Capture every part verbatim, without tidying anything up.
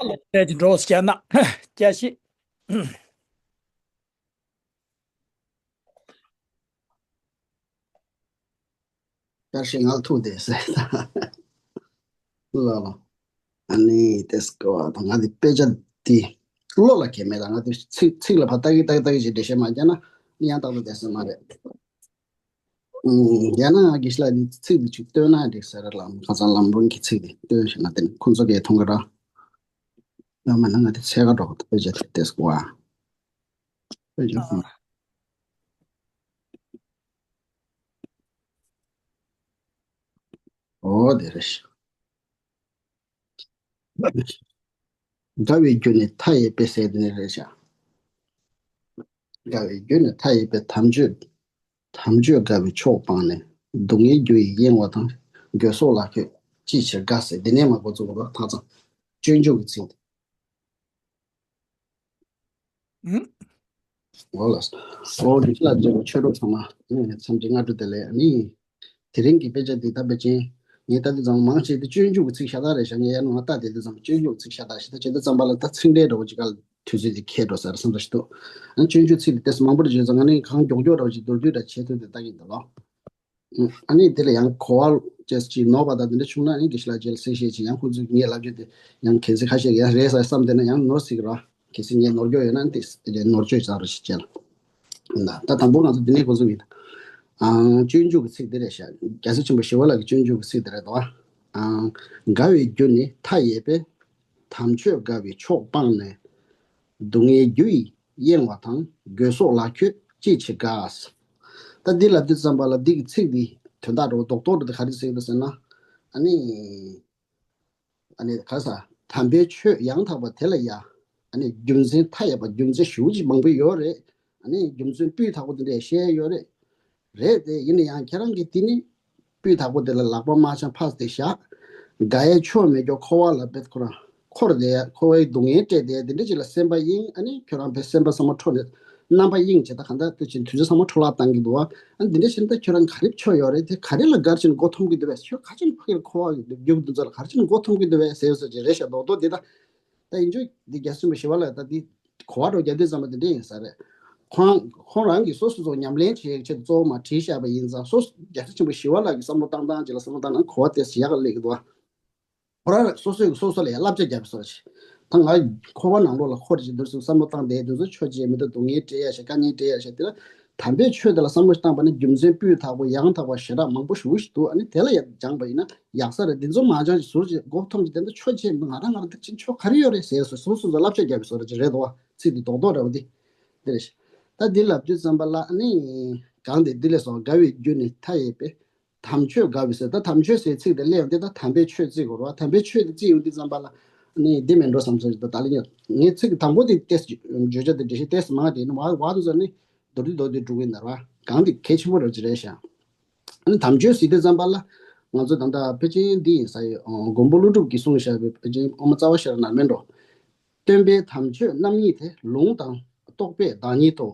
ཨ་ལོ་དེ་ཅི་འགྲོ་སྐྱ་ན་སྐྱ་ཤི། སྐྱ་ཤི་ང་ཐུག་དེ་ཟེར། ལ་ལ། ཨ་ནི་དེ་སྐོར་དང་ང་དེ་དཔེ་ཆ་དེ་བློ་ལ་གལ་མེད་ད་ང་དེ་ཚིག་ཚིག་ལ་ཕ་ལྟ་གི་ལྟ་གི་ལྟ་གི་ཅིག་འགྲེལ་བཤད་མ་རྒྱག་ན་ནི་ཡང་དག་ཏུ་བསྡད་ས་མ་རེད། ཡང་ན་དགེ་བཤེས་ལགས་ནི་ཚིག་འདི་ཅིག་བཏོན་ན་འགྲིག་ས་རེད་ལ། ཁ་སང་ལམ་རིམ་གྱི་ཚིག་འདི་བཏོན་ཞེ་ན་དེ་ནི་ཁོང་ཚོ་གས་མཐོང་གི་ར། ཡང་མིན་ན་ང་དེ་འཚོལ་ག་འགྲོ་གི་འདུག་དཔེ་ཆ་དེ་ཏེས་གོ་ཨ། དཔེ་ཆ་ཁོང་ཨོ་དེ་རེད། དགའ་བའི་རྒྱུ་ནི་མཐའ་ཡས་པའི་ཟེར་དེ་ནི་རེད་ཤག་དགའ་བའི་རྒྱུ་ནི་མཐའ་ཡས་པའི་དམ་ཆོས། དམ་ཆོས་དགའ་བའི་ཕྱོགས་སྤངས་ནས། སྡུག་བསྔལ་རྒྱུ་ཡིས་གཡེང་བ་དང་། དགོས་སོགས་ལ་ཁྱོད་ཅིའི་ཕྱིར་དགའ་ཟེར་དེ་ནས་མ་འགོ་བཙུགས་པ་ཐག་ཚང་། སྤྱོད་འཇུག་གི་ཚིག་དེ། ཨུམ། འོ་ལགས་སོ། འོ་དགེ་བཤེས་ལགས་མཇལ་བའི་ཆོས་གྲོགས་ཚང་མ་ཨེ་འཚམས་འདྲི་སྔ་དྲོ་བདེ་ལེགས། ཨ་ནི་དེ་རིང་གི་དཔེ་ཆ་འདི་ད་དཔེ་ཅན་ངས་ལྟ་དུས་ཙམ་མང་ཆེ་དེ་སྤྱོད་འཇུག་གི་ཚིག་ཤ་སྟག་རེད་ཤག་ངས་ཡར་ནང་ལ་ལྟ་དེ་དུས་ཙམ་སྤྱོད་འཇུག་གི་ཚིག་ཤ་སྟག་ཞིག་ད་བྱེད་དུས་ཙམ་པ་ལ་ད་ཚིག་འགྲེལ་འདྲ་བོ་ཅིག་ག་ལ་དུས་ཚོད་དེ་ཁེལ་འགྲོ་ས་རེད་བསམ་འདྲ་ཞིག་འདུག་ཨ་ནི་སྤྱོད་འཇུག་ཚིག་དེ་ཏོག་ཙམ་མང་པོ་རེ་བརྗོད་ཙང་ང་ནི་གང་མགྱོགས་མགྱོགས་འདྲ་བོ་ཅིག་མདོར་བསྡུས་འདྲ་བྱེད་ཐུབ་དེ་ལྟ་གི་ཡིན་འདུག་ལོ། ཨ་ནི་དེ་ལ་ཡང་གོ་བ་ཅེས་ཅིག་ནོར་བ་དང་དེ་འདྲ་བྱུང་ན་ཨ་ནི་དགེ་བཤེས་ལགས་རྗེས་ལ་གསལ་བཤད་ཅིག་ཡང་ཁོང་ཚོས་ངས་ལབ་རྒྱུ་དེ་ཡང་གལ་སྲིད་ཁ་ཤས་ཡང་རེད་ཟེར་བསམ་བསྡད་ན་ཡང་ནོར་སྲིད་ཀྱི་རེད། གལ་སྲིད་ངས་ནོར་འཁྱོག་ཡོད་ན་དེ་ནོར་བཅོས་བྱ་རོགས་ཞེས་བྱས་ལ། ད་དང་པོ་ང་ཚོ་འདི་ནས་འགོ་འཛུགས་ཡིན། ཨང་། སྤྱོད་འཇུག་གི་ཚིག་འདི་རེད་ཤག་རྒྱལ་སྲས་ཆེན་པོ་ཞི་བ་ལྷ་གི་སྤྱོད་འཇུག་གི་ཚིག་འདི་རེད་དོ། ཨང་། དགའ་བའི་རྒྱུ་ནི་མཐའ་ཡས་པའི། དམ་ཆོས་དགའ་བའི་ཕྱོགས་སྤངས་ནས། སྡུག་བསྔལ་རྒྱུ་ཡིས་གཡེང་བ་དང་། དགོས་སོགས་ལ་ཁྱོད་ཅིའི་ཕྱིར་དགའ། ད་འདི་ལབ་དུས་ཙམ་པ་ལ་འདི་གི་ཚིག་འདི་དོན་དག་འདྲ་བོ་རྡོག་རྡོག་འདྲ་དེ་ག་རེ་ཟེར་གི་འདུག་ཟེར་ན། ཨ་ནི། ཨ་ནི་ག་ས། དམ་པའི་ཆོས་ཡང་དག་པ་དེ་ལ་ཡ། ཨ་ནི་རྒྱུ་མཚན་མཐའ་ཡས་པ་རྒྱུ་མཚན་ཞེ་པོ་ཅིག་མང་པོ་ཡོད་རེད། ཨ་ནི་རྒྱུ་མཚན་སྤུས་དག་པོ་དེ་འདྲས་བཤད་ཡོད་རེད། རེད་དེ་ཡིན་ན་ཡང་ཁྱེད་རང་གིས་དེ་ནི་སྤུས་དག་པོ་དེ་ལ་ལག་པ་མ་འཆང་ཕར་དེ་བཞག་དགའ་ཡས་ཆོ་མེད་ཀྱོག་འཁོར་བ་ལ་བེད་ཁོ་རང་འཁོར་དེ་འཁོར་བའི་སྡུག་བསྔལ་སྤྲད་དེ་དེ་འདྲ་ཅིག་ལ་སེམས་པ་གཡེང་། ཨ་ནི་ཁྱོད་རང་བས་སེམས་པ་བསམ་བློ་འཕྲོ་ནས་རྣམ་པ་གཡེང་བྱེད་ད་གང་ལྟར་དེ་ཕྱིན་དུས་ཚོད་བསམ་བློ་འཕྲོ་བརླག་བཏང་གི་འདུག་བ། ཨ་ནི་འདི་འདྲ་ཕྱིན་ད་ཁྱོད་རང་ག་རེ་ཆོ་ཡོད་རེད་དེ་ག་རེ་ལ་གར་ཕྱིན་མགོ་འཐོམ་གི་འདུག་བས། ཁྱོད་ག་ཕྱིན་ཕ་གིར་འཁོར་བ་རྒྱུག་འདུག་ཚོད་ལ་གར་ཕྱིན་མགོ་འཐོམ་གི་འདུག་བས་ཟེར་ཡོད་ས་ཅིག་རེད་ཤག་རྡོག་རྡོག་འདི་ད། ད་ཡིན་ཆོག་འདི་རྒྱལ་སྲས་ཆེན་པོ་ཞི་བ་ལྷ་ད་འདི་གོ་བ་འགྲོ་རྒྱག་དུས་ཙམ་པ་འདི་འདྲ་ཡིན་ས་རེད། ཁོང་ཁོང་རང་གིས་སོ་སོ་ཚོ་ཉམས་ལེན་བྱེད་ཆེད་དུ་གཙོ་བོ་མ་བྲིས་བཞག་པ་ཡིན་ཙང་སོ་སོ་རྒྱལ་སྲས་ཆེན་པོ་ཞི་བ་ལྷ་གི་བསམ་བློ་བཏང་སྟངས་ཅིག་ལ་བསམ་བློ་བཏང་ན་གོ་བ་དེ་ཡག་ག་སླེབས་ཀྱི་འདུག་བ། ཁོ་རང་སོ་སོས་སོ་སོ་ལ་ཡང་བསླབ་བྱ་བརྒྱབ་པའི་བཟོ་ཞིག་ད་ང་འཁོར་བ་ནང་ལོགས་ལ་འཁོར་ཅིག་འདུག་སེ་བསམ་བློ་བཏང་བསྡད་དུས་ཚོད་ཆོ་ཅེས་མི་འདུག་སྡུག་བསྔལ་སྤྲད་ཡ་ཞིག་དཀའ་ངལ་སྤྲད་ཡ་ཞིག་དེ་ལ་དམ་པའི་ཆོས་དེ་ལ་བསམ་བློ་བཏང་པ་ནི་རྒྱུ་མཚན་སྤུས་དག་པོ་ཡང་དག་པ་ཞེ་དྲག་མང་པོ་ཞེ་པོ་ཞིག་འདུག་ཨ་ནི་དེ་ལ་ཡང་སྦྱངས་པ་ཡིན་ན་ཡག་ས་རེད། འདི་ཚོ་མ་སྦྱངས་ཅིག་ཟུར་ཅིག་མགོ་འཐོམ་ཅིག་དེ་འདྲ་ཆོ་ཅེས་མི་འདུག་ང་རང་ང་རང་འདི་ཕྱིན་ཆོ་ག་རེ་ཡོད་རེད་ཟེར་སོ་སོ་སོ་སོ་བསླབ་བྱ་བརྒྱབ་པའི་བཟོ་འདྲ་ཅིག་རེད་དོ། ཚིག་འདི་རྡོག་རྡོག་འདྲ་བོ་འདི་འདི་རེད། ད་འདི་ལབ་དུས་ཙམ་པ་ལ་ཨ་ནི་གང་དེ་འདི་ལས་སོ་དགའ་བའི་རྒྱུ་ནི་མཐའ་ཡས་པའི། དམ་ཆོས་དགའ་བའི་ཟེར་ད་དམ་ཆོས་ཟེར་ཚིག་དེ་སླེབས་ཡོང་དེ་ད་དམ་པའི་ཆོས་བརྩི་དགོས་རེད་བ། དམ་པའི་ཆོས་དེ་བརྩི་ཡོང་དུས་ཙམ་པ་ལ་ནི་འདི་མིན་འགྲོ་བསམ་སོང་ཞིག་ད་ད་ལེ་ཉོ། ངས་ཚིག་དང་པོ་དེ་ཏེས་བརྗོད་བྱ་དེ་འགྲེལ་བཤད་ཏེས་མང་དེ་ནི་བ་བ་དུ་ཟ་ནི་མདོར་བསྡུས་མདོར་བསྡུས་འགྲོ་གི་ཡིན་ན་ར་གང་དེ་གལ་ཆེན་པོ་རེད་ཅི་རེད་ཤག་ཨ་ནི་དམ་ཆོས་ཟེར་དུས་ཙམ་པ་ལ་ང་ཚོ་ད་ལྟ་ཕལ་ཆེར་འདི་ཡིན་ས་ཡོད་མགོན་པོ་ཀླུ་སྒྲུབ་ཀྱིས་གསུངས་བཞག་པའི་ཕལ་ཆེར་དབུ་མ་རྩ་བ་ཤེས་རབ་ནང་མེད་འགྲོ། སྟོན་པའི་དམ་ཆོས་རྣམ་གཉིས་ཏེ། ལུང་དང་རྟོགས་པའི་བདག་ཉིད་དོ།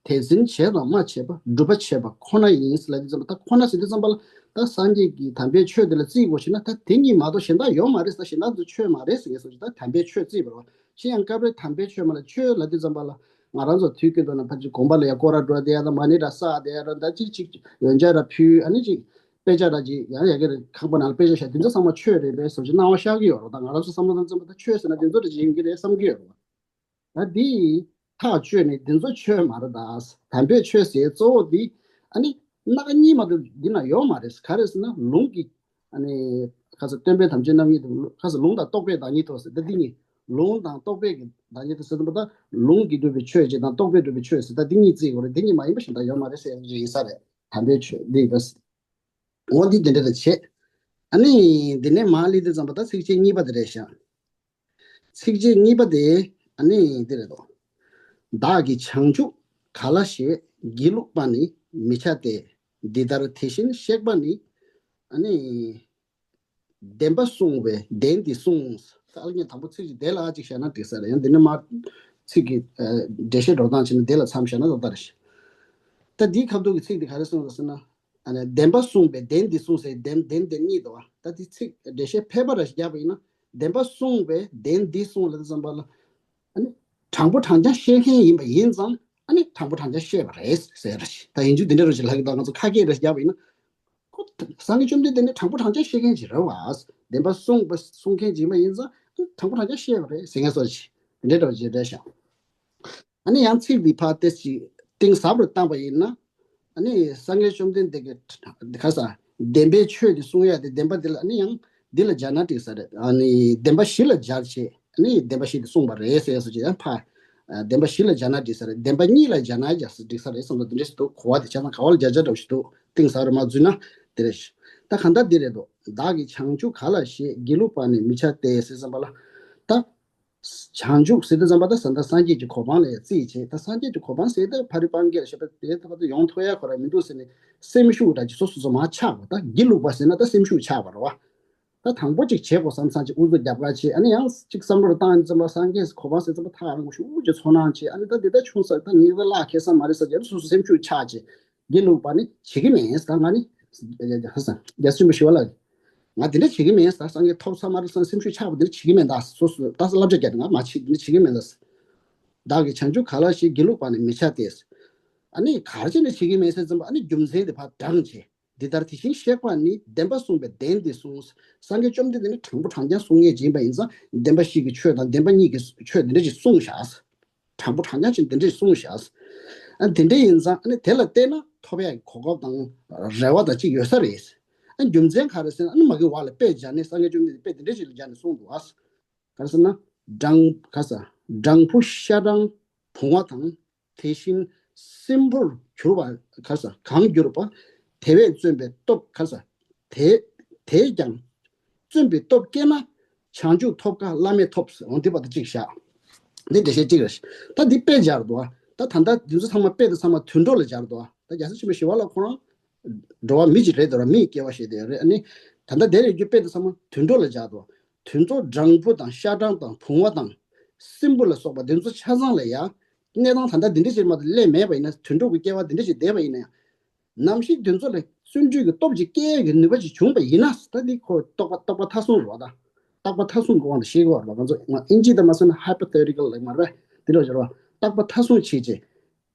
དེ་འཛིན་བྱས་དང་སྨྲ་བྱས་པ། སྒྲུབ་པ་བྱས་པ་ཁོ་ན་ཡིན། ལབ་དུས་ཙམ་པ་ད་ཁོ་ན་ཟེར་དུས་ཙམ་པ་ལ་ད་སངས་རྒྱས་ཀྱི་དམ་པའི་ཆོས་དེ་ལ་བརྩི་དགོས་ཤེ་ན་ད་དེ་གཉིས་མ་གཏོགས་གཞན་དག་ཡོད་མ་རེད་ཟེར། གཞན་དག་ཚོ་ཆོས་མ་རེད་ཟེར་ངེས་སོ་ཅི་ད་དམ་པའི་ཆོས་བརྩིས་པ་རེད་བ། ཤི་ཡང་སྐབས་རེ་དམ་པའི་ཆོས་མ་ལ་ཆོས་ལབ་དུས་ཙམ་པ་ལ་ང་རང་ཚོ་དུས་རྒྱུན་དུ་ན་ཕལ་ཆེར་དགོན་པ་ལ་ཡང་སྐོར་ར་འགྲོ་བསྡད་ཡ་ད་མ་ཎི་ར་བསགས་བསྡད་ཡ་ར་ད་ཅིག་ཅིག་འོན་ཅག་ར་ཕུལ་ཨ་ནི་ཅིག་དཔེ་ཆ་ར་ཅིག་ཡང་ཡ་གི་རེད་ཁང་པ་ནང་ལ་དཔེ་ཆ་བཞག་དེ་ཚོ་ཚང་མ་ཆོས་རེད་པས་བཟོ་ཅིག་སྣང་བ་ཤར་གི་ཡོད་རེད། ད་ང་རང་ཚོ་བསམ་བློ་བཏང་ཙམ་པ་ད་ཆོས་ཟེར་ན་དེ་ཚོ་རེད་ཅིག་ཡིན་གི་རེད་བསམ་གི་ཡོད་རེད། ད་འདི་ཐག་གཅོད་ནས་འདི་ཚོ་ཆོས་མ་རེད། ད་དམ་པའི་ཆོས་ཟེར་གཙོ་བོ་འདི་ཨ་ནི་སྣ་ཁ་གཉིས་མ་གཏོགས་འདི་ན་ཡོད་མ་རེད། ག་རེ་ཟེར་ན་ལུང་གི་ཨ་ནི་ཁ་ས་སྟོན་པའི་དམ་ཆོས་རྣམ་གཉིས་དང་ཁ་ས་ལུང་དང་རྟོགས་པའི་བདག་ཉིད་དོ་ཟེར་ད་འདི་གཉིས་ལུང་དང་རྟོགས་པའི་གི་བདག་ཉིད་དོ་ཟེར་ད་ལུང་གིས་སྒྲུབ་པའི་ཆོས་ཅིག་དང་རྟོགས་པས་སྒྲུབ་པའི་ཆོས་ཟེར་ད་འདི་གཉིས་བརྩི་དགོས་རེད། འདི་གཉིས་མ་ཡིན་པ་གཞན་དག་ཡོད་མ་རེད་ཟེར་ཡ་ཡིན་ས་རེད། དམ་པའི་ཆོས་འདི་ཡིན་པ། འོ་འདི་འདི་འདྲ་དང་བྱེད། ཨ་ནི་འདི་ནས་མར་སླེབས་དུས་ཙམ་པ་ད་ཚིགས་བཅད་གཉིས་པ་དེ་རེད་ཤག་ཚིགས་བཅད་གཉིས་པ་དེ་ཨ་ནི་འདི་རེད་དོ། བདག་གིས་བྱང་ཆུབ་ག་ལ་ཞེས་སྒྱིད་ལུག་པ་ནི་མི་བྱ་སྟེ། འདི་ལྟར་དེ་བཞིན་གཤེགས་པ་ནི་ཨ་ནི་བདེན་པ་གསུངས་པས་བདེན་འདི་གསུངས། ཨ་ལ་ངས་དང་པོ་ཚིག་ཅིག་དེ་ལ་ཨ་ཅིག་བཞག་ན་འགྲིག་ས་རེད། ཡང་འདི་ནས་མར་ཚིག་གི་འགྲེལ་བཤད་འགྲོ་སྟངས་བྱས་ན་དེ་ལ་མཚམས་བཞག་ན་ཏག་ཏག་རེད། ད་འདིའི་ཁ་ཐུག་གི་ཚིག་འདི་ག་རེ་གསུངས་རེད་ཟེར་ན། ཨ་ནི་བདེན་པ་གསུངས་པས་བདེན་འདི་གསུངས་ཟེར་བདེན་བདེན་བདེན་གཉིས་འདུག་བ། ད་འདི་ཚིག་འགྲེལ་བཤད་ཕལ་པ་ར་ཞིག་བརྒྱབ་པ་ཡིན་ན་ བདེན་པ་གསུངས་པས་བདེན་འདི་གསུངས་ལབ་དུས་ཙམ་པ་ལ། ཨ་ནི་དྲང་པོ་དྲང་རྐྱང་བཤད་མཁན་ཡིན་པ་ཡིན་ཙང་ཨ་ནི་དྲང་པོ་དྲང་རྐྱང་བཤད་པ་རེད་ཟེར་ར་ཞིག་ད་ཡིན་རྒྱུ་འདི་འདྲ་རུ་ཞིག་ལྷག་གི་འདུག་ང་ཚོ་ཁ་སྐད་རེ་ཞིག་བརྒྱབ་པ་ཡིན་ན། ཁོ་སངས་རྒྱས་བཅོམ་ལྡན་འདས་ནི་དྲང་པོ་དྲང་རྐྱང་བཤད་མཁན་ཅིག་རེད་བ། བདེན་པ་གསུངས་པ་གསུང་མཁན་ཅིག་ཡིན་པ་ཡིན་ཙང་དྲང་པོ་དྲང་རྐྱང་བཤད་པ་རེད་ཟེར་མཁན་སོགས་ཅིག་འདི་འདྲ་འདྲ་བ་ཅིག་རེད་ཤག་ཨ་ནི་ཡང་ཚིག་འདི་ཕར་ཏེ་ཅིག་གཏིང་ཟབ་རུ་བཏང་པ་ཡིན་ན། ཨ་ནི་སངས་རྒྱས་བཅོམ་ལྡན་འདས་ཀྱི་ག་ས་བདེན་པའི་ཆོས་འདི་གསུང་ཡ་དེ་བདེན་པ་འདི་ལ་ཨ་ནི་ཡང་འདི་ལ་སྦྱར་ན་འགྲིག་ས་རེད། ཨ་ནི་བདེན་པ་བཞི་ལ་སྦྱར་བྱས་ཨ་ནི་བདེན་པ་བཞི་དེ་གསུངས་པ་རེད་ཟེར་ཡ་སོགས་ཀྱི་ཡང་ཕར་བདེན་པ་བཞི་ལ་སྦྱར་ན་འགྲིག་ས་རེད། བདེན་པ་གཉིས་ལ་སྦྱར་ན་ཡང་འགྲིག་ས་རེད་བསམ་ཚུལ་འདི་འདྲ་ཞིག་འདུག་གོ་བ་དེ་ཆ་ཚང་ག་བ་ལ་སྦྱར་བྱ་འདྲ་བོ་ཞིག་འདུག་གཏིང་ཟབ་རུ་མ་འཛུལ་ན་དེ་རེད། ད་གང་ལྟར་འདི་རེད་འདུག་བདག་གིས་བྱང་ཆུབ་ག་ལ་ཞེས་སྒྱིད་ལུག་པ་ནི་མི་བྱ་སྟེ་ཟེར་བསམ་པ་ལ། ད། བྱང་ཆུབ་ཟེར་དུས་ཙམ་པ་ད་ས་ད་སངས་རྒྱས་ཀྱི་གོ་འཕང་ལ་ཡང་རྩིས་བྱེད། ད་སངས་རྒྱས་ཀྱི་གོ་འཕང་ཟེར་ད་ཕ་རི་སྤང་གེ་ལ་བཤད་པ་དེ་ད་ད་ཡོང་ཐུབ་ཡ་ཁོ་ར་མི་འདུག་ཟེར་ནས་སེམས་ཤུགས་འདྲ་ཅིག་སོ་སོ་སོ་མ་ཆག་པ། ད་སྒྱིད་ལུག་པ་ཟེར་ན་ད་སེམས་ཤུགས་ཆག་པ་རེད་བ། ད་དང་པོ་ཅིག་བྱེད་དགོས་བསམ་བསམ་ཅིག་དབུ་ཚུགས་རྒྱབ་ཁ་བྱེད། ཨ་ནི་ཡང་ཅིག་བསམ་བློ་བཏང་ཡིན་ཙམ་པ་སངས་རྒྱས་གོ་འཕང་ཟེར་ཙམ་པ་ཐག་རིང་པོ་ཞེ་པོ་ཅིག་ཚོར་སྣང་བྱེད། ཨ་ནི་ད་འདི་ད་ཆུང་ས་ད་ངེད་ད་ལག་ཁེལ་ས་མ་རེད་ཟེར་རྒྱབ་སོ་སོ་སེམས་ཤུགས་ཆག་བྱེད། སྒྱིད་ལུག་པ་ནི་བྱེད་ཀྱི་མེད་ད། ང་ནི་རྒྱ་ཆེན་པོ་ཞི་བ་ལྷ་གིས་ང་དེ་འདྲ་བྱེད་ཀྱི་མེད་ད། སངས་རྒྱས་ཐོབ་ཚར་མ་རེད་བསམ་སེམས་ཤུགས་ཆག་པ་དེ་འདྲ་བྱེད་ཀྱི་མེད་ད། སོ་སོ་ད་བསླབ་བྱ་རྒྱག་ང་མ་བྱེད་དེ་འདྲ་བྱེད་ཀྱི་མེད་ད། བདག་གིས་བྱང་ཆུབ་ག་ལ་ཞེས་སྒྱིད་ལུག་པ་ནི་མི་བྱ་སྟེ། ཨ་ནི་ག་རེ་བྱས་ནས་བྱེད་ཀྱི་མེད་ཟེར་ཙམ་པ་ཨ་ནི་རྒྱུ་མཚན་དེ་ཕར་དྲངས་བྱས། འདི་ལྟར་དེ་བཞིན་གཤེགས་པ་ནི་བདེན་པ་གསུངས་པས་བདེན་འདི་གསུངས། སངས་རྒྱས་བཅོམ་ལྡན་འདས་ནི་དྲང་པོ་དྲང་རྐྱང་གསུང་མཁན་ཅིག་ཡིན་པ་ཡིན་ཙང་བདེན་པ་བཞི་གི་ཆོས་དང་བདེན་པ་གཉིས་ཀྱི་ཆོས་འདི་འདྲ་ཞིག་གསུངས་བཞག་དྲང་པོ་དྲང་རྐྱང་ཅིག་འདི་འདྲ་ཞིག་གསུངས་བཞག་ཨ་དེ་འདྲ་ཡིན་ཙང་ཨ་ནི་དེ་ལ་བལྟས་ན་ཐོབ་ཡག་གི་གོ་སྐབས་དང་རེ་བ་དང་ཅིག་ཡོད་ས་རེད། ཨ་རྒྱུ་མཚན་ག་རེ་ཟེར་ན་ཨ་ནི་མ་གི་བར་ལ་དཔེ་སྦྱར་ནས་སངས་རྒྱས་བཅོམ་ལྡན་འདས་དཔེ་འདི་འདྲ་ཞིག་ལ་སྦྱར་ནས་གསུངས་འདུག་ཨ། ག་རེ་ཟེར་ན། སྦྲང་ག་ས། སྦྲང་བུ་ཤ་སྦྲང་བུང་བ་དང་། དེ་བཞིན་སྲིན་བུར་གྱུར་པ་ག་ས་གང་གྱུར་པ། དེ་བས་བརྩོན་པའི་སྟོབས་ག་ས། དེ་དེས་ཀྱང་བརྩོན་པའི་སྟོབས་བསྐྱེད་ན་བྱང་ཆུབ་ཐོབ་དཀའ་བླ་མེད་ཐོབ་ཟེར་འོང་དེ་བར་དུ་གཅིག་བཞག་འདི་འགྲེལ་བཤད་གཅིག་རེད། ད་འདི་དཔེ་སྦྱར་འདུག་ད་ད་ལྟ་འདི་ཚོ་ཚང་མ་དཔེ་དེ་ཚང་མ་དུད་འགྲོ་ལ་སྦྱར་འདུག་ད་རྒྱལ་སྲས་ཆེན་པོ་ཞི་བ་ལྷ་ཁོ་རང་འགྲོ་བ་མི་ཅིག་རེད་འདུག་ར། མིའི་སྐྱེ་བ་བཞེས་དེ་རེད། ཨ་ནི་ད་ལྟ་དེ་རེད་རྒྱུ་དཔེ་དེ་ཚང་མ་དུད་འགྲོ་ལ་སྦྱར་འདུག་དེ་ཚོ་སྦྲང་བུ་དང་ཤ་སྦྲང་དང་བུང་བ་དང་སྲིན་བུ་ལ་སོགས་པ་དེ་ཚོ་ཆ་ཚང་ལ་ཡ་གནས་སྟངས་ད་ལྟ་འདི་འདྲ་ཞིག་མ་གཏོགས་སླེབས་མེད་པ་ཡིན་ན་དུད་འགྲོ་གི་སྐྱེ་བ་འདི་འདྲ་ཞིག་བསྡད་པ་ཡིན་ན་ཡང་ནམ་ཞིག་དེ་ཚོ་ལ་བརྩོན་འགྲུས་ཀྱི་སྟོབས་ཀྱིས་སྐྱེ་ཡག་གི་ནུས་པ་ཅིག་བྱུང་བ་ཡིན་ན་ད་འདི་ཁོ་རྟོགས་པ་རྟོགས་པ་མཐའ་གསུམ་རེད་བ། ད་རྟོགས་པ་མཐའ་གསུམ་གྱི་དབང་དུ་བཤད་དགོས་བ་རེད་བ། ང་ཚོ་ང་ཨིན་ཇི་དང་མ་སོན་ན་hypothetical ལབ་མ་རེད་བ། འདི་འདྲ་བྱས་རེད་བ། རྟོགས་པ་མཐའ་གསུམ་བྱེད་ཅེས།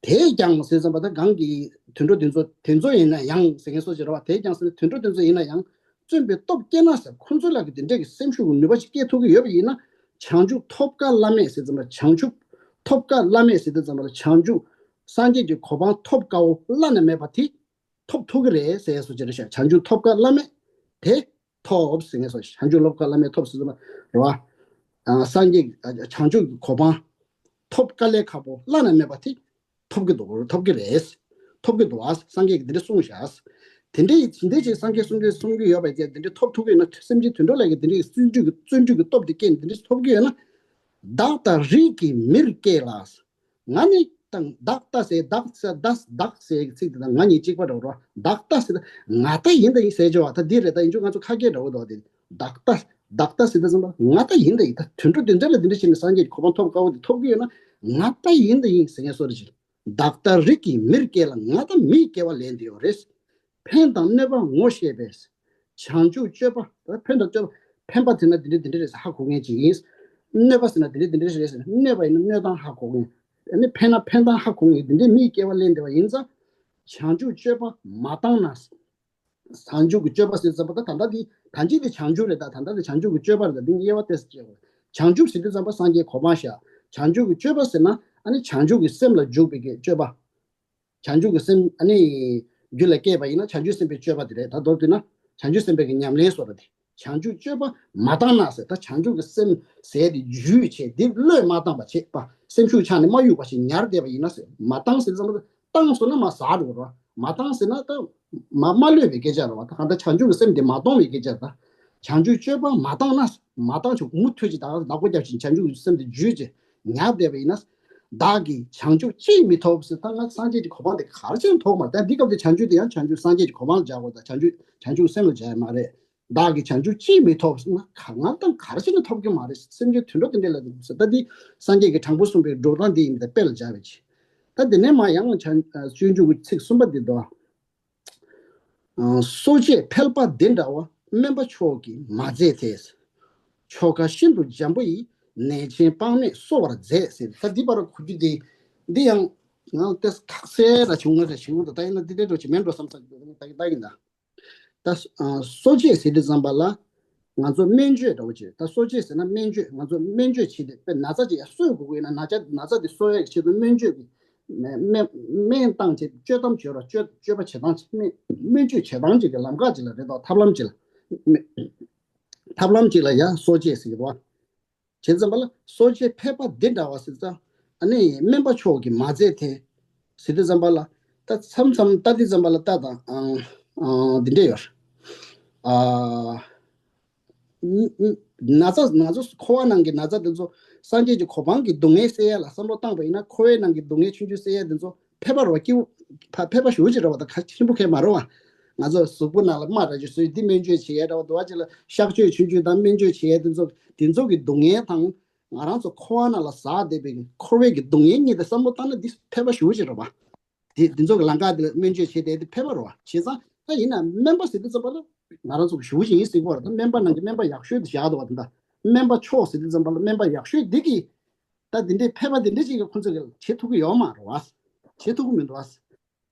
དེས་ཀྱང་ཟེར་ཙམ་པ་ད་གང་གི་དུད་འགྲོ་དེ་ཚོ་དེ་ཚོ་ཡིན་ན་ཡང་ཟེར་མཁན་སོགས་ཀྱི་རེད་བ། དེས་ཀྱང་ཟེར་ན་དུད་འགྲོ་དེ་ཚོ་ཡིན་ན་ཡང་བརྩོན་པའི་སྟོབས་བསྐྱེད་ན་ཟེར་ཁོ་ཚོ་ལ་གི་དེ་འདྲས་ཀྱི་སེམས་ཤུགས་ཀྱི་ནུས་པ་ཞིག་སྐྱེ་ཐུབ་ཀྱི་ཡོད་པ་ཡིན་ན་བྱང་ཆུབ་ཐོབ་དཀའ་བླ་མེད་ཟེར་ཙམ་པ་བྱང་ཆུབ་ཐོབ་དཀའ་བླ་མེད་ཟེར་དུས་ཙམ་པ་ལ་བྱང་ཆུབ་སངས་རྒྱས་ཀྱི་གོ་འཕང་ཐོབ་དཀའ་བོ་བླ་ན་མེད་པ་དེ་ཐོབ་ཐུབ་ཀྱི་རེད་ཟེར་སོགས་ཀྱི་རེད་ཤག་བྱང་ཆུབ་ཐོབ་དཀའ་བླ་མེད་དེ་ཐོབ་ཟེར་མཁན་སོགས་བྱང་ཆུབ་ཐོབ་དཀའ་བླ་མེད་ཐོབ་ཟེར་ཙམ་པ་རེད་བ། ཨ་སངས་རྒྱས་བྱང་ཆུབ་ཀྱི་གོ་འཕང་ཐོབ་དཀའ་ལས་ཁག་པོ་བླ་ན་མེད་པ་དེ་ཐོབ་ཀྱི་འདུག་ཐོབ་ཀྱི་རེད། ཐོབ་ཀྱི་འདུག་ཨ། སངས་རྒྱས་ཀྱིས་འདི་འདྲ་གསུངས་བཞག་དེ་འདྲའི་དེ་འདྲའི་ཅིག་སངས་རྒྱས་གསུང་གི་གསུང་གི་ཡོད་པ་དེ་འདི་འདྲ་ཐོབ་ཐུབ་ཀྱི་ཡོད་ན་སེམས་ཅན་དུད་འགྲོ་ལ་གི་འདི་འདྲའི་བརྩོན་འགྲུས་ཀྱི་བརྩོན་འགྲུས་ཀྱི་སྟོབས་དེ་སྐྱེས་ནས་འདི་འདྲ་ཐོབ་ཀྱི་ཡོད་ན། བདག་ལྟ་རིགས་ཀྱི་མིར་སྐྱེས་ལ། ང་ནི་དང་བདག་ལྟ་ཟེར་བདག་ཟེར་བདག་བདག་ཟེར་གྱི་ཚིག་དེ་དང་ང་གཉིས་གཅིག་པ་འདྲ་བོ་རེད་བ། བདག་ལྟ་ཟེར་ང་ལྟ་ཡིན་ད་ཡིན་ཟེར་ཆོག་བ། ད་འདི་རེད། ད་ཡིན་ཆོག་ང་ཚོ་ཁ་སྐད་འདྲ་བོ་འདུག་བ། དེ་བདག་ལྟ་བདག་ལྟ་ཟེར་དུས་ཙམ་པ་ང་ལྟ་ཡིན་ད་ཡིན། ད་དུད་འགྲོ་དེ་འདྲ་ལ་འདི་འདྲ་བྱས་ནས་སངས་རྒྱས་ཀྱི་གོ་འཕང་ཐོབ་དཀའ་བོ་དེ་ཐོབ་ཀྱི་ཡོད་ན་ང་ལྟ་ཡིན་ད་ཡིན་ཟེར་མཁན་བཟོ་འདྲ་ཅིག་བདག་ལྟ་རིགས་ཀྱི་མིར་སྐྱེས་ལ་ང་ལྟ་མིའི་སྐྱེ་བ་ལེན་དེ་ཡོད་རེད། ཕན་དང་གནོད་པ་ངོ་ཤེས་པས། བྱང་ཆུབ་སྤྱོད་པ། ཕན་དང་སྤྱོད་པ། ཕན་པ་དེ་ན་འདི་འདྲ་འདི་འདྲ་རེད་ཟེར་ཧ་གོ་མཁན་ཅིག་ཡིན། གནོད་པ་ཟེར་ན་འདི་འདྲ་འདི་འདྲ་རེད་ཟེར། གནོད་པ་ཡིན་ན་གནོད་སྟངས་ཧ་གོ་མཁན། ཨ་ནི་ཕན་ན་ཕན་སྟངས་ཧ་གོ་མཁན་འདི་འདྲའི་མིའི་སྐྱེ་བ་ལེན་བདེ་བ་ཡིན་ཙང་། བྱང་ཆུབ་སྤྱོད་པ་མ་བཏང་ན། བྱང་ཆུབ་ཀྱི་སྤྱོད་པ་ཟེར་ཙམ་པ་ད་ད་ལྟ་འདི་ད་ཅི་འདི་བྱང་ཆུབ་རེད། ད་ད་ལྟ་འདི་བྱང་ཆུབ་ཀྱི་སྤྱོད་པ་རེད། ད་འདི་དབྱེ་བ་ཏོག་ཙམ་བྱེད་དགོས། བྱང་ཆུབ་ཟེར་དུས་ཙམ་པ་སངས་རྒྱས་གོ་འཕང་བཞག་བྱང་ཆུབ་ཀྱི་སྤྱོད་པ་ཟེར་ན་ཨ་ནི་བྱང་ཆུབ་ཀྱི་སེམས་ལ་འཇུག་པའི་གི་སྤྱོད་པ། བྱང་ཆུབ་ཀྱི་སེམས་ཨ་ནི་རྒྱུད་ལ་སྐྱེས་པ་ཡིན་ན་བྱང་ཆུབ་སེམས་དཔའི་སྤྱོད་པ་དེ་རེད། ད་མདོར་བསྡུས་ན་བྱང་ཆུབ་སེམས་དཔའི་གི་ཉམས་ལེན་སོགས་རེད་དེ། བྱང་ཆུབ་སྤྱོད་པ་མ་བཏང་ན་ཟེར། ད་བྱང་ཆུབ་ཀྱི་སེམས་ཟེར་དེ་རྒྱུད་བྱས་དེ་བློས་མ་བཏང་བ་བྱས་པ་སེམས་ཤུགས་ཆག་ནས་མ་གཡུག་པ་ཞིག་ཉར་བསྡད་པ་ཡིན་ན་ཟེར། མ་བཏང་ཟེར་ཙམ་ལ་བཏང་སོང་ན་མ་ཟག་འགྲོ་བ་རེད། མ་བཏང་ཟེར་ན་ད་མ་མ་གློད་པའི་སྐད་ཆ་རེད་བ། ད་གང་ལྟར་བྱང་ཆུབ་ཀྱི་སེམས་དེ་མ་གཏོང་བའི་སྐད་ཆ་རེད། ད་བྱང་ཆུབ་སྤྱོད་པ་མ་བཏང་ན་མ་བཏང་ཆོག་མུ་མཐུད་ཀྱི་ད་བདག་པོ་རྒྱབ་ཅིང་བྱང་ཆུབ་ཀྱི་སེམས་དེ་རྒྱུད་ཀྱི་ཉར་བསྡད་པ་ཡིན་ན། བདག་གིས་བྱང་ཆུབ་ཅིས་མི་ཐོབ་ཟེར། ད་ང་སངས་རྒྱས་ཀྱི་གོ་འཕང་དེ་ག་རེ་བྱས་ནས་ཐོབ་མ་རེད། ད་འདི་སྐབས་དེ་བྱང་ཆུབ་དེ་ཡང་བྱང་ཆུབ་སངས་རྒྱས་ཀྱི་གོ་འཕང་ལ་སྦྱར་དགོས། ད་བྱང་ཆུབ་བྱང་ཆུབ་སེམས་ལ་སྦྱར་ཡ་མ་རེད། བདག་གིས་བྱང་ཆུབ་ཅིས་མི་ཐོབ་ཟེར་ན་ག་ང་དང་ག་རེ་བྱས་ནས་ཐོབ་ཀྱི་མ་རེད། སེམས་ཅན་དུད་འགྲོ་དེ་འདྲས་ལ་འདུག་ཟེར། ད་འདི་སངས་རྒྱས་ཀྱི་དྲང་པོ་གསུངས་པའི་འགྲོ་སྟངས་འདི་ཡིན་པས་དཔེ་ལ་སྦྱར་བའི་ཕྱིར། ད་དེ་ནས་མ་ཡང་བྱང་སྤྱོད་འཇུག་གི་ཚིག་གསུམ་པ་འདི་དོ། གསོ་དཔྱད་ཕལ་པ་འདི་འདྲ་བ་སྨན་པ་མཆོག་གིས་མ་མཛད་དེ། ཆོ་ག་ཤིན་ཏུ་འཇམ་པོ་ཡིས། ནད་ཆེན་དཔག་མེད་གསོ་བར་མཛད་ཟེར། ད་འདི་བར་གོ་རྒྱུ་དེ། འདི་ཡང་ང་ཏོག་ཙམ་ཁག་སེ་ར་བྱུང་ང་ར་བྱུང་འདུག་ད་ཡིན་ན་འདི་འདྲའི་འགྲོ་ཅིག་མེད་འགྲོ་བསམ་ས་ད་ཡིན་ད་ཡིན་ད། ད་གསོ་དཔྱད་ཟེར་དུས་ཙམ་པ་ལ། ང་ཚོ་སྨན་བཅོས་འདྲ་བོ་ཅིག་ད་གསོ་དཔྱད་ཟེར་ན་སྨན་བཅོས། ང་ཚོ་སྨན་བཅོས་བྱེད་དུས་དཔེ་ན་ཚ་ཅིག་ཡ་གསོ་དགོས་ཀྱི་ཡོད་ན། ན་ཚ་ན་ཚ་དེ་གསོ་ཡག་གི་ཆེད་དུ་སྨན་བཅོས་ཀྱི་སྨན་སྨན་བཏང་བྱས་སྤྱོད་གཏམ་བྱོས་ར། སྤྱོད་སྤྱོད་པ་བྱེད་སྟངས་ཅིག་སྨན་སྨན་བཅོས་བྱེད་སྟངས་ཅིག་གི་ལམ་ཁ་ཅིག་ལ་རེད་དོ། ཐབས་ལམ་ཅིག་ལ་ཐབས་ལམ་ཅིག་ལ་ཡ་གསོ་དཔྱད་ཟེར་གྱི་འདུག་བ། བྱས་ཙམ་པ་ལ་གསོ་དཔྱད་ཕལ་པ་འདི་འདྲ་བ་ཟེར་ཙང་། ཨ་ནི་སྨན་པ་མཆོག་གིས་མ་མཛད་དེ། ཟེར་དུས་ཙམ་པ་ལ། ད་མཚམས་མཚམས་ལྟ་དུས་ཙམ་པ་ལ་ལྟ་དང་ཨང་ཨང་འདི་འདྲས་ཡོད། ཨ་ན་ཚ་ང་ཚོ་འཁོར་བ་ནང་གི་ན་ཚ་དེ་ཚོ་སངས་རྒྱས་ཀྱི་གོ་འཕང་གི་སྡུག་བསྔལ་སེལ་ཡ་ལ་བསམ་བློ་བཏང་པ་ཡིན་ན། འཁོར་བའི་ནང་གི་སྡུག་བསྔལ་ཆུང་ཆུང་སེལ་ཡ་དེ་ཚོ་ཕལ་པ་རེད་བ། སྐྱིད་པོ་ཕལ་པ་ཞེ་པོ་ཅིག་རེད་བ། ད་གལ་ཆེན་པོ་གང་ཡང་མ་རེད་བ། ང་ཚོ་གཟུགས་པོ་ནང་ལ་རྨ་ར་ཅིག་བཟོས། འདི་སྨན་བཅོས་བྱེད་ཡས་འདྲ་བ་འདུག་བ། ཅིག་ལ་གཤག་བཅོས་ཆུང་ཆུང་དང་སྨན་བཅོས་བྱེད་ཡས་དེ་ཚོ་དེ་ཚོ་གི་སྡུག་བསྔལ་དང་། ང་རང་ཚོ་འཁོར་བ་ནང་ལ་ཟག་བསྡད་པའི་འཁོར་བའི་གི་སྡུག་བསྔལ་གཉིས་དེ་བསམ་བློ་བཏང་ན་འདི་ཕལ་པ་ཞེ་པོ་ཅིག་རེད་བ། དེ་དེ་ཚོ་གི་ལམ་ཁ་དེ་ལ་སྨན་བཅོས་བྱེད་བསྡད་དེ་ཕལ་པ་རེད་བ། བྱས་ཙང་ད་ཡིན་ན་སྨན་པ་ཟེར་དུས་ཙམ་པ་ལ་ང་རང་ཚོ་གི་ཞེ་པོ་ཅིག་ཡིན་ཟེར་གི་བ་རེད། ད་སྨན་པ་ནང་གི་སྨན་པ་ཡག་ཤོས་དེ་བཞག་འདུག་བ། དེ་འདྲ་སྨན་པ་མཆོག་ཟེར་དུས་ཙམ་པ་ལ་སྨན་པ་ཡག་ཤོས་འདི་གི་ད་དེ་འདྲའི་ཕལ་པ་དེ་འདྲ་ཅིག་གི་ཁོ་ཚོ་གི་བྱེད་ཐུབ་ཀྱི་ཡོད་མ་རེད་བ། བྱེད་ཐུབ་ཀྱི་མི་འདུག་བ།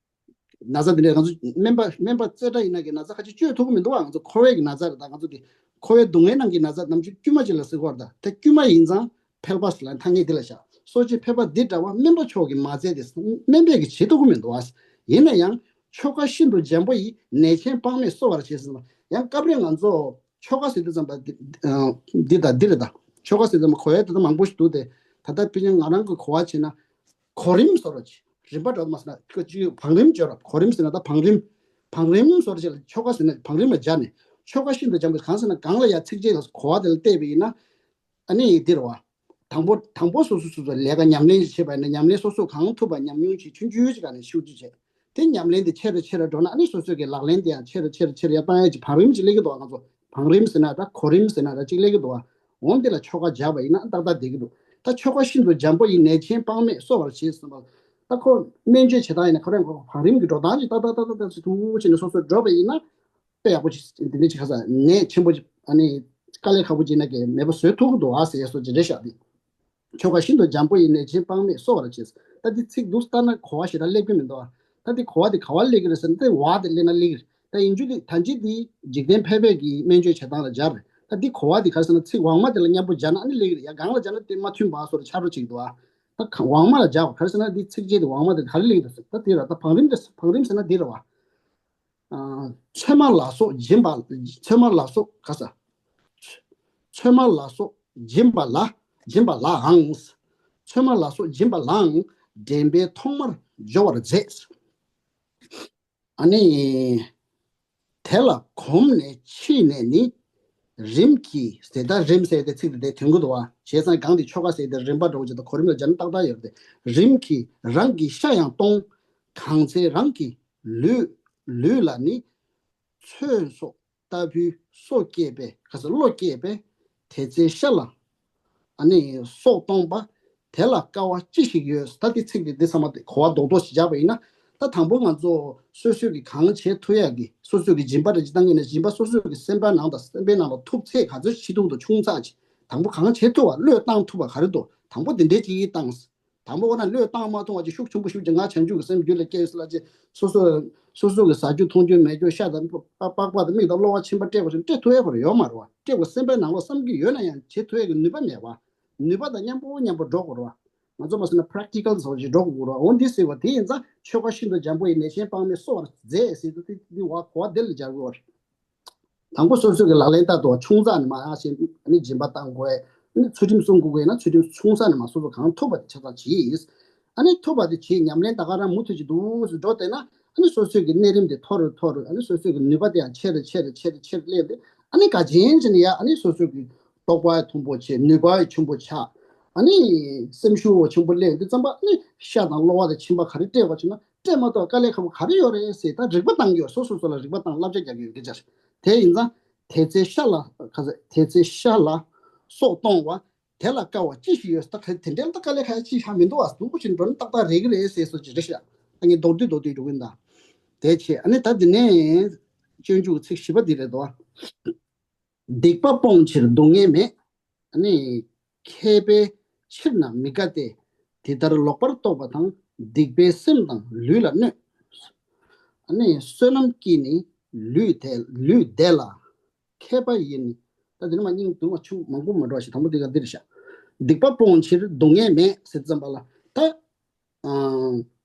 ན་ཚ་འདི་འདྲ་ང་ཚོ་སྨན་པ་སྨན་པ་རྩེ་གྲ་ཡིན་ན་གི་ན་ཚ་ཁ་ཅིག་བཅོས་ཐུབ་ཀྱི་མི་འདུག་བ། ང་ཚོ་འཁོར་བའི་གི་ན་ཚ་རེད། ད་ང་ཚོ་དེ་འཁོར་བའི་སྡུག་བསྔལ་ནང་གི་ན་ཚ་ནམ་རྒྱུན་དཀྱུས་མ་ཅིག་ལ་ཟེར་གི་བ་རེད། ད་དེ་དཀྱུས་མ་ཡིན་ཙང་ཕལ་པ་ཟེར་ལ་ཐ་སྙད་འདི་ལ་བཞག་གསོ་དཔྱད་ཕལ་པ་འདི་འདྲ་བ་སྨན་པ་མཆོག་གིས་མ་མཛད་དེ། སྨན་པས་གི་བྱེད་ཐུབ་ཀྱི་མི་འདུག་བ། ཡིན་ན་ཡང་ཆོ་ག་ཤིན་ཏུ་འཇམ་པོ་ཡིས། ནད་ཆེན་དཔག་མེད་གསོ་བར་བྱེད་ཟེར་ན། ཡང་སྐབས་རེ་ང་ཚོ་ཆོ་ག་ཟེར་དུས་ཙམ་པ་འདི་ཨ་འདི་དང་འདི་རེད། ད་ཆོ་ག་ཟེར་དུས་ཙམ་པ་གོ་ཡ་དེ་ད་མང་པོ་ཞིག་འདུག་སྟེ། ད་ལྟ་དཔེར་ན་ང་རང་གི་གོ་བ་བྱས་ན། གོ་རིམ་བཟོ་འདྲ་ཅིག་རིམ་པ་འདྲ་མ་ཟེར་ན་ཁོ་ཅིག་བང་རིམ་བརྗོད་ར། གོ་རིམ་ཟེར་ན་ད་བང་རིམ། བང་རིམ་བཟོ་འདྲ་ཅིག་ལ་ཆོ་ག་ཟེར་ན་བང་རིམ་ལ་སྦྱར་ནས་ཆོ་ག་ཤིན་ཏུ་འཇམ་པོ། གང་ཟེར་ན་གང་ལ་ཡང་ཚིགས་བཅད་ལ་གོ་བ་དེ་ལ་བལྟས་པ་ཡིན་ན། ཨ་ནི་འདི་རེད་བ། དང་པོ་དང་པོ་སོ་སོ་སོ་སོ་ལས་ཀ་ཉམས་ལེན་ཞིག་བྱེད་པ་ཡིན་ན། ཉམས་ལེན་སོ་སོ་གང་ཐུབ་པ་ཉམས་མྱོང་ཞིག་ཆུང་ཆུང་ཞིག་ག་ནས་ཤུགས་ཆེ་བྱས། དེ་ཉམས་ལེན་དེ་ཆེ་རུ་ཆེ་རུ་འགྲོ་ན། ཨ་ནི་སོ་སོའི་གི་ལག་ལེན་དེ་ཡང་ཆེ་རུ་ཆེ་རུ་ཆེ་རུ་ཡར་བཏང་ཡ་ཅིག་བང་རིམ་ཅིག་སླེབས་ཀྱི་འདུག་ང་ཚོ་བང་རིམ་ཟེར་ན་འདྲ། གོ་རིམ་ཟེར་ན་འདྲ་ཅིག་སླེབས་ཀྱི་འདུག་འོ་འདི་ལ་ཆོ་ག་སྦྱར་བ་ཡིན་ན་ཏག་ཏག་བསྡད་ཀྱི་འདུག་ད་ཆོ་ག་ཤིན་ཏུ་འཇམ་པོ་ཡིས། ནད་ཆེན་དཔག་མེད་གསོ་བར་བྱེད་ཟེར་བ། ད་ཁོ་སྨན་བཅོས་བྱེད་སྟངས་ཡིན་ན་ཁོ་རང་ཁོ་བང་རིམ་གྱི་འགྲོ་སྟངས་ཅིག་ཏག་ཏག་ཏག་ཏག་ཏག་ཅིག་ཐུང་ངུ་བྱས་ནས་སོ་སོ་འགྲོ་བ་ཡིན་ན། དཔེ་ཡག་པོ་ཅིག་འདི་འདྲ་ཅིག་ཁ་ས་ནད་ཆེན་པོ་ཅིག་ཨ་ནི་དཀའ་ལས་ཁག་པོ་ཅིག་ན་གི་མེད་པ་བཟོ་ཐུབ་ཀྱི་འདུག་ཨ་ཟེར་ཡ་སོགས་ཅིག་རེད་ཤག་འདི། ཆོ་ག་ཤིན་ཏུ་འཇམ་པོ་ཡིས། ནད་ཆེན་དཔག་མེད་གསོ་བར་བྱེད། ད་འདི་ཚིག་འདུག་ལྟ་ན་གོ་བ་ཞེ་དྲག་སླེབས་ཀྱི་མི་འདུག་ད་འདི་གོ་བ་འདི་ག་བ་སླེབས་ཀྱི་རེད་ཟེར་ན། འདི་བ་དེ་སླེབས་ན་སླེབས་ཀྱི་རེད། ད་ཡིན་རྒྱུ་འདི་ད་འདི་འདི་འཇིག་རྟེན་ཕལ་པས་ཀྱི་སྨན་བཅོས་བྱེད་སྟངས་ལ་སྦྱར་རེད། ད་འདི་གོ་བ་འདི་ག་རེ་ཟེར་ན། ཚིག་བང་མ་དེ་ལ་མཉམ་པོ་སྦྱར་ན་ཨ་ནི་སླེབས་ཀྱི་རེད་ཡ། སྒང་ལ་སྦྱར་ན་དེ་མ་མཐུན་པ་སོགས་ཆགས་འགྲོ་ཅིག་འདུག་ཨ། ད་ག་བང་མ་ལ་སྦྱར་བ་ག་རེ་ཟེར་ན། འདི་ཚིགས་བཅད་དེ་བང་མ་དེ་ག་རེ་སླེབས་ཀྱི་འདུག་ཟེར། ད་དེ་ར་ད་བང་རིམ་དེ་བང་རིམ་ཟེར་ན་འདི་རེད་བ། ཨ། ཚོད་མ་ལ་སོགས་སྦྱིན་པ། ཚོད་མ་ལ་སོགས་ག་ས། ཚོད་མ་ལ་སོགས་སྦྱིན་པ་ལ། སྦྱིན་པ་ལའང་། ཚོད་མ་ལ་སོགས་སྦྱིན་པ་ལའང་། འདྲེན་པས་ཐོག་མར་སྦྱོར་བར་མཛད། ཨ་ནི། དེ་ལ་གོམས་ནས་ཕྱིས་ནས་ནི། རིམ་གྱིས་ཟེར། ད་རིམ་ཟེར་ཏེ་ཚིག་དེ་དེ་དོན་གྱི་འདུག་བ། བྱས་ཙང་གང་དེ་ཆོ་ག་ཟེར་ཏེ་རིམ་པ་འདྲ་བོ་ཅིག་དང་གོ་རིམ་ལ་སྦྱར་ན་ཏག་ཏག་ཡོད་རེད་དེ། རིམ་གྱིས་རང་གི་ཤ་ཡང་གཏོང་། གང་ཚེ་རང་གི་ལུས། ལུས་ལ་ནི། ཚོད་སོགས་ལྟ་བུའི་སོ་བསྐྱེད་པས། ག་ས་བློ་བསྐྱེད་པས། དེ་ཚེ་ཤ་ལ་ཨ་ནི་སོགས་གཏོང་བ། དེ་ལ་དཀའ་བ་ཅི་ཞིག་ཡོད། ད་འདི་ཚིག་འདི་འདི་ཚང་མ་གོ་བ་རྡོག་རྡོག་ཞིག་བཞག་པ་ཡིན་ན། ད་དང་པོ་ང་ཚོ་སོ་སོས་ཀྱི་གང་བྱེད་ཐུབ་ཡག་གི་སོ་སོས་ཀྱི་སྦྱིན་པ་རེ་ཅིག་བཏང་གི་ན། སྦྱིན་པ་སོ་སོས་ཀྱི་སེམས་པའི་ནང་དང་སེམས་པའི་ནང་ལ་ཐུབ་ཚད་ག་ཚོད་ཅིག་ཐུབ་འདུག་ཆུང་ཙག་ཅིག་དང་པོ་གང་བྱེད་ཐུབ་པ། བློས་བཏང་ཐུབ་པ་ག་རེ་འདུག་དང་པོ་འདི་འདྲའི་ཅིག་བཏང་། དང་པོ་འོ་ན་བློས་བཏང་མ་ཐུབ་པ་ཅིག་ཤུགས་ཆེན་པོ་ཞིག་ཅིག་ང་བྱང་ཆུབ་ཀྱི་སེམས་རྒྱུད་ལ་སྐྱེས་ཡོད་ཟེར་ལ་ཅིག་སོ་སོ་སོ་སོ་གི་ཟ་རྒྱུ་འཐུང་རྒྱུ་མེད་རྒྱུ། ཤ་དང་པགས་པ་དང་མིག་དང་གློ་བ་མཆིན་པ་སྤྲད་པ་ཞིག་སྤྲད་ཐུབ་ཡ་བར་ཡོད་མ་རེད་བ། སྤྲད་དགོས་སེམས་པའི་ནང་ལ་བསམ་གྱི་ཡོད་ན་ཡང་བྱེད་ཐུབ་ཡ་གི་ནུས་པ་མེད་བ། ནུས་པ་དང་མཉམ་པོ་མཉམ་པོ་འགྲོ་དགོས་རེད་བ། ང་ཚོ་མ་ཟེར་ན་practical་བཟོ་ཞིག་འགྲོ་དགོས་རེད་བ། འོ་འདི་ཟེར་བ་དེ་ཡིན་ཙང་ཆོ་ག་ཤིན་ཏུ་འཇམ་པོ་ཡིས། ནད་ཆེན་དཔག་མེད་གསོ་བར་མཛད་ཟེར་དུས་དེ་འདི་བ་གོ་བ་དེ་ལ་སྦྱར་དགོས་རེད། དང་པོ་སོ་སོའི་གི་ལག་ལེན་ལྟར་དུ་ཆུང་ཙག་ནས་མར་ཡང་ཞིང་ཨ་ནི་སྦྱིན་པ་བཏང་དགོས། ཨ་ནི་ཚུལ་ཁྲིམས་སྲུང་དགོས་ཀྱི་ཡིན་ན་ཚུལ་ཁྲིམས་ཆུང་ཙག་ནས་མར་སོ་སོ་གང་ཐུབ་པ་དེ་ཆ་ཚང་གྱིས། ཨ་ནི་ཐུབ་པ་དེ་བྱེད། ཉམས་ལེན་ད་ག་རང་མུ་མཐུད་ཀྱིས་འདུག་སེ་འགྲོ་བསྡད་ན། ཨ་ནི་སོ་སོའི་གི་གནས་རིམ་དེ་མཐོ་རུ་མཐོ་རུ། ཨ་ནི་སོ་སོའི་གི་ནུས་པ་དེ་ཡང་ཆེ་རུ་ཆེ་རུ་ཆེ་རུ་ཆེ་རུ་སླེབས་ཏེ། ཨ་ནི་ག་ཅན་ཅིག་ནས་ཡ་ཨ་ནི་སོ་སོའི་གི་རྟོགས་པ་ཡང་མཐོན་པོ་ཆེ། ནུས་པ་ཡང་ཆེན་པོ་ཆགས། ཨ་ནི་སེམས་ཤུགས་ཆེན་པོ་སླེབས་དུས་ཙམ་པ། ཨ་ནི་ཤ་དང་གློ་བ་དང་མཆིན་པ་ག་རེ་སྤྲད་པ་བྱུང་ན། སྤྲད་མ་གཏོགས་དཀའ་ལས་ཁག་པོ་ག་རེ་ཡོད་རེད་ཟེར། ད་རིག་པ་བཏང་གི་ཡོད། སོ་སོ་སོ་ལ་རིག་པ་བཏང་བསླབ་བྱ་རྒྱག་གི་ཡོད་སྐད་ཆ་རེད། དེ་ཡིན་ཙང་དེ་ཚེ་ཤ་ལ་ག་ཚོད། དེ་ཚེ་ཤ་ལ་སོགས་གཏོང་བ། དེ་ལ་དཀའ་བ་ཅི་ཞིག་ཡོད། ད་ག་དེ་འདྲའི་ད་དཀའ་ལས་ཁག་ཅི་ཞིག་མི་འདུག་བ། སྡུག་པོ་ཞིག་འགྲོ་ན་ཏག་ཏག་རེད་ཀྱི་རེད་ཟེར་སོ་ཅིག་རེད་ཤག་ཨ་ནི་མདོར་བསྡུས་མདོར་བསྡུས་འགྲོ་གི་ཡིན་ད། དེ་བྱས་ཨ་ནི་ད་འདི་ནས་སྤྱོད་འཇུག་ཚིག་བཞི་པ་འདི་རེད་དོ། སྡིག་པ་སྤོང་ཕྱིར་སྡུག་བསྔལ་མེད། ནི་མཁས་པའི་ཕྱིར་ན་མི་དགའ་སྟེ། འདི་ལྟར་ལོག་པར་རྟོག་པ་དང་། སྡིག་པས་སེམས་དང་ལུས་ལ་གནོད། ཨ་ནི་བསོད་ནམས་ཀྱིས་ནི་ལུས་དེ་ལུས་བདེ་ལ། མཁས་པ་ཡིས་ནི། ད་འདི་ནི་མ་སྙིང་སྡུག་མ་ཆུང་མང་པོ་མ་འགྲོ་ཞིག་དང་པོ་འདི་ག་འདིར་བཞག་སྡིག་པ་སྤོང་ཕྱིར་སྡུག་བསྔལ་མེད་ཟེར་ཙམ་པ་ལ་ད།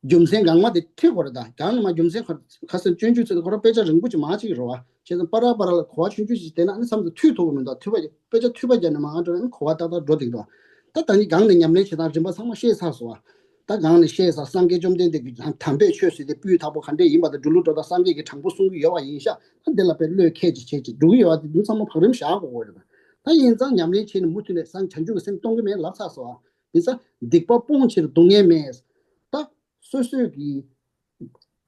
རྒྱུ་མཚན་གང་མ་དེ་ཁྲིད་དགོས་རེད། ད་གང་ནས་མ་རྒྱུ་མཚན་ཁ་ཁ་སེམས་སྤྱོད་འཇུག་ཚོད་ཁོ་རང་དཔེ་ཆ་རིང་པོ་ཅིག་མང་ཅིག་རེད་བ། བྱས་ཙང་པ་ར་པ་ར་ལ་གོ་བ་ཆུང་ཆུང་ཅིག་བལྟས་ན་ཨ་ནི་མཚམས་སུ་མཐུད་ཐུབ་ཀྱི་མི་འདུག་མཐུད་པ་དཔེ་ཆ་མཐུད་པ་རྒྱབ་ནས་མ་འགྲོ་ན་གོ་བ་ཏག་ཏག་འགྲོ་བསྡད་ཀྱི་འདུག་ད་ད་ནི་གང་ནས་ཉམས་ལེན་བྱེད་སྟངས་རིམ་པ་ཚང་མ་ཤེས་ཚར་སོང་བ། ད་གང་ནས་ཤེས་ཚར། སངས་རྒྱས་བཅོམ་ལྡན་འདས་ཀྱིས་དམ་པའི་ཆོས་ཟེར་ཏེ་སྤུས་དག་པོ་ག་འདྲས་ཡིན་པ་དང་འགྲོ་ལུགས་འགྲོ་སྟངས་སངས་རྒྱས་ཀྱིས་དྲང་པོ་གསུང་གི་ཡོད་པ་ཡིན་ཤག་ད་འདི་ལ་དཔེ་བློས་འཁེལ་ཅིག་བྱེད་ཅིག་འགྲོ་གི་ཡོད་པ་དེ་ཚང་མ་བག་རིམ་བཞག་དགོས་ཀྱི་རེད། ད་ཡིན་ཙང་ཉམས་ལེན་བྱས་ནས་མུ་མཐུད་ནས་སངས་བྱང་ཆུབ་ཀྱི་སེམས་གཏོང་གི་མེད་ལབ་ཚར་སོང་བ། ཡིན་ཙང་སྡིག་པ་སྤོང་ཕྱིར་སྡུག་བསྔལ་མེད། ད་སོ་སོས་ཀྱི་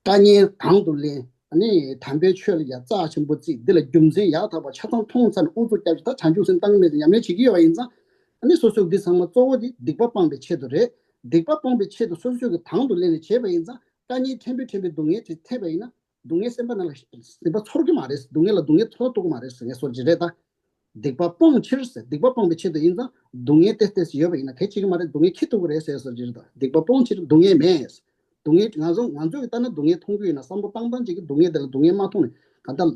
དཀའ་ངལ་དང་དུ་ལེན། ཨ་ནི་དམ་པའི་ཆོས་ལ་ཡ་རྩ་ཆེན་པོ་བརྩིས། འདི་ལ་རྒྱུ་མཚན་ཡག་ཐག་པ་ཆ་ཚང་མཐོང་ཚར་ནས་ཨུ་ཚུགས་རྒྱབ་ཀྱི་ད་བྱང་ཆུབ་སེམས་བཏང་གི་མེད་ཟེར་ཉམས་ལེན་བྱེད་ཀྱི་ཡོད་པ་ཡིན་ཙང་། ཨ་ནི་སོ་སོས་འདི་ཚང་མ་གཙོ་བོ་དེ་སྡིག་པ་སྤང་བའི་ཆེད་དུ་རེད། སྡིག་པ་སྤང་བའི་ཆེད་དུ་སོ་སོས་ཀྱི་དང་དུ་ལེན་ནས་བྱས་པ་ཡིན་ཙང་དཀའ་ངལ་ཕྲན་བུ་ཕྲན་བུའི་སྡུག་བསྔལ་དེ་ཐེབས་པ་ཡིན་ན་སྡུག་བསྔལ་སེམས་པ་ནང་ལ་སེམས་པ་ཚོར་གྱི་མ་རེད། སྡུག་བསྔལ་ལ་སྡུག་བསྔལ་ཚོར་ཐུབ་ཀྱི་མ་རེད་ཟེར་ངས་སོ་ཅི་རེད་ད། སྡིག་པ་སྤོང་ཕྱིར་ཟེར། སྡིག་པ་སྤོང་བའི་ཆེད་དུ་ཡིན་ཙང་སྡུག་བསྔལ་ཏེ་ཏེ་ཡོད་པ་ཡིན་ན་གལ་ཆེ་གི་མ་རེད། སྡུག་བསྔལ་འཁྱེར་ཐུབ་ཀྱི་རེད་ཟེར་སོ་ཅི་རེད་ད། སྡིག་པ་སྤོང་ཕྱིར་སྡུག་བསྔལ་མེད། སྡུག་བསྔལ་ང་ཚོ་ང་ཚོས་ཀྱི་ལྟ་ན་སྡུག་བསྔལ་མཐོང་གི་ཡོད་ན་བསམ་བློ་བཏང་སྟངས་ཅིག་གིས་སྡུག་བསྔལ་དེ་ལ་སྡུག་བསྔལ་མ་མཐོང་ནས་གང་ལྟར་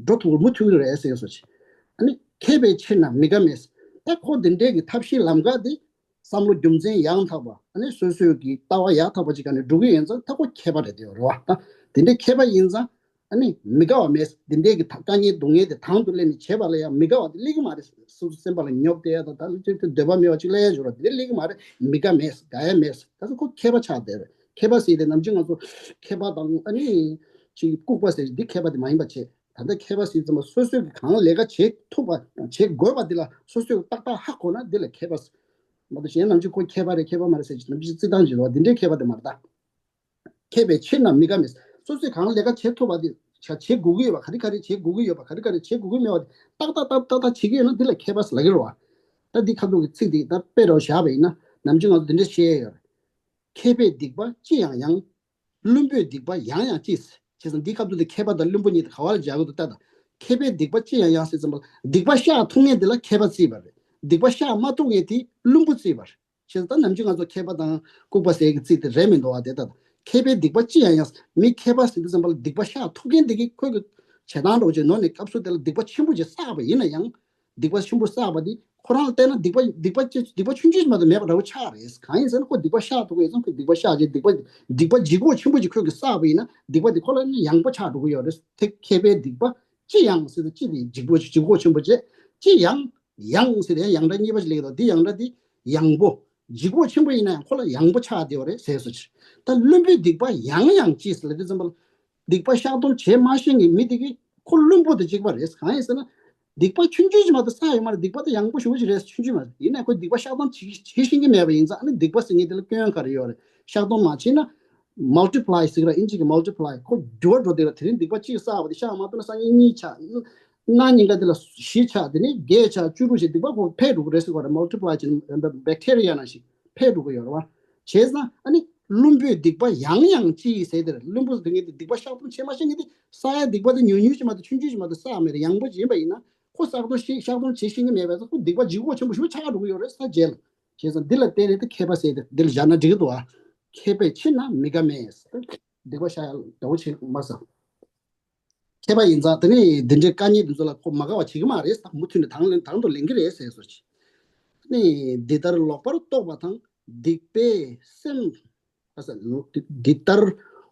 འགྲོ་ཐུབ་ཀྱི་མུ་མཐུད་ཀྱི་རེད་ཟེར་སོ་ཅི། ཨ་ནི་མཁས་པའི་ཕྱིར་ན་མི་དགའ་མེད། ད་ཁོ་འདི་འདྲའི་གི་ཐབས་ཤེས་ལམ་ཁ་འདི་བསམ་བློ་རྒྱུ་མཚན་ཡང་དག་པ་ཨ་ནི་སོ་སོའི་གི་ལྟ་བ་ཡག་དག་པ་ཅིག་ག་ནས་འགྲོ་གི་ཡིན་ཙང་ད་ཁོ་མཁས་པ་རེད་དེ་རེད་བ། ད་དེ་འདྲའི་མཁས་པ་ཡིན་ཙང་ཨ་ནི་མི་དགའ་བ་མེད། དེ་འདྲའི་གི་དཀའ་ངལ་སྡུག་བསྔལ་དེ་དང་དུ་ལེན་ནས་བྱེད་པ་ལ་ཡང་མི་དགའ་བ་དེ་སླེབས་ཀྱི་མ་རེད། སོ་སོ་སེམས་པ་ལ་ཉོབ་བསྡད་ཡ་དང་ད་ལྟ་འདོད་པ་མེད་པ་ཅིག་སླེབས་ཡ་ཞོར་བ་དེ་སླེབས་ཀྱི་མ་རེད། མི་དགའ་མེད། དགའ་ཡ་མེད། ད་ཚོ་ཁོ་མཁས་པ་ཆགས་བསྡད་རེད། མཁས་པ་ཟེར་དེ་ནམ་རྒྱུན་ང་ཚོ་མཁས་པ་དང་ཨ་ནི་ཅིག་ལྐུགས་པ་ཟེར་འདི་མཁས་པ་དེ་མ་ཡིན་པ་བྱེད། ད་ལྟ་མཁས་པ་ཟེར་ཙམ་པ་སོ་སོས་ཀྱི་གང་ལས་ཀ་བྱེད་ཐུབ་པ་བྱེད་དགོས་པ་འདི་ལ་སོ་སོས་ཏག་ཏག་ཧ་གོ་ན་འདི་ལ་མཁས་པ་ཟེར། མ་གཏོགས་གཞན་ནམ་རྒྱུན་ཁོ་མཁས་པ་རེད་མཁས་པ་མ་རེད་ཟེར་ཅིག་ནམ་རྒྱུན་རྩི་སྟངས་ཅིག་རེད་བ། འདི་འདྲའི་མཁས་པ་དེ་མ་རེད་ད། མཁས་པའི་ཕྱིར་ན་མི་དགའ་མེད། སོ་སོས་གང་ལས་ཀ་བྱེད་ཐུབ་པ་དེ་བྱ་བྱེད་དགོས་ཀྱི་ཡོད་པ་ག་རེ་ག་རེ་བྱེད་དགོས་ཀྱི་ཡོད་པ་ག་རེ་ག་རེ་བྱེད་དགོས་ཀྱི་མེད་པ་དེ་ཏག་ཏག་ཏག་ཏག་ཏག་བྱེད་ཀྱི་ཡོད་ན་འདི་ལ་མཁས་པ་ཟེར་ལབ་ཀྱི་རེད་བ། ད་འདི་ཁ་ཐུག་གི་ཚིག་འདི་ད་དཔེ་རུ་བཞག་པ་ཡིན་ན་ནམ་རྒྱུན་ང་ཚོ་འདི་འདྲ་བཤད་ཡ་ཡོད་རེད། མཁས་པའི་སྡིག་པ་ཅི་ཡང་ཡང་། བླུན་པོའི་སྡིག་པ་ཡང་ཡང་ཅི། བྱས་ཙང་འདི་སྐབས་དུ་དེ་མཁས་པ་དང་བླུན་པོ་གཉིས་དེ་ག་བར་སྦྱར་གི་འདུག་ལྟ་དང་། མཁས་པའི་སྡིག་པ་ཅི་ཡང་ཡང་ཟེར་ཙམ་པ་ལ་སྡིག་པ་བཤགས་ཐུབ་མཁན་དེ་ལ་མཁས་པ་བརྩིས་པ་རེད། སྡིག་པ་བཤགས་མ་ཐུབ་མཁན་དེ་བླུན་པོ་བརྩིས་པ་རེད། བྱས་ཙང་ད་ནམ་རྒྱུན་ང་ཚོ་མཁས་པ་དང་ལྐུགས་པ་ཟེར་གི་རྩིས་དེ་རེད་མི་འདུག་བ། དེ་ལྟ་དང་མཁས་པའི་སྡིག་པ་ཅི་ཡང་ཡང་མི་མཁས་པ་ཟེར་དུས་ཙམ་པ་ལ་སྡིག་པ་བཤགས་ཐུབ་མཁན་དེ་གི་ཁོས་གི་བྱེད་སྟངས་འདྲ་བོ་ཅིག་ནོར་ནས་སྐབས་སུ་དེ་ལ་སྡིག་པ་ཆེན་པོ་ཅིག་བསགས་པ་ཡིན་ན་ཡང་། སྡིག་པ་ཆེན་པོ་བསགས་པ་འདི་ཁོ་རང་ལ་བལྟས་ན་སྡིག་པ་སྡིག་པ་ཅི་སྡིག་པ་ཆུང་ཆུང་ཅིག་མ་གཏོགས་མེད་པ་འདྲ་བོ་ཆགས་རེད། གང་ཡིན་ཟེར་ན་ཁོ་སྡིག་པ་བཤགས་ཐུབ་ཀྱི་ཡོད་ཙང་ཁོས་སྡིག་པ་བཤགས་བྱས་སྡིག་པ་སྡིག་པ་ལྗིད་ཁོག་ཆེན་པོ་ཅིག་ཁོས་ཀྱིས་བསགས་པ་ཡིན་ན་སྡིག་པ་འདི་ཁོ་ལ་ནི་ཡང་པོ་ཆགས་འགྲོ་གི་ཡོད་རེད། དེ་མཁས་པའི་སྡིག་པ་ཅི་ཡང་ཟེར་དུས་ཅི་དེ་ལྗིད་པོ་ལྗིད་ཁོག་ཆེན་པོ་བྱས་ཅི་ཡང་ཡང་ཟེར་དེ་ཡང་སྒྲ་གཉིས་པ་ཞིག་སླེབས་ཀྱི་འདུག་འདི་ཡང་སྒྲ་འདི་ཡང་པོ་ལྗིད་ཁོག་ཆེན་པོ་ཡིན་ན་ཡང་ཁོ་ལ་ཡང་པོ་ཆགས་བསྡད་ཡོད་རེད་ཟེར་སོ་ཅི། ད་བླུན་པོའི་སྡིག་པ་ཡང་ཡང་ཅི་ཟེར་ལབ་དུས་ཙམ་པ་ལ་སྡིག་པ་བཤགས་སྡོམ་བྱེད་མ་ཤེས་མཁན་མི་དེ་གིས་ཁོ་བླུན་པོ་དང་གཅིག་པ་རེད། གང་ཡིན་ཟེར་ན། སྡིག་པ་ཆུང་ཆུང་ཅིག་མ་གཏོགས་བསགས་ཡོད་མ་རེད། སྡིག་པ་དེ་ཡང་པོ་ཞེ་པོ་ཅིག་རེད། ཆུང་ཆུང་མ་རེད། ཡིན་ན་ཁོས་སྡིག་པ་བཤགས་སྡོམ་བྱེད་བྱེད་ཤེས་ཀྱི་མེད་པ་ཡིན་ཙང་ཨ་ནི་སྡིག་པ་ཟེར་མཁན་དེ་ལ་སྐྱོན་ག་རེ་ཡོད་རེད། བཤགས་སྡོམ་མ་བྱས་ན། མལ་ཊི་པ་ལའི་ཟེར་གི་ར། ཨིན་ཇི་གི་མལ་ཊི་པ་ལའི་ཁོ་འགྱུར་བ་འགྲོ་དེ་ར། དེ་རིང་སྡིག་པ་གཅིག་བསགས་པ་དེ་བཤགས་མ་ཐུབ་ན་སང་ཉིན་གཉིས་ཆགས། གནངས་ཉིན་ཀ་དེ་ལ་བཞི་ཆགས། དེ་ནས་བརྒྱད་ཆགས། བཅུ་དྲུག་ཆགས། སྡིག་པ་ཁོ་འཕེལ་འགྲོ་གི་རེད་ཟེར་གི་ར། མལ་ཊི་པ་ལའི་བྱས་ན་བེག་ཊི་རི་ཡ་ནང་བཞིན་འཕེལ་འགྲོ་གི་ཡོད་རེད་བ། བྱས་ཙང་ཨ་ནི་བླུན་པོའི་སྡིག་པ་ཡང་ཡང་ཅི་ཡིས་ཟེར་དེར། བླུན་པོ་དེ་ངས་དེ་སྡིག་པ་བཤགས་སྡོམ་བྱེད་མ་ཤེས་ངས་དེ་བསགས་ཡ་སྡིག་པ་དེ་ཉུང་ཉུང་ཅིག་མ་གཏོགས་ཆུང་ཆུང་ཅིག་མ་གཏོགས་བསགས་མེད་རེད། ཡང་པོ་ཅིག་ཡིན་པ་ཡིན་ན་ཁོ་བསགས་སྡོམ་ཤེས་བཤགས་སྡོམ་བྱེད་ཤེས་ཀྱི་མེད་པས་ཁོ་སྡིག་པ་ལྗིད་ཁོག་ཆེན་པོ་ཞིག་ཆགས་འགྲོ་གི་ཡོད་རེད་ས་རྗེས་ལ། བྱས་ཙང་འདི་ལ་བརྟེན་ནས་དེ་མཁས་པ་ཟེར་དེ་འདི་ལ་བཞག་ན་འགྲིག་གི་འདུག་ཨ། མཁས་པའི་ཕྱིར་ན་མི་དགའ་མེད། སྡིག་པ་བཤགས་ཡ་འདྲ་བོ་བྱེད་མ་ས། མཁས་པ་ཡིན་ཙང་དེ་ནས་འདི་འདྲའི་དཀའ་ངལ་འདི་ཚོ་ལ་ཁོ་མ་དགའ་བ་བྱེད་ཀྱི་མ་རེད། མུ་མཐུད་ནས་དང་ལེན་དང་དུ་ལེན་གྱི་རེད་ཟེར་སོ་ཅི། ནི་འདི་ལྟར་ལོག་པར་རྟོག་པ་དང་སྡིག་པས་སེམས། ཨ་ས་འདི་ལྟར་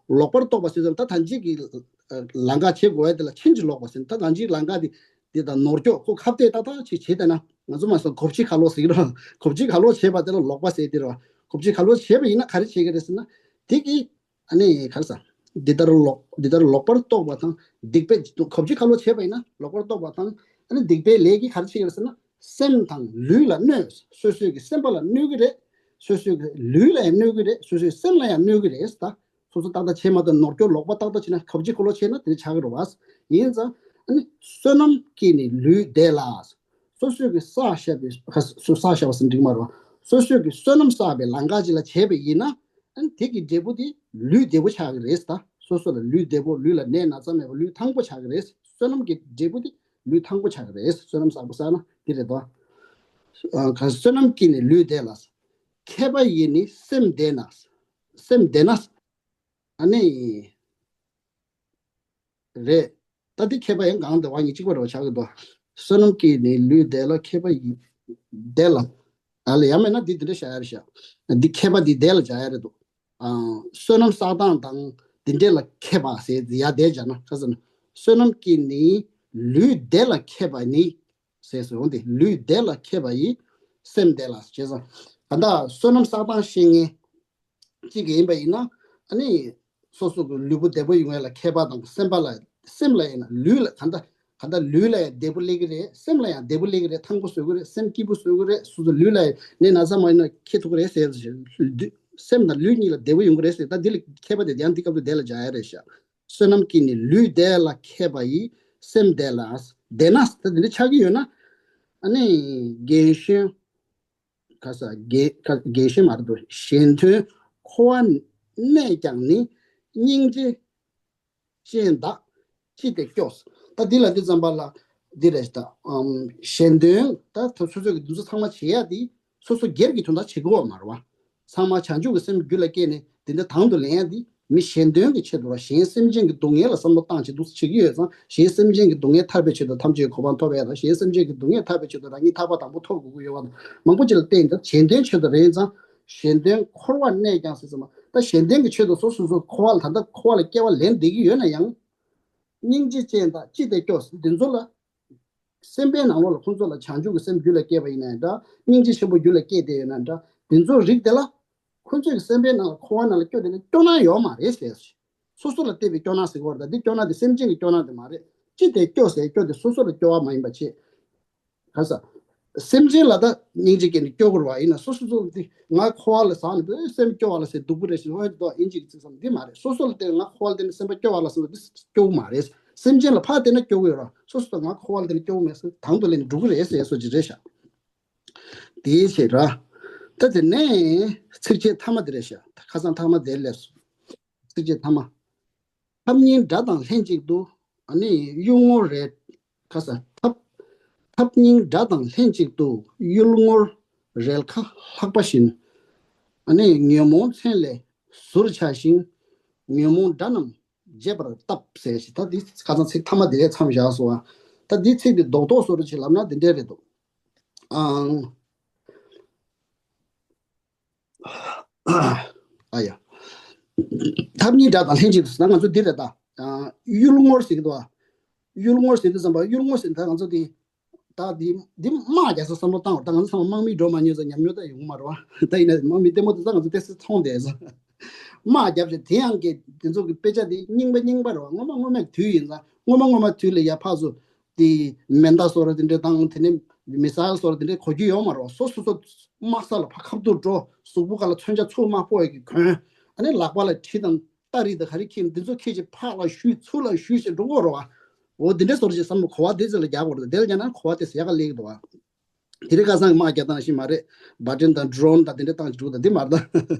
ལོག་པར་རྟོག་པ་ཟེར་ཙམ་ད་ད་ཅིག་གི་ལམ་ཁ་བྱེད་དགོས་ཡ་དེ་ལ་ཕྱིན་ཅི་ལོག་པ་ཟེར། ད་ད་ཅིག་ལམ་ཁ་དེ་འདི་དང་ནོར་སྐྱོག་ཁོ་ཁ་གཏད་ཏག་ཏག་ཅིག་བྱེད་བསྡད་ན་ང་ཚོ་མ་སོང་གོ་ཕྱི་ཁ་ལོག་ཟེར་གི་རེད། གོ་ཕྱི་ཁ་ལོག་བྱེད་པ་དེ་ལ་ལོག་པ་ཟེར་དེ་རེད་བ། གོ་ཕྱི་ཁ་ལོག་བྱེད་པ་ཡིན་ན་ག་རེ་བྱེད་ཀྱི་རེད་ཟེར་ན་དེ་གི་ཨ་ནི་ག་རེ་ཟ། འདི་ལྟར་ལོག་འདི་ལྟར་ལོག་པར་རྟོག་པ་དང་སྡིག་པའི་གོ་ཕྱི་ཁ་ལོག་བྱས་པ་ཡིན་ན་ལོག་པར་རྟོག་པ་དང་ཨ་ནི་སྡིག་པའི་ལས་ཀྱིས་ག་རེ་བྱེད་ཀྱི་རེད་ཟེར་ན་སེམས་དང་ལུས་ལ་གནོད། སོ་སོའི་གི་སེམས་པ་ལ་གནོད་ཀྱི་རེད། སོ་སོའི་གི་ལུས་ལ་ཡང་གནོད་ཀྱི་རེད། སོ་སོའི་སེམས་ལ་ཡང་གནོད་ཀྱི་རེད་ད། སོ་སོ་ཏག་ཏག་བྱས་མ་གཏོགས་ནོར་སྐྱོར་ལོག་པ་ཏག་ཏག་བྱས་ན་གོ་ཕྱི་ཁ་ལོག་བྱས་ན་དེ་ཆགས་ཀྱི་རེད་བ། ཡིན་ཙང་ཨ་ནི་བསོད་ནམས་ཀྱིས་ནི་ལུས་བདེ་ལ། སོ་སོས་ཀྱི་བསགས་བཞག་པའི་ཁ་སོ་བསགས་བཞག་པ་ཟེར་འགྲིག་མ་རེད་བ། སོ་སོས་ཀྱི་བསོད་ནམས་བསགས་པའི་ལམ་ཁ་ཅིག་ལ་བྱས་པ་ཡིན་ན། ཨ་ནི་དེ་གི་འབྲས་བུ་དེ་ལུས་བདེ་པོ་ཆགས་ཀྱི་རེད་ད། སོ་སོ་ལ་ལུས་བདེ་པོ་ལུས་ལ་ནད་ན་ཚ་མེད་པ་ལུས་ཐང་པོ་ཆགས་ཀྱི་རེད། བསོད་ནམས་ཀྱི་འབྲས་བུ་དེ་ལུས་ཐང་པོ་ཆགས་ཀྱི་རེད། བསོད་ནམས་བསགས་པ་བསགས་ན་དེ་རེད་དོ། ཨ་ག་བསོད་ནམས་ཀྱིས་ནི་ལུས་བདེ་ལ། མཁས་པ་ཡིས་ནི་སེམས་བདེ་ན། སེམས་བདེ་ན། ཨ་ནི། རེད། ད་འདི་མཁས་པ་ཡང་གང་དེ་བ་གཉིས་གཅིག་པ་རེད་བ་ཆགས་ཀྱི་འདུག་བསོད་ནམས་ཀྱིས་ནི་ལུས་བདེ་ལ་མཁས་པ་ཡིས་བདེ་ལ། ཨ་ལ་ཡང་མེད་ན་འདི་འདི་འདྲ་བྱ་ཡ་རེད་ཤག་འདི་མཁས་པ་འདི་བདེ་ལ་བྱ་ཡ་རེད་འདུག་ཨ་བསོད་ནམས་བསགས་སྟངས་དང་འདི་འདྲས་ལ་མཁས་པ་ཟེར་ཡ་བདེ་བྱ་ན་ཁ་ཟེར་ན། བསོད་ནམས་ཀྱིས་ནི་ལུས་བདེ་ལ་མཁས་པ་ནི་ཟེར་སོང་སྟེ། ལུས་བདེ་ལ་མཁས་པ་ཡིས་སེམས་བདེ་ལ་བྱས་ཙང་། ག་འདྲ་བསོད་ནམས་བསགས་སྟངས་ཤེས་མཁན་གཅིག་ཡིན་པ་ཡིན་ན། ཨ་ནི་སོ་སོ་གི་ལུས་པོ་བདེ་པོ་ཡོང་ཡ་ལ་མཁས་པ་དང་སེམས་པ་ལ། སེམས་ལ་ཡིན་ན་ལུས་ལ་ག་འདྲ་ག་འདྲ་ལུས་ལ་ཡང་བདེ་པོ་སླེབས་ཀྱི་རེད། སེམས་ལ་ཡང་བདེ་པོ་སླེབས་ཀྱི་རེད། ཐང་པོ་བཟོ་གི་རེད། སེམས་སྐྱིད་པོ་བཟོ་གི་རེད། སོ་སོ་ལུས་ལ་ནད་ན་ཚ་མ་ཡིན་ན་ཁེ་ཐུག་གི་རེད་ཟེར། སེམས་དང་ལུས་གཉིས་ལ་བདེ་པོ་ཡོང་གི་རེད་ཟེར། ད་འདི་ལ་མཁས་པ་དེ་ཡང་འདི་སྐབས་དུ་བདེ་ལ་སྦྱར་ཡ་རེད་ཤག་བསོད་ནམས་ཀྱིས་ནི་ལུས་བདེ་ལ་མཁས་པ་ཡིས་སེམས་བདེ་ལ། བདེ་ན་ད་འདི་འདྲ་ཆགས་ཀྱི་ཡོད་ན། ཨ་ནི་རྒན་གཞོན། ཁ་ས་རྒན་ཁ་རྒན་གཞོན་མ་རེད་དོ། གཞན་དོན་འཁོར་བ་གནས་ཀྱང་ནི། སྙིང་རྗེ་ཅན་བདག་ཅི་སྟེ་སྐྱོ། ད་འདི་ལ་འདི་ཙམ་པ་ལ་འདི་རེད་ད། ཨམ་གཞན་དོན་ད་ད་སོ་སོ་གི་འདི་ཚོ་ཚང་མ་བྱེད་ཡ་འདི་སོ་སོ་སྒེར་གྱི་དོན་དག་བྱེད་དགོས་པ་མ་རེད་བ། ཚང་མ་བྱང་ཆུབ་ཀྱི་སེམས་རྒྱུད་ལ་སྐྱེས་ནས་འདི་འདྲ་དང་དུ་ལེན་ཡ་འདི། མི་གཞན་དོན་གྱི་ཆེད་དུ་ལ་གཞན་སེམས་ཅན་གྱི་སྡུག་བསྔལ་ལ་བསམ་བློ་བཏང་བྱེད་འདུག་བྱེད་ཀྱི་ཡོད་ཙང་། གཞན་སེམས་ཅན་གྱི་སྡུག་བསྔལ་ཐར་པའི་ཆེད་དུ་ཐམས་ཅད་གོ་འཕང་ཐོབ་ཡ་དང་། གཞན་སེམས་ཅན་གྱི་སྡུག་བསྔལ་ཐར་པའི་ཆེད་དུ་རང་ཉིད་ཐར་པ་དང་པོ་ཐོབ་དགོས་ཀྱི་ཡོད་པ་དང་མང་པོ་ཅིག་ལ་བརྟེན་ཏེ་གཞན་དོན་ཆེད་དུ་རེད་ཙང་། གཞན་དོན་འཁོར་བར་གནས་ཀྱང་ཟེར་ཙམ་པ་ད་གཞན་དོན་གྱི་ཆེད་དུ་སོ་སོ་སོ་འཁོར་བ་ལ་ད་ལྟ་འཁོར་བ་ལ་སྐྱེ་བ་ལེན་བསྡད་ཀྱི་ཡོད་ན་ཡང་། སྙིང་རྗེ་ཅན་དག་ཅི་སྟེ་སྐྱོ། འདི་ཚོ་ལ། སེམས་པའི་ནང་ལོགས་ལ་ཁོང་ཚོ་ལ་བྱང་ཆུབ་ཀྱི་སེམས་རྒྱུད་ལ་སྐྱེས་པ་ཡིན་ན་འདྲ། སྙིང་རྗེ་ཆེན་པོ་རྒྱུད་ལ་སྐྱེས་བསྡད་ཡོད་ན་འདྲ། འདི་ཚོའི་རིགས་དེ་ལ། ཁོང་ཚོས་ཀྱི་སེམས་པའི་ནང་ལ་འཁོར་བ་ནང་ལ་སྐྱོ་དེ་ནི་སྐྱོ་སྣང་ཡོད་མ་རེད་ཟེར། སོ་སོ་ལ་བལྟས་པའི་སྐྱོ་སྣང་ཟེར་གྱི་ཡོད་རེད་ད། འདི་སྐྱོ་སྣང་དེ་སེམས་ཅན་གྱི་སྐྱོ་སྣང་དེ་མ་རེད། ཅི་སྟེ་སྐྱོ་ཟེར་སྐྱོ་དེ་སོ་སོ་ལ་སྐྱོ་བ་མ་ཡིན་པ་བྱས། ག་ས། སེམས་ཅན་ལ་ད་སྙིང་རྗེ་སྐྱེས་ནས་སྐྱོ་དགོས་རེད་བ། ཡིན་ན་སོ་སོ་ཚོ་འདི་ང་འཁོར་བ་ལ་ཟགས་ནས་བོད་སེམས་སྐྱོ་བ་ལ་ཟེར་སྡུག་པོ་རེད་ཟེར་ཧོན་ཏོ་ཨིན་ཅིག་ཚིག་བསམ་འདི་མ་རེད། སོ་སོ་ལ་བལྟས་ནས་ང་འཁོར་བ་ལ་བལྟས་ནས་སེམས་པ་སྐྱོ་བ་ལ་ཟེར་བ་འདི་སྐྱོ་བོ་མ་རེད། སེམས་ཅན་ལ་ཕར་བལྟས་ན་སྐྱོ་བོ་ཡོད་ར། སོ་སོ་ལ་ང་འཁོར་བ་ལ་བལྟས་ནས་སྐྱོ་བོ་མེད་ཟེར་དང་དུ་ལེན་ནས་འགྲོ་གི་རེད་ཟེར་སོ་ཅིག་རེད་ཤག་དེའི་ཕྱིར་ར། ད་དེ་ནས་ཚིགས་བཅད་ཐ་མ་དེ་རེད་ཤག་ད་ཁ་སང་ཐ་མ་དེ་སླེབས་སོང་། ཚིགས་བཅད་ཐ་མ། ཐབས་གཉིས་དགྲ་དང་ལྷན་ཅིག་ཏུ། ཨ་ནི་གཡུལ་ངོར་རེ། ཁ་ས་ཐབས། ཐབས་གཉིས་དགྲ་དང་ལྷན་ཅིག་ཏུ། གཡུལ་ངོར་རེལ་ཁ་ལྷགས་པ་བཞིན། ཨ་ནི་ཉོན་མོངས་མཚན་ལས་ཟུར་ཕྱགས་ཤིང་། ཉོན་མོངས་དགྲ་རྣམས་བརྗེད་པར་བཏབ་ཟེར་ཞིག་ད་འདི་ཁ་སང་ཚིག་ཐ་མ་དེ་གས་མཚམས་བཞག་སོང་བ། ད་འདི་ཚིག་འདི་རྡོག་རྡོག་བཟོ་འདྲ་ཅིག་ལབ་ན་འདི་འདྲས་རེད་འདུག་ཨང་། ཨ་ཡ། ཐབས་གཉིས་དགྲ་དང་ལྷན་ཅིག་ཏུ་ཟེར་ན་ང་ཚོ་འདི་རེད་ད། ཨ་གཡུལ་ངོར་ཟེར་གྱི་འདུག་ཨ། གཡུལ་ངོར་ཟེར་དུས་ཙམ་པ་གཡུལ་ངོ་ཟེར་ད་ང་ཚོ་འདི། ད་འདི་འདི་དམག་རྒྱག་ས་བསམ་བློ་བཏང་བ་ད་ང་ཚོ་ཚང་མ་དམག་མི་འགྲོ་མ་མྱོང་ཙང་ཉམས་མྱོང་ད་ཡོང་གི་མ་རེད་བ། ད་ཡིན་ན་དམག་མི་ལྟད་མོ་དེ་ད་ང་ཚོ་ཏོག་ཙམ་མཐོང་བསྡད་ཙང་། དམག་རྒྱབ་ཞིག་དེ་ཡང་གི་དེ་ཚོ་གི་དཔེ་ཆ་དེ་རྙིང་པ་རྙིང་པ་རེད་བ། སྔོན་མ་སྔོན་མའི་དུས་ཡིན་ཙང་སྔོན་མ་སྔོན་མའི་དུས་ལ་ཡ་ཕར་ཚུར། དེ་མེ་མདའ་བཟོ་ར་དེ་འདྲ་དང་དེ་ནས་མི་སལ་བཟོ་ར་དེ་འདྲ་གོ་རྒྱུ་ཡོད་མ་རེད། སོ་སོ་སོ་དམག་ས་ལ་ཕར་ཁ་ཐུག་འགྲོ། གཟུགས་པོ་ག་ལ་མཚོན་ཆ་ཚུར་མ་ཕོག་ཡ་གི་གོན། ཨ་ནི་ལག་པ་ལ་གྲི་དང་སྟ་རེ་དང་ག་རེ་འཁྱེར་འདི་ཚོ་འཁྱེར་བྱས་ཕར་ལ་གཞུས་ཚུར་ལ་གཞུས་བྱས་འགྲོ་དགོས་རེད་བ། འོ་དེ་འདྲ་བཟོ་ར་ཅིག་བསམ་བློ་གོ་བ་དེ་ཚོ་ལ་རྒྱག་དགོས་རེད། དེ་ལ་རྒྱག་ན་གོ་བ་དེ་ཡག་ག་སླེབས་ཀྱི་འདུག་བ། དེ་རིང་ཁ་སང་གི་དམག་རྒྱག་སྟངས་ཤིག་མ་རེད། བ་ཏྲན་དང་ཌོ་རོན་དང་དེ་འདྲ་བཏང་ཅིག་འགྲོ་དང་འདི་མ་རེད་ད།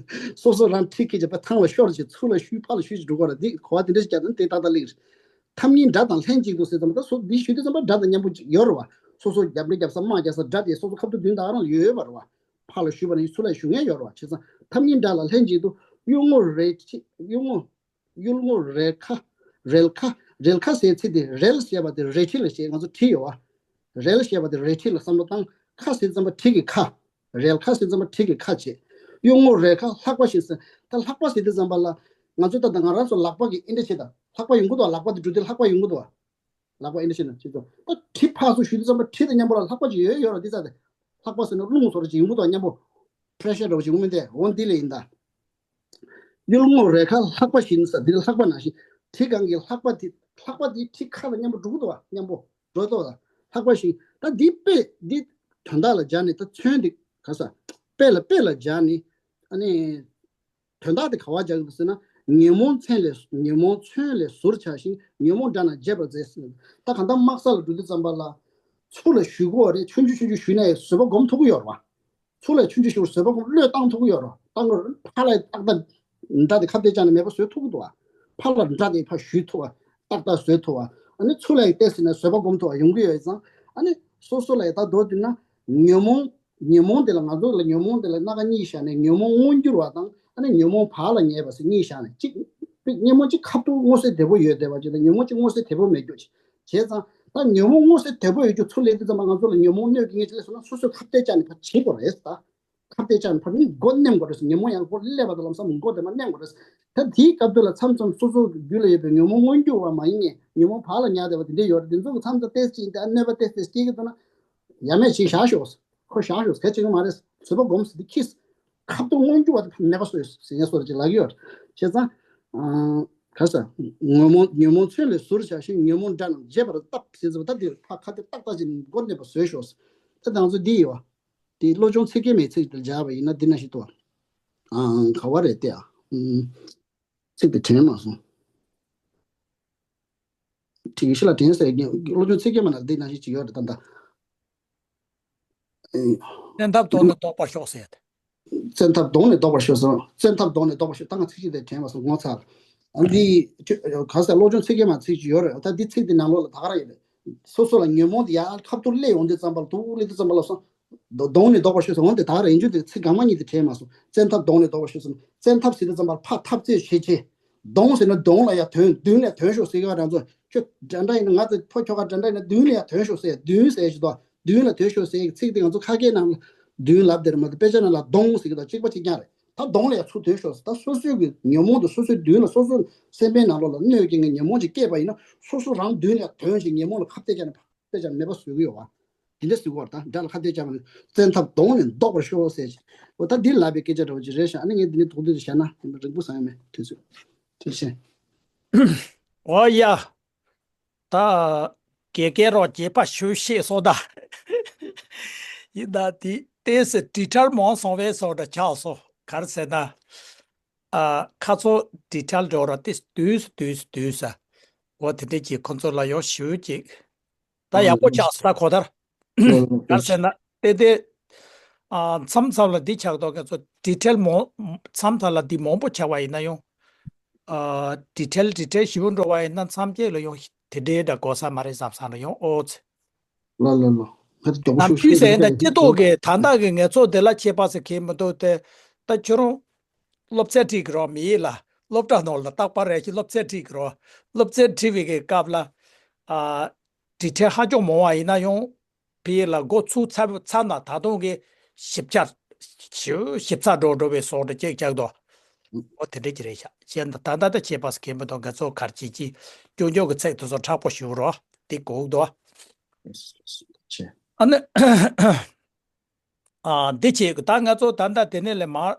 སོ་སོ་རང་ཁྲི་འཁྱེར་བྱས་ཕར་ཐང་ལ་ཤོར་བྱས་ཚུར་ལ་གཞུས་ཕར་ལ་གཞུས་ཅིག་འགྲོ་དགོས་རེད། འདི་གོ་བ་དེ་འདྲ་ཞིག་རྒྱག་ན་དེ་ཏག་ཏག་སླེབས་རེད། ཐབས་གཉིས་དགྲ་དང་ལྷན་ཅིག་ཏུ་ཟེར་ཙམ་ད་སོ་འདི་ཞུ་དུས་ཙམ་པ་དགྲ་དང་མཉམ་པོ་ཅིག་ཡོད་རེད་བ། སོ་སོ་རྒྱབ་ལ་རྒྱབ་ས་དམག་རྒྱག་ས་དགྲ་དེ་སོ་སོ་ཁ་ཐུག་མདུན་དུ་ཨ་རང་ཡོད་ཡོད་པ་རེད་བ། ཕར་ལ་གཞུས་པ་ན་ཡི་ཚུར་ལ་གཞུ་མཁན་ཡོད་རེད་བ། བྱས་ཙང་ཐབས་གཉིས་དགྲ་ལ་ལྷན་ཅིག་ཏུ་གཡུལ་ངོ་རེ་ཁྲི་གཡུལ་ངོ་གཡུལ་ངོ་རེ་ཁ་རེལ་ཁ་རེལ་ཁ་ཟེར་ཚིག་དེ་རེལ་ཞེས་པ་དེ་རལ་གྲི་ལ་བྱས་ང་ཚོ་གྲི་ཡོད་བ། རེལ་ཞེས་པ་དེ་རལ་གྲི་ལ་བསམ་བློ་བཏང་། ཁ་ཟེར་ཙམ་པ་གྲི་གི་ཁ། རེལ་ཁ་ཟེར་ཙམ་པ་གྲི་གི་ཁ་བྱས། གཡུལ་ངོ་རེ་ཁ་ལྷགས་པ་ཞིག་ཟེར། ད་ལྷགས་པ་ཟེར་དུས་ཙམ་པ་ལ་ང་ཚོ་ད་ལྟ་ང་རང་ཚོ་ལག་པ་གི་ཨེ་འདྲ་བྱེད་ད་ལྷགས་པ་ཡོང་གི་འདུག་ལག་པ་དེ་འགྲོ་དུས་ལྷགས་པ་ཡོང་གི་འདུག་ལག་པ་ཨེ་འདྲ་བྱེད་ན་ཅི་ཚོ་ད་གྲི་ཕར་ཚུར་གཞུས་དུས་ཙམ་པ་གྲི་དང་མཉམ་པོ་ལ་ལྷགས་པ་ཅིག་ཡོད་ཡོད་ར་འདི་ཙ་དེ། ལྷགས་པ་ཟེར་ན་རླུང་བཟོ་འདྲ་ཅིག་ཡོང་གི་འདུག་མཉམ་པོ། པེ་རེ་ཤར་འདྲ་བོ་ཅིག་ཡོང་མི་འདུག་འོ་འདི་ལས་ཡིན་ད། གཡུལ་ངོ་རེ་ཁ་ལྷགས་པ་བཞིན་ཟེར་འདི་ལྷགས་པ་ནང་བཞིན་གྲི་གང་གི་ལྷགས་པ་དེ་ལྷགས་པ་དེ་གྲི་ཁ་དང་མཉམ་པོ་འགྲོ་གི་འདུག་བ། མཉམ་པོ་འགྲོ་ཐུབ་ལ་ལྷགས་པ་བཞིན་ད་འདི་དཔེ་འདི་དོན་དག་ལ་སྦྱར་ནས་ད་མཚོན་འདི་ག་ས་དཔེ་ལ་དཔེ་ལ་སྦྱར་ནས་ཨ་ནི་དོན་དག་དེ་ག་བ་སྦྱར་གི་འདུག་ཟེར་ན་ཉོན་མོངས་མཚན་ལས་ཉོན་མོངས་མཚོན་ལས་ཟུར་ཆགས་ཤིང་ཉོན་མོངས་དགྲ་རྣམས་བརྗེད་པར་མཛད་ཟེར། ད་གང་ལྟར་དམག་ས་ལ་འགྲོ་དུས་ཙམ་པ་ལ་ཚུར་ལ་གཞུས་དགོས་པ་རེད། ཆུང་ཆུང་ཆུང་ཆུང་གཞུས་ན་ཡང་བཟོད་པ་སྒོམ་ཐུབ་ཀྱི་ཡོད་རེད་བ། ཚུར་ལ་ཆུང་ཆུང་ཞིག་བཟོད་པ་སྒོམ་བློས་བཏང་ཐུབ་ཀྱི་ཡོད་རེད། བཏང་གི་རེད། ཕར་ལ་ཏག་ཏག་འདྲ་དེ་ཁ་གཏད་བཅག་ནས་མེད་པ་བཟོད་ཐུབ་ཀྱི་འདུག་བ། ཕར་ལ་འདྲ་དེ་ཕར་གཞུས་ཐུབ་བ། ཏག་ཏག་བཟོད་ཐུབ་བ། ཨ་ནི་ཚུར་ལ་ཡང་བལྟས་ཟིན་ན་བཟོད་པ་སྒོམ་ཐུབ་བ་ཡོང་གི་ཡོད་ཙང་། ཨ་ནི་སོ་སོ་ལ་ཡང་ད་མདོར་བསྡུས་ན་ཉོན་མོངས་ ཉོན་མོངས་དེ་ལ་ང་ཚོ་ལ་ཉོན་མོངས་དེ་ལ་སྣ་ཁ་གཉིས་བཞག་ནས་ཉོན་མོངས་མངོན་གྱུར་བ་དང་ཨ་ནི་ཉོན་མོངས་བག་ལ་ཉལ་བ་ཟེར་གཉིས་བཞག་ནས་གཅིག་ཉོན་མོངས་གཅིག་ཁ་ཐུག་མངོན་གསལ་དོད་པོ་ཡོད་བསྡད་པ་ཅིག་དང་ཉོན་མོངས་གཅིག་མངོན་གསལ་དོད་པོ་མེད་རྒྱུ་ཅིག་བྱས་ཙང་ད་ཉོན་མོངས་མངོན་གསལ་དོད་པོ་ཡོད་རྒྱུ་ཚུར་སླེབས་དུས་ཙམ་པ་ང་ཚོ་ལ་ཉོན་མོངས་གནོད་སྐྱེལ་མཁན་ཅིག་སླེབས་སོང་ན་སོ་སོས་ཁ་གཏད་བཅག་ནས་ཕར་བྱེད་དགོས་རེད་ད། ཁ་གཏད་བཅག་ནས་ཕར་ནི་མགོ་མནན་དགོས་རེད་ཟེར། ཉོན་མོངས་ཡང་མགོ་སླེབས་པ་དང་ལམ་སང་མགོ་དེ་མ་མནན་དགོས་རེད་ཟེར། ད་དེའི་སྐབས་དེ་ལ་མཚམས་མཚམས་སོ་སོ་རྒྱུད་ལ་ཡོད་པའི་ཉོན་མོངས་མངོན་གྱུར་བ་མ་ཡིན་ངེས་ཉོན་མོངས་བག་ལ་ཉལ་བསྡད་པ་དེ་འདྲ་ཡོད་རེད། དེ་ཚོ་གི་མཚམས་མཚམས་ཏོག་ཙམ་ཅིག་ད་གནོད་པ་ཏོག་ཙམ་སྐྱེལ་གྱི་འདུག་ན་ཡ་མེད་ཅིག་བཞག་ཤོག་ཁོ་བཞག་ཤོག་གལ་ཆེ་གི་མ་རེད། བཟོད་པ་སྒོམ་ཟེར་དེ་ཁྱི་ཁ་ཐུག་མངོན་གྱུར་བ་དེ་ཕར་མེད་པ་བཟོས་ཟེར་ངས་སོ་ར་ཅིག་ལབ་ཀྱི་ཡོད་རེད། བྱས་ཙང་ག་ས་ཉོན་མོངས་ཉོན་མོངས་མཚོན་ལས་ཟུར་བཞག་ཤིང་ཉོན་མོངས་དགྲ་རྣམས་བརྗེད་པར་བལྟ་ཟེར་ཙམ་ད་དེ་ཕར་ཁ་གཏད་ཏག་ཏག་ཅིག་མགོ་མནན་པ་བཟོས་ཤོག་ད་དང་ཚོ་འདི་ཡིན་བ། དེ་བློ་སྦྱོང་ཚིག་བརྒྱད་མའི་ཚིག་དེ་སྦྱར་བ་ཡིན་ན་འདི་ན་ཞིག་ཏུ། ཨང་ག་བ་རེད་དེ་ཨ། ཚིག་དེ་དྲན་མ་སོང་། དྲིན་ཤི་ལ་དྲན་ཟེར་གྱི་བློ་སྦྱོང་ཚིག་བརྒྱད་མ་ན་འདི་ན་ཞིག་ཅིག་ཡོད་རེད་ད་ད། བཙན་ཐབས་དོང་ནས་ལྡོག་པར་ཤོག་ཟེར། བཙན་ཐབས་དོང་ནས་ལྡོག་པར་ཤོག་ཟེར། བཙན་ཐབས་དོང་ནས་ལྡོག་པར་ཤོག་ད་ང་ཚིག་གཅིག་དེ་དྲན་མ་སོང་ངོ་ཚ། ཨ་འདི་ག་ས་བློ་སྦྱོང་ཚིག་བརྒྱད་མ་ཚིག་ཅིག་ཡོད་རེད་ད་འདི་ཚིག་འདི་ནང་ལོགས་ལ་ད་ག་རང་ཡོད་རེད། སོ་སོ་ལ་ཉོན་མོངས་དེ་ཡར་ཁ་ཐུག་སླེབས་ཡོང་དུས་ཙམ་པ་ལ་ཐུག་སླེབས་དུས་ཙམ་པ་ལ་སོང་། གདོང་ནས་ལྡོག་པར་ཤོག་ཟེར་འོན་ཏེ་ད་ག་རང་ཡིན་རྒྱུ་དེ་ཚིག་གང་མ་གཉིས་དེ་དྲན་མ་སོང་། བཙན་ཐབས་གདོང་ནས་ལྡོག་པར་ཤོག་ཟེར། བཙན་ཐབས་ཟེར་དུས་ཙམ་པར་ཕར་འཐབ་རྩོད་བྱེད་ཆེ། གདོང་ཟེར་ན་གདོང་ལ་ཡར་དོན་མདུན་ལ་དོན་ཤོག་ཟེར་གི་བ་རང་ཚོ་ཁྱོད་འདྲ་འདྲ་ཡིན་ན་ང་ཚོ་ཕོ་ཁྱོ་ག་འདྲ་འདྲ་ཡིན་ན་མདུན་ལ་ཡར་དོན་ཤོག་ཟེར་མདུན་ཟེར་ཞིག་དོ་མདུན་ལ་དོན་ཤོག་ཟེར་གི་ཚིག་དེ་ང་ཚོ་ཁ་སྐད་ནང་ལ་མདུན་ལབ་དེར་མ་དེ་དཔེ་ཆ་ནང་ལ་གདོང་ཟེར་གི་དང་གཅིག་པ་གཅིག་རྐྱང་རེད། ད་གདོང་ལ་ཡར་ཚུར་དོན་ཤོག་ཟེར། ད་སོ་སོའི་གི་ཉོན་མོངས་དེ་སོ་སོའི་མདུན་ལ་སོ་སོའི་སེམས་པའི་ནང་ལོགས་ལ་གནོད་ཀྱི་ངའི་ཉོན་མོངས་ཅིག་སྐྱེས་པ་ཡིན་ན་སོ་སོ་རང་མདུན་ལ་དོན་ཞིག་ཉོན་མོངས་ལ་ཁ་གཏད་བཅག་ནས་ཕ། དཔེ་ཆ་མེད་པ་བཟོ་གི་ཡོད་བ། དེ་འདྲ་ཟེར་གོ་བ་དང་དགྲ་ལ་ཁ་གཏད་བཅག་པ་ནི་བཙན་ཐབས་གདོང་ནས་ལྡོག་པར་ཤོག་ཟེར་ཞིང་། འོ་ད་འདི་ལབ་པའི་སྐད་ཆ་འདྲ་བོ་ཅིག་རེད་ཤག་ཨ་ནི་ངས་འདི་ནས་དོགས་འདི་བྱས་ན་རིང་པོ་བཟང་ཡོད་མེད་དུས་ཚོད། ཐུགས་རྗེ་ཆེ། འོ་ཡ། ད་དགེ་རྒན་རོགས་རྗེས་ཕ་ཞུ་ཤེས་སོ་ད། ཡིན་ད་དེ་ཏེས་དྲི་ཁྲལ་མང་སོང་བས་སོ་འདྲ་ཆགས་སོ་གར་ཟེར་ན། ཨ་ཁ་ཚོ་དྲི་ཁྲལ་འགྲོ་ར་ཏེ་དུས་དུས་དུས་ས། འོ་དེ་འདྲས་ཀྱི་ཁོ་ཚོ་ལ་ཡང་ཞུ་ཅིག་ད་ཡག་པོ་ཆགས་སོང་ད་ཁོ་ཐར། ག་རེ་ཟེར་ན་ཏེ་ཏེ། ཨ་མཚམས་མཚམས་ལ་འདི་ཆགས་ཏོ་ཁ་ཚོ་དྲི་ཁྲལ་མོ། མཚམས་མཚམས་ལ་འདི་མང་པོ་ཆགས་པ་ཡིན་ན་ཡང་། ཨ་དྲི་ཁྲལ་དྲི་ཁྲལ་ཞིབ་པོ་འགྲོ་བ་ཡིན་ན་མཚམས་སྐྱེས་ལ་ཡང་དེ་འདྲའི་འདྲ་གོ་ས་མ་རེད་བསམ་བསམ་ལ་ཡང་ཨོ་ཙི། ལ་ལ་ལ། ང་ཚོ་མགྱོགས་པོ་ནམ་ཤོད་རྒྱུས་ཤོད་ཟེར་ཡིན་ད་ཀྱི་སྐྱེ་ཐོག་གི་ད་ལྟ་གི་ངལ་རྩོལ་དེ་ལ་ཁྱད་པར་ཟེར་མཁན་མི་འདུག་སྟེ། ད་ཁྱོད་རང་སློབ་ཚན་ཁྲིད་ཀྱི་རོགས་མི་ཡིན་ལ། སློབ་གྲྭ་ནང་ལ་རྟག་པར་རེ་ཞིག་སློབ་ཚན་ཁྲིད་ཀྱི་རོགས། སློབ་ཚན་ཁྲིད་པའི་གི་སྐབས་ལ། ཨ་དྲི་ཁྲལ་ཧ་ཅང་མང་བ་ཡིན་ན་ཡང་། ཕི་ལ་འགོ་ཚུགས་ཚར་ཚར་ན་ད་དུང་གི་ཞིབ་ཆ། ཞིབ་ཞིབ་ཚགས་འགྲོ་འགྲོ་བའི་སོགས་དེ་ཅིག་ཆགས་འདུག་འོ་དེ་འདྲ་ཅིག་རེད་ཤག་བྱས་ན་ད་ལྟ་ད་ཁྱད་པར་ཟེར་མཁན་མི་འདུག་ངལ་རྩོལ་གར་བྱེད་ཀྱི། སྐྱོན་བརྗོད་ཀྱི་ཚིག་དེ་ཚོ་མཁྲེགས་པོ་ཞུ་རོགས་དེ་གོ་འདུག་ཆེ། ཨ་ནི། ཨ་འདི་བྱེད་དགོས་ད་ང་ཚོ་ད་ལྟ་དེ་ནས་ལས་མར།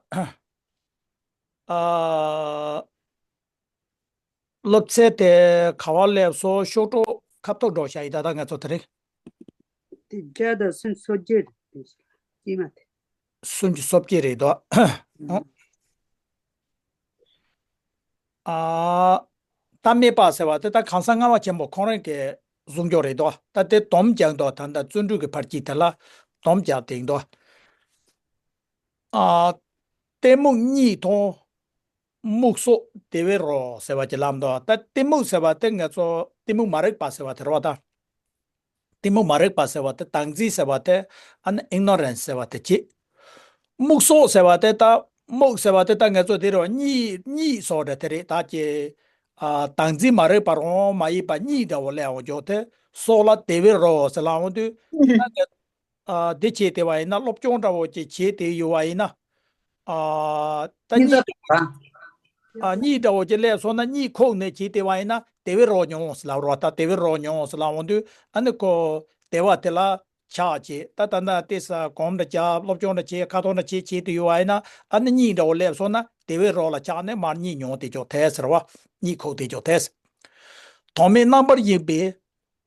ཨ་སློབ་ཚན་དེ་ག་བ་སླེབས་སོང་ཤོག་གྲོགས་ཁ་ཐོག་འགྲོ་བྱ་ཡི་ད་ལྟ་ང་ཚོ་དེ་རིང་། དེ་བརྒྱ་དང་སུམ་ཅུ་སོ་བརྒྱད་རེད་དེ་ཤི་མ་དེ། སུམ་ཅུ་སོ་བརྒྱད་རེད་དོ། ཨ། ཨ། ད་སྨྲས་པ་ཟེར་བ་དེ་ད་གང་ཟག་ལྔ་པ་ཆེན་པོ་ཁོང་རང་གི་གཟུངས་སྐྱོར་རེད་དོ། ད་དེ་སྡོམ་རྒྱག་འདུག་ད་ལྟ་བརྩོན་འགྲུས་ཀྱི་ཕར་གྱིས་དེ་ལ་སྡོམ་རྒྱག་དེ་ཡིན་དོ། ཨ། གཏི་མུག་གཉིད་དང་། རྨུགས་སོགས་བདེ་བའི་རོ་ཟེར་བ་ཅིག་ལབ་འདུག་ད་གཏི་མུག་ཟེར་བ་དེ་ང་ཚོ་གཏི་མུག་མ་རིག་པ་ཟེར་བ་དེ་རེད་བ་ད། གཏི་མུག་མ་རིག་པ་ཟེར་བ་དེ་བདག་འཛིན་ཟེར་བ་དེ་ཨ་ནི་ཨིག་ནོ་རེན་སི་ཟེར་བ་དེ་བྱེད། རྨུགས་སོགས་ཟེར་བ་དེ་ད་རྨུགས་ཟེར་བ་དེ་ད་ང་ཚོ་དེ་རུ་གཉིད་གཉིད་སོགས་རེད་དེ་རེད་ད་ཀྱེ། ཨ་བདག་འཛིན་མ་རིག་པ་རང་མ་ཡིན་པ་གཉིད་འདྲ་བོ་སླེབས་འོང་ཀྱོག་དེ་སོགས་ལ་བདེ་བའི་རོ་ཟེར་ལབ་འོང་དུས་ད་ང་ཨ་དེ་བྱས་དེ་བ་ཡིན་ན་སློབ་སྦྱོང་འདྲ་བོ་ཅིག་བྱས་དེ་ཡོད་བ་ཡིན་ན། ཨ་ད་གཉིད་གཉིད་འདྲ་བོ་ཅིག་སླེབས་སོང་ན་གཉིད་ཁུག་ནས་བྱས་དེ་བ་ཡིན་ན་བདེ་བའི་རོ་མྱོང་ཟེར་ལབ་རོགས་ད་བདེ་བའི་རོ་མྱོང་ཟེར་ལབ་འོང་དུས་ཨ་ནི་ཁོ་བདེ་བ་དེ་ལ་ཆགས་བྱས་ད་ད་ད་ལྟ་ས་གོམ་འདྲ་བྱས་སློབ་སྦྱོང་འདྲ་བྱས་ཁ་ཐོག་འདྲ་བྱས་བྱས་དེ་ཡོད་བ་ཡིན་ན་ཨ་ནི་གཉིད་འདྲ་བོ་སླེབས་སོང་ན་བདེ་བའི་རོ་ལ་ཆགས་ནས་མར་གཉིད་མྱོང་དེ་ཅོག་ཐལ་ཟེར་བ། གཉིད་ཁུག་དེ་ཅོག་ཐལ་ཟེར། དོན་མེད་རྣམ་པར་གཡེངས་པའི།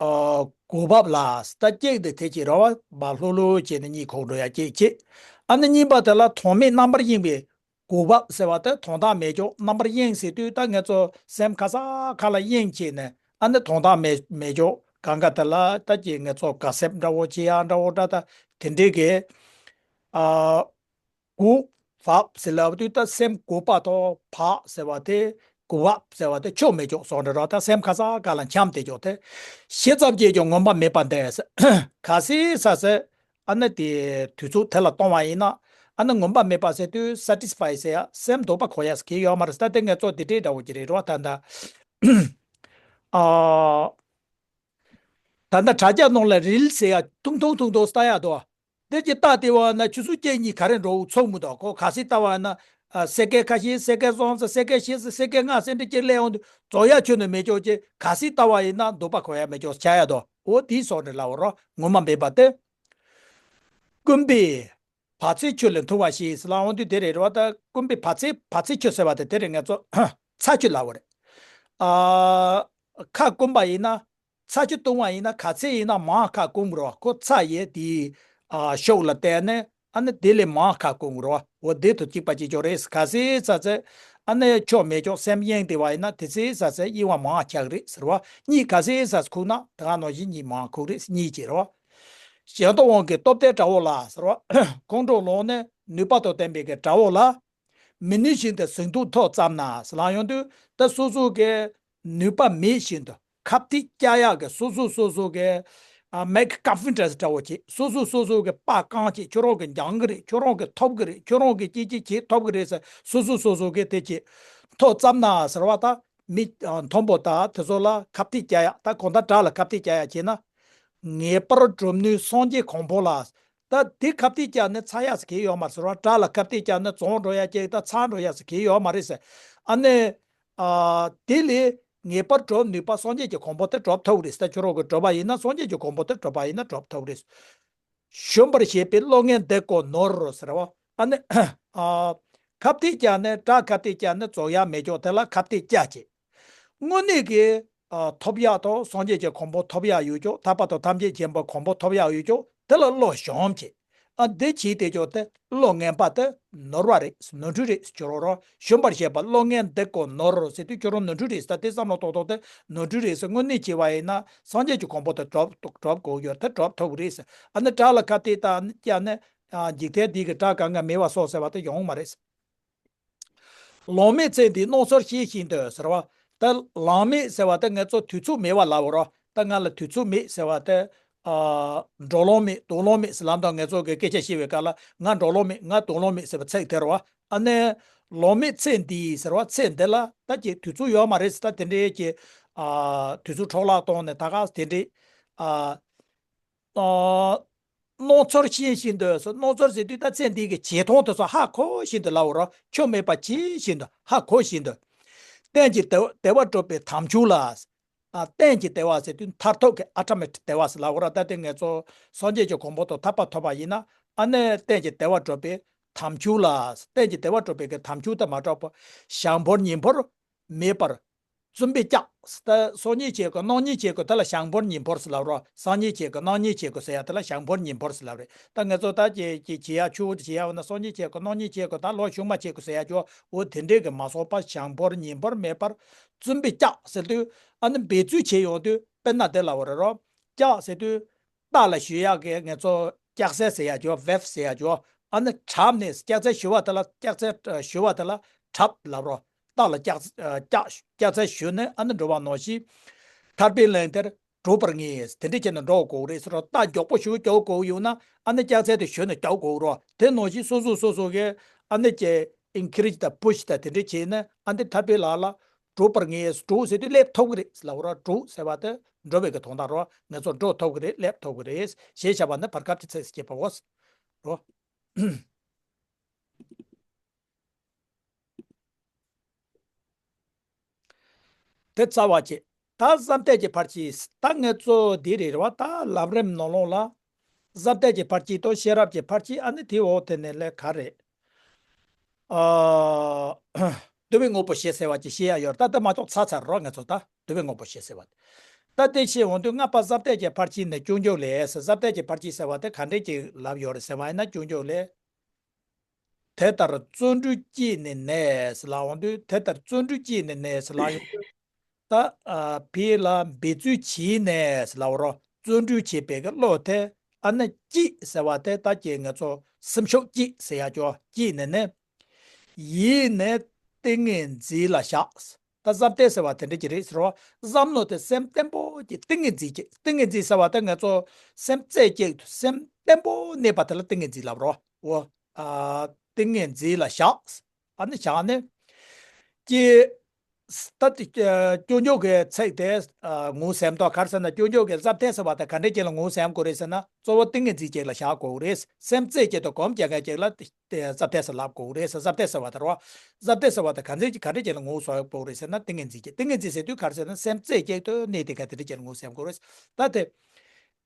ཨ་གོ་བབ་ལ་ད་སྐྱེག་དེ་དེ་ཅི་ར་བ་བ་ལྷུ་ལྷུ་བྱས་ནས་གཉིད་ཁུག་འགྲོ་ཡ་སྐྱེག་བྱེད། ཨ་ནི་གཉིས་པ་དེ་ལ་དོན་མེད་རྣམ་པར་གཡེངས་པའི་གོ་བབ་ཟེར་བ་དེ་དོན་དག་མེད་ཅོག་རྣམ་པར་གཡེངས་ཟེར་དུས་ད་ངེད་ཚོ་སེམས་ཁ་ས་ཁ་ལ་གཡེངས་བྱས་ནས་ཨ་ནི་དོན་དག་མེད་མེད་ཅོག་གང་ག་དེ་ལ་ད་ཀྱི་ངེད་ཚོ་ག་སེབ་འདྲ་བོ་བྱེད་ཡ་འདྲ་བོ་འདྲ་ད་དེ་འདྲའི་གི། ཨ། གོ་བབ་ཟེར་ལབ་དུས་ད་སེམས་གོ་བ་དང་བག་ཟེར་བ་དེ་གོ་བབ་ཟེར་བ་དེ་ཆོ་མེད་ཅོག་སོགས་འདྲ་རོ་ད་སེམས་ཁ་ས་ག་ལ་འཁྱམས་ཏེ་ཅོག་དེ་ཤེས་ཙམ་གྱིས་ཀྱང་ངོམས་པ་མེད་པ་འདས་ཟེར། ག་སི་ས་ཟེར་ ཨ་ནི་དེ་དུས་ཚོད་དེ་ལ་གཏོང་བ་ཡིན་ན། ཨ་ནི་ངོམས་པ་མེད་པ་ཟེར་དུས་སེ་ཊི་སི་ཕའི་ཟེར་ཡ་སེམས་སྡུག་པ་གོ་ཡ་ཟེར་གྱི་ཡོད་མ་རེད། ད་དེ་ངས་ཚོ་དེ་འདྲའི་འདྲ་བོ་ཅིག་རེད་རོ། ད་ད་ཨ། ད་ལྟ་དྲ་རྒྱ་ནང་ལ་རིལ་ཟེར་ཡ་ཐུང་ཐུང་ཐུང་ཐུང་ལྟ་ཡ་དོ། དེ་ཅིག་ལྟ་དེ་བ་ན་ཆུ་ཚོད་བཅུ་གཉིས་ག་རེ་འགྲོ་འུ་ཚོགས་མི་འདུག་ཁོ་ག་སྲིད་ལྟ་བ་ན། ཨ། སེ་ཀེ་ཁ་ཤས་སེ་ཀེ་སོང་ཙང་སེ་ཀེ་བཞི་ཙང་སེ་ཀེ་ལྔ་ཙང་འདྲ་ཅིག་སླེབས་འོང་དུས་རྫོགས་ཡ་ཁྱོན་ནས་མེད་ཀྱོག་ཅིག་ག་སྲིད་ལྟ་བ་ཡིན་ན་སྡུག་པ་གོ་ཡ་མེད་ཀྱོག་ཆགས་ཡ་དོ། འོ་དེའི་སོགས་ནས་ལབ་རོ། ངོ་མ་མེད་པ་དེ། བསྐུམ་པས་བ་ཚྭའི་ཆུ་ལས་འཐུང་བ་ཞེས་ལབ་འོང་དུས་དེ་རེད་རོ། ད་བསྐུམ་པས་བ་ཚྭའི་བ་ཚྭའི་ཆུ་ཟེར་བ་དེ་དེ་རེད། ངས་ཚོ་ཚྭ་ཆུ་ལབ་པ་རེད། ཨ། ཁ་བསྐུམ་པ་ཡིན་ན། ཚྭ་ཆུ་བཏུང་བ་ཡིན་ན་ག་ཚད་ཡིན་ན་མང་ཁ་བསྐུམ་རོ། ཁོ་ཚྭ་ཡི་དེའི་ཨ་ཤུགས་ལ་བརྟེན་ནས་ཨ་ནི་དེ་ལས་མང་ཁ་བསྐུམ་རོ། འོ་དེ་དང་གཅིག་པ་གཅིག་རྐྱང་རེད། ག་ཚད་ཟ་ཚད་ཨ་ནི་ཆོ་མེད་ཀྱོག་སེམས་གཡེང་བསྡད་པ་ཡིན་ན་དེ་ཚད་ཟ་ཚད་གཡེང་བ་མང་ཆགས་རེད་ཟེར་བ། གཉིད་ག་ཚད་ཟ་ཚད་ཁུག་ན་དེ་ག་ནང་བཞིན་གཉིད་མང་ཁུག་རེད། གཉིད་ཅེས་རོ། གཞན་དབང་གི་སྟོབས་ལྡན་དགྲ་བོ་ལ་ཟེར་བ། ཁོང་ཁྲོ་ལངས་ནས་ནུས་པ་དང་ལྡན་པའི་གི་དགྲ་བོ་ལ། མི་ནུས་བཞིན་དུ་གཟུངས་ཐུག་ཐོག་བརྩམས་ན་ཟེར་ལབ་ཡོང་དུས་ད་སོ་སོ་གི་ནུས་པ་མེད་བཞིན་དུ་ཁ་གཏད་བཅག་ཡག་གི་སོ་སོ་སོ་སོ་གི་ཨ་མེག་ཀོན་ཕི་ཌེན་སི་འདྲ་བོ་བྱེད། སོ་སོ་སོ་སོ་གི་པ་རྐང་བྱེད། ཁྱོད་རང་གི་འགྱངས་གི་རེད། ཁྱོད་རང་གི་ཐོབ་གི་རེད། ཁྱོད་རང་གི་ཅི་ཅི་བྱེད་ཐོབ་གི་རེད་ཟེར་སོ་སོ་སོ་སོ་གི་དེ་བྱེད། ཐོག་བརྩམས་ན་ཟེར་བ་ད་མི་ཨ་མཐོན་པོ་ད་དེ་ཚོ་ལ་ཁ་གཏད་བཅག་ཡག་ད་གང་ལྟར་དགྲ་ལ་ཁ་གཏད་བཅག་ཡག་བྱེད་ན། ངེས་པར་སྒྲུབ་ནུས་སངས་རྒྱས་གང་པོ་ལ། ད་དེ་ཁ་གཏད་བཅག་ནས་ཚར་ཡག་ཟེར་གྱི་ཡོད་མ་རེད་ཟེར་བ། དགྲ་ལ་ཁ་གཏད་བཅག་ནས་བཙོང་འགྲོ་ཡག་ཅིག་ད་ཚར་འགྲོ་ཡག་ཟེར་གྱི་ཡོད་མ་རེད་ཟེར། ཨ་ནི། ཨ། དེ་ལས་ངེས་པར་སྒྲུབ་ནུས་པ་སངས་རྒྱས་ཀྱི་གོ་འཕང་དེ་སྒྲུབ་ཐུབ་རེད་ཟེར། ད་ཁྱོད་རང་གིས་སྒྲུབ་པ་ཡིན་ན་སངས་རྒྱས་ཀྱི་གོ་འཕང་དེ་སྒྲུབ་པ་ཡིན་ན་སྒྲུབ་ཐུབ་རེད། ཞུམ་པར་བྱེད་པའི་བློ་ངན་འདི་ཀོ་ནོར་ཟེར་བ། ཨ་ནི། ཨ། ཁ་གཏད་བཅག་ནས་དགྲ་ཁ་གཏད་བཅག་ནས་བཙོང་ཡག་མེད་ཀྱོག་དེ་ལ་ཁ་གཏད་བཅག་བྱེད། དངོས་གནས་ཀྱི་ཨ་ཐོབ་ཡག་དང་སངས་རྒྱས་ཀྱི་གོ་འཕང་ཐོབ་ཡག་ཡོད་ཀྱོག་ཐར་པ་དང་ཐམས་ཅད་མཁྱེན་པའི་གོ་འཕང་ཐོབ་ཡག་ཡོད་ཀྱོག་དེ་ལ་བློ་ཞུམ་བྱེད། ཨ་འདི་བྱེད་དེ་ཀྱོག་དེ་བློ་ངན་པ་དེ་ནོར་བ་རེད། ནོར་འཁྲུལ་རེད། ཁྱོད་རང་རང་ཞུམ་པར་བྱེད་པ་བློ་ངན་འདི་ཀོ་ནོར་ཟེར་དུས་ཁྱོད་རང་ནོར་འཁྲུལ་རེད་ཟེར། ད་དེ་བསམ་བློ་ཏོག་ཏོག་དེ་ནོར་འཁྲུལ་རེད་ཟེར། དངོས་གནས་བྱས་པ་ཡིན་ན་སངས་རྒྱས་ཀྱི་གོ་འཕང་དེ་སྒྲུབ་སྒྲུབ་དགོས་ཡོད། དེ་སྒྲུབ་ཐུབ་རེད་ཟེར། ཨ་ནི་དགྲ་ལ་ཁ་གཏད་བཅག་ནས་ཨ་འཇིག་རྟེན་འདི་གི་དགྲ་གང་ག་མེད་པ་བཟོ་ཟེར་བ་དེ་ཡོང་མ་རེད། ལང་མེད་ཚེ་འདིའི་སྣང་ཚུལ་ཤེས་བཞིན་དུ་ཟེར་བ། ད་ལང་མེད་ཟེར་བ་དེ་ང་ཚོ་དུས་ཚོད་མེད་པ་ལབ་པ་རོ། ད་ང་ལ་དུས་ཚོད་མེད་ཟེར་བ་དེ། ཨ། འགྲོ་ལོང་མེད་དོགས་ལོང་མེད་ཟེར་ལབ་དུས་ང་ཚོ་གི་སྐད་ཆ་བཤད་པའི་སྐབས་ལ་ང་འགྲོ་ལོང་མེད་ང་དོགས་ལོང་མེད་ཟེར་བ་ཚིག་དེ་རེད་བ། ཨ་ནི། ལང་མེད་ཚེ་འདིའི་ཟེར་བ་ཚེ་འདི་ལ་ད་ཀྱི་དུས་ཚོད་ཡོད་མ་རེད་ཟེར། ད་དེ་འདྲའི་ཀྱི། ཨ། དུས་ཚོད་འཕྲོ་བརླག་གཏོང་ནས་ད་ག་དེ་འདྲའི། ཨ། ཨ། སྣང་ཚུལ་ཤེས་བཞིན་དུ་ཟེར། སྣང་ཚུལ་ཟེར་དུས་ད་ཚེ་འདི་གི་བྱེད་སྟངས་དེ་ཚོ་ཧ་གོ་བཞིན་དུ་ལབ་པ་རོ། ཆོ་མེད་པ་བྱེད་བཞིན་དུ་ཧ་གོ་བཞིན་དུ། གཏན་གྱི་བདེ་བ་བདེ་བ་སྒྲུབ་པའི་དམ་ཆོས་ལ། ཨ། གཏན་གྱི་བདེ་བ་ཟེར་དུས་མཐར་ཐུག་གི་ཨལ་ཊི་མེཊ་བདེ་བ་ཟེར་ལབ་པ་རོ། ད་དེ་ང་ཚོ་སངས་རྒྱས་ཀྱི་གོ་འཕང་དང་ཐར་པ་ཐོབ་པ་ཡིན་ན་ཨ་ནི་གཏན་གྱི་བདེ་བ་སྒྲུབ་པའི་དམ་ཆོས་ལ། གཏན་གྱི་བདེ་བ་སྒྲུབ་པའི་གི་དམ་ཆོས་དེ་མ་གྲུབ་པ་ཞག་འབོར་ཉིན་འབོར་མེད་པར། བཙུན་པས་བསྐྱངས། ད་སང་ཉིན་བྱེད་དགོས་གནངས་ཉིན་བྱེད་དགོས་དེ་ལ་ཞག་འབོར་ཉིན་འབོར་ཟེར་ལབ་རོ། སང་ཉིན་བྱེད་དགོས་གནངས་ཉིན་བྱེད་དགོས་ཟེར་ཡ་དེ་ལ་ཞག་འབོར་ཉིན་འབོར་ཟེར་ལབ་རེད། ད་ང་ཚོ་ད་ཀྱི་ཀྱི་བྱེད་ཡ་ཆུ་བོ་དེ་བྱེད་ཡ་འོ་ན་སང་ཉིན་བྱེད་དགོས་གནངས་ཉིན་བྱེད་དགོས་ད་ལོ་ཕྱུགས་མ་བྱེད་དགོས་ཟེར་ཡ་ཅོ་འོ་དེ་འདྲས་ཀྱི་མ་སོང་པ་ཞག་འབོར་ཉིན་འབོར་མེད་པར། བཙུན་པས་བསྐྱངས་ཟེར་དུས་ཨ་ནི་འབད་རྩོལ་བྱས་ཡོང་དུས་དཔེར་ན་དེ་ལབ་པ་རེད་རོ། བསྐྱངས་ཟེར་དུས། རྟ་ལ་གཞུ་ཡག་གི་ང་ཚོ་ལྕགས་ཚད་ཟེར་ཡག་ཅོ་ཝེབ་ཟེར་ཡག་ཅོ། ཨ་ནི་བྲབ་ནས་ལྕགས་ཚད་གཞུ་བ་དེ་ལ་ལྕགས་ཚད་གཞུ་བ་དེ་ལ་བྲབ་ལབ་རོ། རྟ་ལ་ལྕགས་ལྕགས་ལྕགས་ཚད་གཞུ་ནས་ཨ་ནི་འགྲོ་བ་ནང་བཞིན། ཐར་པའི་ལམ་དེར་འགྲོ་བར་ངེས། དེ་འདྲ་བྱས་ནས་འགྲོ་དགོས་རེད་ཟེར་རོ། རྟ་མགྱོགས་པོ་ཞིག་རྒྱུག་དགོས་ཡོད་ན་ཨ་ནི་ལྕགས་ཚད་དེ་གཞུ་ནས་རྒྱུག་དགོས་རོ། དེ་ནང་བཞིན་སོ་སོ་སོ་སོ་གི་ཨ་ནི་ཀྱི་ཨིན་ཁ་རེཇ་དང་པུ་ཤི་དང་དེ་འདྲ་བྱས་ནས་ཨ་ནི་ཐར་པའི་ལམ་ལ། འགྲོ་བར་ངེས། འགྲོ་ཟེར་དུས་སླེབས་ཐུབ་ཀྱི་རེད་ལབ་པ་རོ། འགྲོ་ཟེར་བ་དེ་འགྲོ་བའི་གི་དོན་དག་རོ། ང་ཚོ་འགྲོ་ཐུབ་ཀྱི་རེད་སླེབས་ཐུབ་ཀྱི་རེད་ཞེས་བྱ་བ་ནི་བར་སྐབས་ཀྱི་ཚིགས་སུ་བཅད་པའོ། རོ། དེ་རྩ་བ་བྱེད། ད་གཟབ་གཏད་ཀྱི་ཕར་ཕྱིན། ད་ང་ཚོ་འདི་རེད་རེད་བ། ད་ལམ་རིམ་ནང་ལོགས་ལ་གཟབ་གཏད་ཀྱི་ཕར་ཕྱིན་དང་ཤེས་རབ་ཀྱི་ཕར་ཕྱིན་ཨ་ནི་དེའི་འོག་དེ་ནས་ལས་ག་རེད། ཨ། བསྡུ་བའི་དངོས་པོ་ཞེས་ཟེར་བ་ཅིག་བཤད་ཡ་ཡོད་རེད། ད་ལྟ་མ་གཏོགས་ཚར་ཚར་རོ་ང་ཚོ་ད་བསྡུ་བའི་དངོས་པོ་ཞེས་ཟེར་བ། ད་དེ་བཤད་འོང་དུས་ལྔ་པ་གཟབ་གཏད་ཀྱི་ཕར་ཕྱིན་ནས་སྐྱོང་རྒྱུ་ལས་ཟེར། གཟབ་གཏད་ཀྱི་ཕར་ཕྱིན་ཟེར་བ་དེ་ག་འདྲས་ཀྱི་ལབ་ཡོད་རེད་ཟེར་བ་ཡིན་ན་སྐྱོང་རྒྱུ་ལས། དེ་ལྟར་བརྩོན་འགྲུས་བསྐྱེད་ནས་ནས་ལབ་འོང་དུས་དེ་ལྟར་བརྩོན་འགྲུས་བསྐྱེད་ནས་ནས་ལབ་ཡོང་དུས། ད་ཨ་ཕི་ལ་འབད་རྩོལ་བྱས་ནས་ལབ་རོ། བརྩོན་འགྲུས་བྱེད་པའི་གི་བློ་དེ་ཨ་ནི་བསྐྱེད་ཟེར་བ་དེ་ད་ཀྱི་ང་ཚོ་སེམས་ཤུགས་བསྐྱེད་ཟེར་ཡ་ཅོ་བསྐྱེད་ནས་ནས། ཡིས་ནི་ཏིང་ངེ་འཛིན་ལ་བཞག་ད་གཟབ་གཏད་ཟེར་བ་དེ་འདྲ་ཅིག་རེད་ཟེར་བ། བསམ་བློ་དེ་སེམས་བརྟན་པོ་ཅིག་ཏིང་ངེ་འཛིན་ཅིག་ཏིང་ངེ་འཛིན་ཟེར་བ་དེ་ང་ཚོ་སེམས་རྩེ་གཅིག་ཏུ་སེམས་ བརྟན་པོ་གནས་པ་དེ་ལ་ཏིང་ངེ་འཛིན་ལབ་རོ། འོ། ཨ། ཏིང་ངེ་འཛིན་ལ་བཞག་ཨ་ནི་བཞག་ནས། ཀྱེ། ད་དེ་སྐྱོན་བརྗོད་ཀྱི་ཚིག་དེ་ངོ་ཟེམ་ཏོ། ག་རེ་ཟེར་ན་སྐྱོན་བརྗོད་ཀྱི་ཟབ་གཏེར་ཟེར་བ་དེ་ག་འདྲས་ཅིག་ལ་ངོ་ཟེམ་དགོས་རེད་ཟེར་ན། གཙོ་བོ་ཏིང་ངེ་འཛིན་ཅིག་ལ་བཞག་དགོས་རེད། སེམས་རྩེ་གཅིག་ཏུ་སྒོམ་རྒྱག་མཁན་ཅིག་ལ་ཟབ་གཏེར་ཟེར་ལབ་དགོས་རེད། ཟབ་གཏེར་ཟེར་བ་དེ་རོ། ཟབ་གཏེར་ཟེར་བ་དེ་ག་འདྲས་ཅིག་ག་འདྲས་ཅིག་ལ་ངོ་ཟེམ་དགོས་རེད་ཟེར་ན། ཏིང་ངེ་འཛིན་གཅིག་ཏིང་ངེ་འཛིན་ཟེར་དུས་ག་རེ་ཟེར་ན། སེམས་རྩེ་གཅིག་ཏུ་གནས་དེ་ག་དེ་འདྲས་ཅིག་ལ་ངོ་ཟེམ་དགོས་རེད། ད་དེ།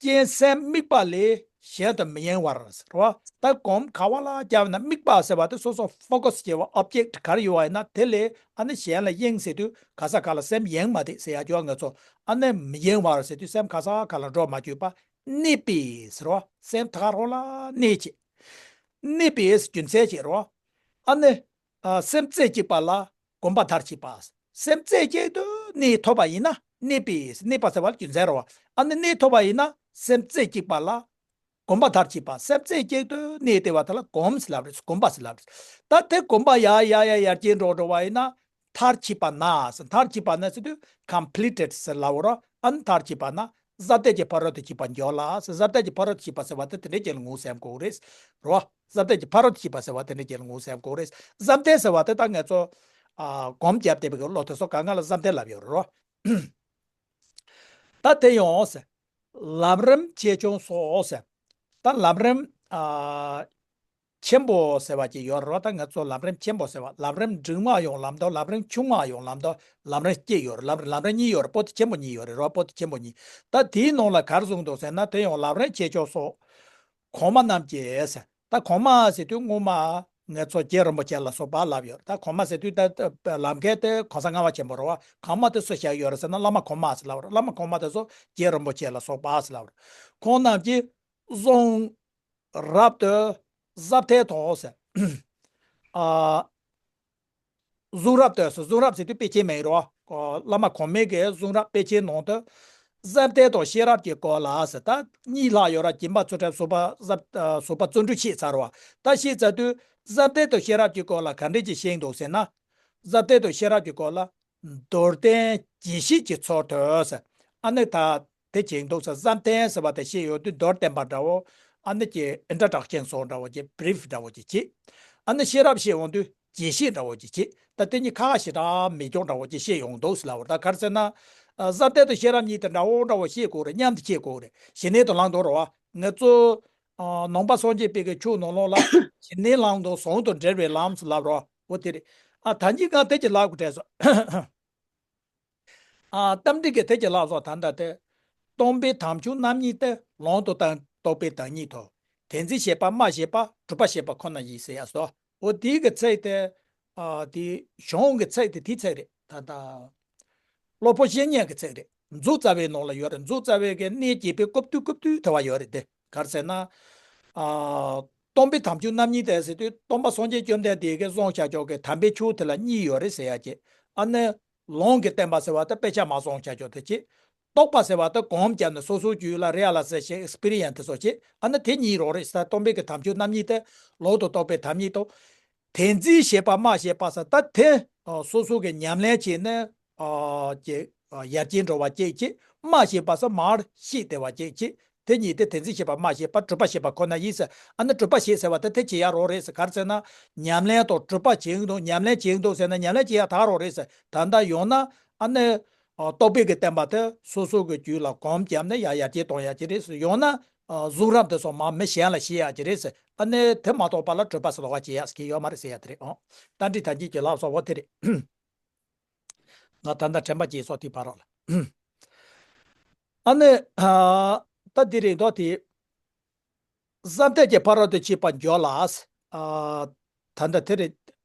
རྐྱེན་སེམས་དམིགས་པ་ལས་གཞན་དུ་མི་གཡེང་བར་ཟེར་བ། ད་སྒོམ་ག་བ་ལ་བརྒྱབ་ན། དམིགས་པ་ཟེར་བ་དེ་སོ་སོ་ཕོ་ཀ་སི་བྱེད་པ། ཨོབ་ཇེག་ག་རེ་ཡོད་པ་ཡིན་ན་དེ་ལས་ཨ་ནི་གཞན་ལ་གཡེང་ཟེར་དུས་ག་ས་ག་ལ་སེམས་གཡེང་མ་བསྡད་ཟེར་ཡ་ཅོ་ང་ཚོ། ཨ་ནི་མི་གཡེང་བར་ཟེར་དུས་སེམས་ག་ས་ག་ལ་འགྲོ་མ་བཅུག་པ་གནས་པའི་ཟེར་བ། སེམས་ད་ག་རོ་ལ་གནས་བྱེད། གནས་པའི་རྒྱུ་མཚན་བྱེད་རོ། ཨ་ནི། ཨ། སེམས་རྩེ་གཅིག་པ་ལ་གོམས་པ་མཐར་ཕྱིན་པ། སེམས་རྩེ་གཅིག་ཏུ་གནས་ཐུབ་པ་ཡིན་ན། གནས་པའི་གནས་པ་ཟེར་བ་ལ་རྒྱུ་མཚན་རེད་བ། ཨ་ནི་གནས་ཐུབ་པ་ཡིན་ན་སེམས་རྩེ་གཅིག་པ་ལ་གོམས་པ་མཐར་ཕྱིན་པ། སེམས་རྩེ་གཅིག་ཏུ་གནས་བསྡད་པ་དེ་ལ་གོམས་ཟེར་ལབ་རེད། གོམས་པ་ཟེར་ལབ་རེད། ད་དེ་གོམས་པ་ཡར་ཡར་ཡར་ཡར་རྒྱས་འགྲོ་འགྲོ་བ་ཡིན་ན། མཐར་ཕྱིན་པ་ན་ཟེར། མཐར་ཕྱིན་པ་ན་ཟེར་དུས་ཀམ་པི་ལི་ཊེཌ་ཟེར་ལབ་རོ། ཨ་ནི་མཐར་ཕྱིན་པ་ན། ཟབ་གཏེར་གྱི་ཕ་རོལ་ཏུ་ཕྱིན་པར་འགྱུར་ལ་ཟེར། ཟབ་གཏེར་གྱི་ཕ་རོལ་ཏུ་ཕྱིན་པ་ཟེར་བ་དེ་དེ་འདྲའི་རྐྱེན་ལ་ངོ་ཟེམ་དགོས་རེད། རོ། ཟབ་གཏེར་གྱི་ཕ་རོལ་ཏུ་ཕྱིན་པ་ཟེར་བ་དེ་འདྲའི་རྐྱེན་ལ་ངོ་ཟེམ་དགོས་རེད། ཟབ་གཏེར་ཟེར་བ་དེ་ད་ང་ཚོ། ཨ། སྒོམ་བརྒྱབ་བསྡད་པའི་བློ་དེ་ཚོ་ག་ང་ལ་ཟབ་གཏེར་ལབ་ཡོད་རེད། རོ། ད་དེ་ཡོང་ཟེར། ལམ་རིམ་ཆེ་ཆུང་སོགས་ཟེར། ད་ལམ་རིམ། ཨ། ཆེན་པོ་ཟེར་བ་ཅིག་ཡོད་རེད། ད་ང་ཚོ་ལམ་རིམ་ཆེན་པོ་ཟེར་བ། ལམ་རིམ་འབྲིང་བ་ཡང་ལབ་འདུག་ལམ་རིམ་ཆུང་བ་ཡང་ལབ་འདུག་ལམ་རིམ་གཅིག་ཡོད་རེད། ལམ་རིམ་ལམ་རིམ་གཉིས་ཡོད་རེད། པོ་ཏི་ཆེན་པོ་གཉིས་ཡོད་རེད། རོ། པོ་ཏི་ཆེན་པོ་གཉིས། ད་དེའི་ནང་ལ་ག་རེ་གསུངས་འདུག་ཟེར་ན། དེ་ཡང་ལམ་རིམ་ཆེ་ཆུང་སོགས་གོང་མ་རྣམས་ཀྱིས་ཟེར། ད་གོང་མ་ཟེར་དུས་སྔོན་མ་ང་ཚོ་རྗེ་རིན་པོ་ཆེ་ལ་སོགས་པ་ལབ་ཡོད་རེད། ད་གོང་མ་ཟེར་དུས་ད་ལམ་ཁའི་དེ་གོང་ས་ལྔ་པ་ཆེན་པོ་རེད་བ། གོང་མ་དེ་སུ་བཞག་ཡོད་རེད་ཟེར་ན། བླ་མ་གོང་མ་ཟེར་ལབ་རེད། བླ་མ་གོང་མ་དེ་ཚོ་རྗེ་རིན་པོ་ཆེ་ལ་སོགས་པ་ཟེར་ལབ་རེད། ཁོང་རྣམས་ཀྱིས་གསུང་རབ་ཏུ་ཟབ་གཏེར་དང་ཟེར། ཨ། གསུང་རབ་ཏུ་ཟེར། གསུང་རབ་ཟེར་དུས་དཔེ་ཆའི་མིང་རེད་བ། བླ་མ་གོང་མའི་གི་གསུང་རབ་དཔེ་ཆའི་ནང་དུ། ཟབ་གཏེར་དང་ཤེས་རབ་ཀྱི་སྐོར་ལ་ཟེར། ད་གཉིས་ལྷག་ཡོད་ར། སྦྱིན་པ་ཚུལ་ཁྲིམས་ཟུར་པ་ཟབ། ཟུར་པ་བརྩོན་འགྲུས་བཤད་ཚར་བ། ད་བཤད་ཚར་དུས་ཟབ་གཏེར་དང་ཤེས་རབ་ཀྱི་སྐོར་ལ་ག་འདྲས་ཀྱི་བཤད་འདུག་ཟེར་ན། ཟབ་གཏེར་དང་ཤེས་རབ་ཀྱི་སྐོར་ལ། མདོར་བསྟན་རྒྱས་བཤད་ཀྱི་ཚུལ་དུ་ཟེར། ཨ་ནི་ད་དེ་བྱེད་འདུག་ཟེར། ཟབ་གཏེར་ཟེར་བ་དེ་བཤད་ཡོང་དུས་མདོར་བསྟན་པ་འདྲ་བོ། ཨ་ནི་ཀྱི་ཨིན་ཊྲོ་ཌག་ཤན་སོགས་འདྲ་བོ་ཀྱི་བྷི་རིཕ་འདྲ་བོ་ཀྱི་བྱེད། ཨ་ནི་ཤེས་རབ་བཤད་ཡོང་དུས་རྒྱས་བཤད་འདྲ་བོ་ཀྱི་བྱེད། ད་དེ་གཉིས་ཁ་ཁ་ཞེ་དྲག་མི་འཇོག་འདྲ་བོ་ཀྱི་བཤད་ཡོང་འདུག་ཟེར་ལབ་པ་རེད། ད་ག་རེ་ཟེར་ན། ཨ། ཟབ་གཏེར་དང་ཤེས་རབ་གཉིས་དེ་འདྲ་བོ་འདྲ་བོ་བཤད་དགོས་རེད། མཉམ་དུ་བཤད་དགོས་རེད། ཞི་གནས་དང་བླང་དོར་རེད་བ། ང་ཚོ། ཨ། ནང་པ་སངས་རྒྱས་པའི་གི་ཆོས་ནང་ལོགས་ལ་ཞི་གནས་བླང་དོར་ཟུང་དུ་འབྲེལ་བའི་ལམ་ཟེར་ལབ་རོ། འོ་དེ་རེད། ཨ། ད་གཉིས་ཀ་དེ་ཅིག་ལབ་དགོས་དྲན་སོང་། ཨ། རྟ་མགྲིན་གྱིས་དེ་ཅིག་ལབ་སོང་། ད་ལྟ་དེ། སྟོང་པའི་དམ་ཆོས་རྣམ་གཉིས་ཏེ། ལུང་དང་རྟོགས་པའི་བདག་ཉིད་དོ། དེ་འཛིན་བྱེད་པ་སྨྲ་བྱེད་པ། སྒྲུབ་པ་བྱེད་པ་ཁོ་ན་ཡིན་ཟེར་ཡ་སོ། འོ་དེའི་གི་ཚིག་དེ། ཨ། དེ་གཞུང་གི་ཚིག་དེ་དེའི་ཚིག་རེད། ད་ལྟ་སློབ་དཔོན་བཤེས་གཉེན་གྱི་ཚིག་རེད། མཛོད་རྩ་བའི་ནང་ལ་ཡོད་རེད། མཛོད་རྩ་བའི་གི་གནས་བརྒྱད་པའི་སྐབས་བསྟུན་སྐབས་བསྟུན་དེ་བ་ཡོད་རེད་དེ། ག་རེ་ཟེར་ན། ཨ། སྟོང་པའི་དམ་ཆོས་རྣམ་གཉིས་ཏེ་ཟེར་དུས་སྟོང་པ་སངས་རྒྱས་བཅོམ་ལྡན་འདས་ཀྱིས་གསུངས་བཞག་ཆོག་གི་དམ་པའི་ཆོས་དེ་ལ་གཉིས་ཡོད་རེད་ཟེར་ཡ་ཅིག་ཨ་ནི། ལུང་གིས་བསྟན་པ་ཟེར་བ་དེ་དཔེ་ཆ་མ་སོང་བྱ་ཆོག་དེ་ཅིག་རྟོགས་པ་ཟེར་བ་དེ་གོམས་བརྒྱབ་ནས་སོ་སོའི་རྒྱུད་ལ་རི་ཨ་ལ་ཟེར་ཞིག་ཨེག་སི་པི་རི་ཡན་སི་དེ་ཚོ་ཅིག་ཨ་ནི་དེ་གཉིས་རོགས་རེད་ཟེར། སྟོང་པའི་གི་དམ་ཆོས་རྣམ་གཉིས་ཏེ། ལུང་དང་རྟོགས་པའི་བདག་ཉིད་དོ། དེ་འཛིན་བྱེད་པ་སྨྲ་བྱེད་པ་ཟེར། ད་དེ། ཨ། སོ་སོ་གི་ཉམས་ལེན་བྱས་ནས། ཨ། ཀྱི། ཨ། ཡར་རྒྱས་འགྲོ་བ་ཅིག་ཅིག་སྨྲ་བྱེད་པ་ཟེར་མར་བཤད་བསྡད་པ་ཅིག་ཅིག་དེ་གཉིས་དེ། དེ་འཛིན་བྱེད་པ་སྨྲ་བྱེད་པ། སྒྲུབ་པ་བྱེད་པ་ཁོ་ན་ཡིན་ཟེར། ཨ་ནི་སྒྲུབ་པ་བྱེད་ཟེར་བ་དེ་དེ་བྱེད་ཡ་རོགས་རེད་ཟེར། ག་རེ་ཟེར་ན། ཉམས་ལེན་དང་སྒྲུབ་པ་བྱེད་འདུག་ཉམས་ལེན་བྱེད་འདུག་ཟེར་ན་ཉམས་ལེན་བྱེད་ཡ་ད་རོགས་རེད་ཟེར། ད་ལྟ་ཡོང་ན། ཨ་ནི། ཨ། རྟོགས་པའི་གི་བསྟན་པ་དེ་སོ་སོ་གི་རྒྱུད་ལ་གོམས་བརྒྱབ་ནས་ཡར་ཡར་རྒྱས་གཏོང་ཡ་ཅིག་རེད་ཟེར། ཡང་ན། ཨ། གསུང་རབ་དེ་ཚོ་མར་མི་གཞན་ལ་བཤད་ཡ་ཅིག་རེད་ཟེར། ཨ་ནི་དེ་མ་གཏོགས་པ་ལ་སྒྲུབ་པ་ཟེར་ལོགས་ཀ་བྱེད་ཡ་ཟེར་གྱི་ཡོད་མ་རེད་ཟེར་ཡ་དེ་རེད། ཨོ། རྟ་མགྲིན་དར་རྒྱས་ཀྱིས་ལབ་སོང་བ་དེ་རེད། ང་ད་ལྟ་དྲན་པ་སྐྱེས་སོང་དེ་བར་རོགས་ལ། ཨ་ནི། ཨ། ད་འདི་རེད་འདུག་དེ། ཟབ་གཏེར་གྱི་ཕ་རོལ་ཏུ་ཕྱིན་པར་འགྱུར་ལ། ཨ། ད་ལྟ་དེ་རེད།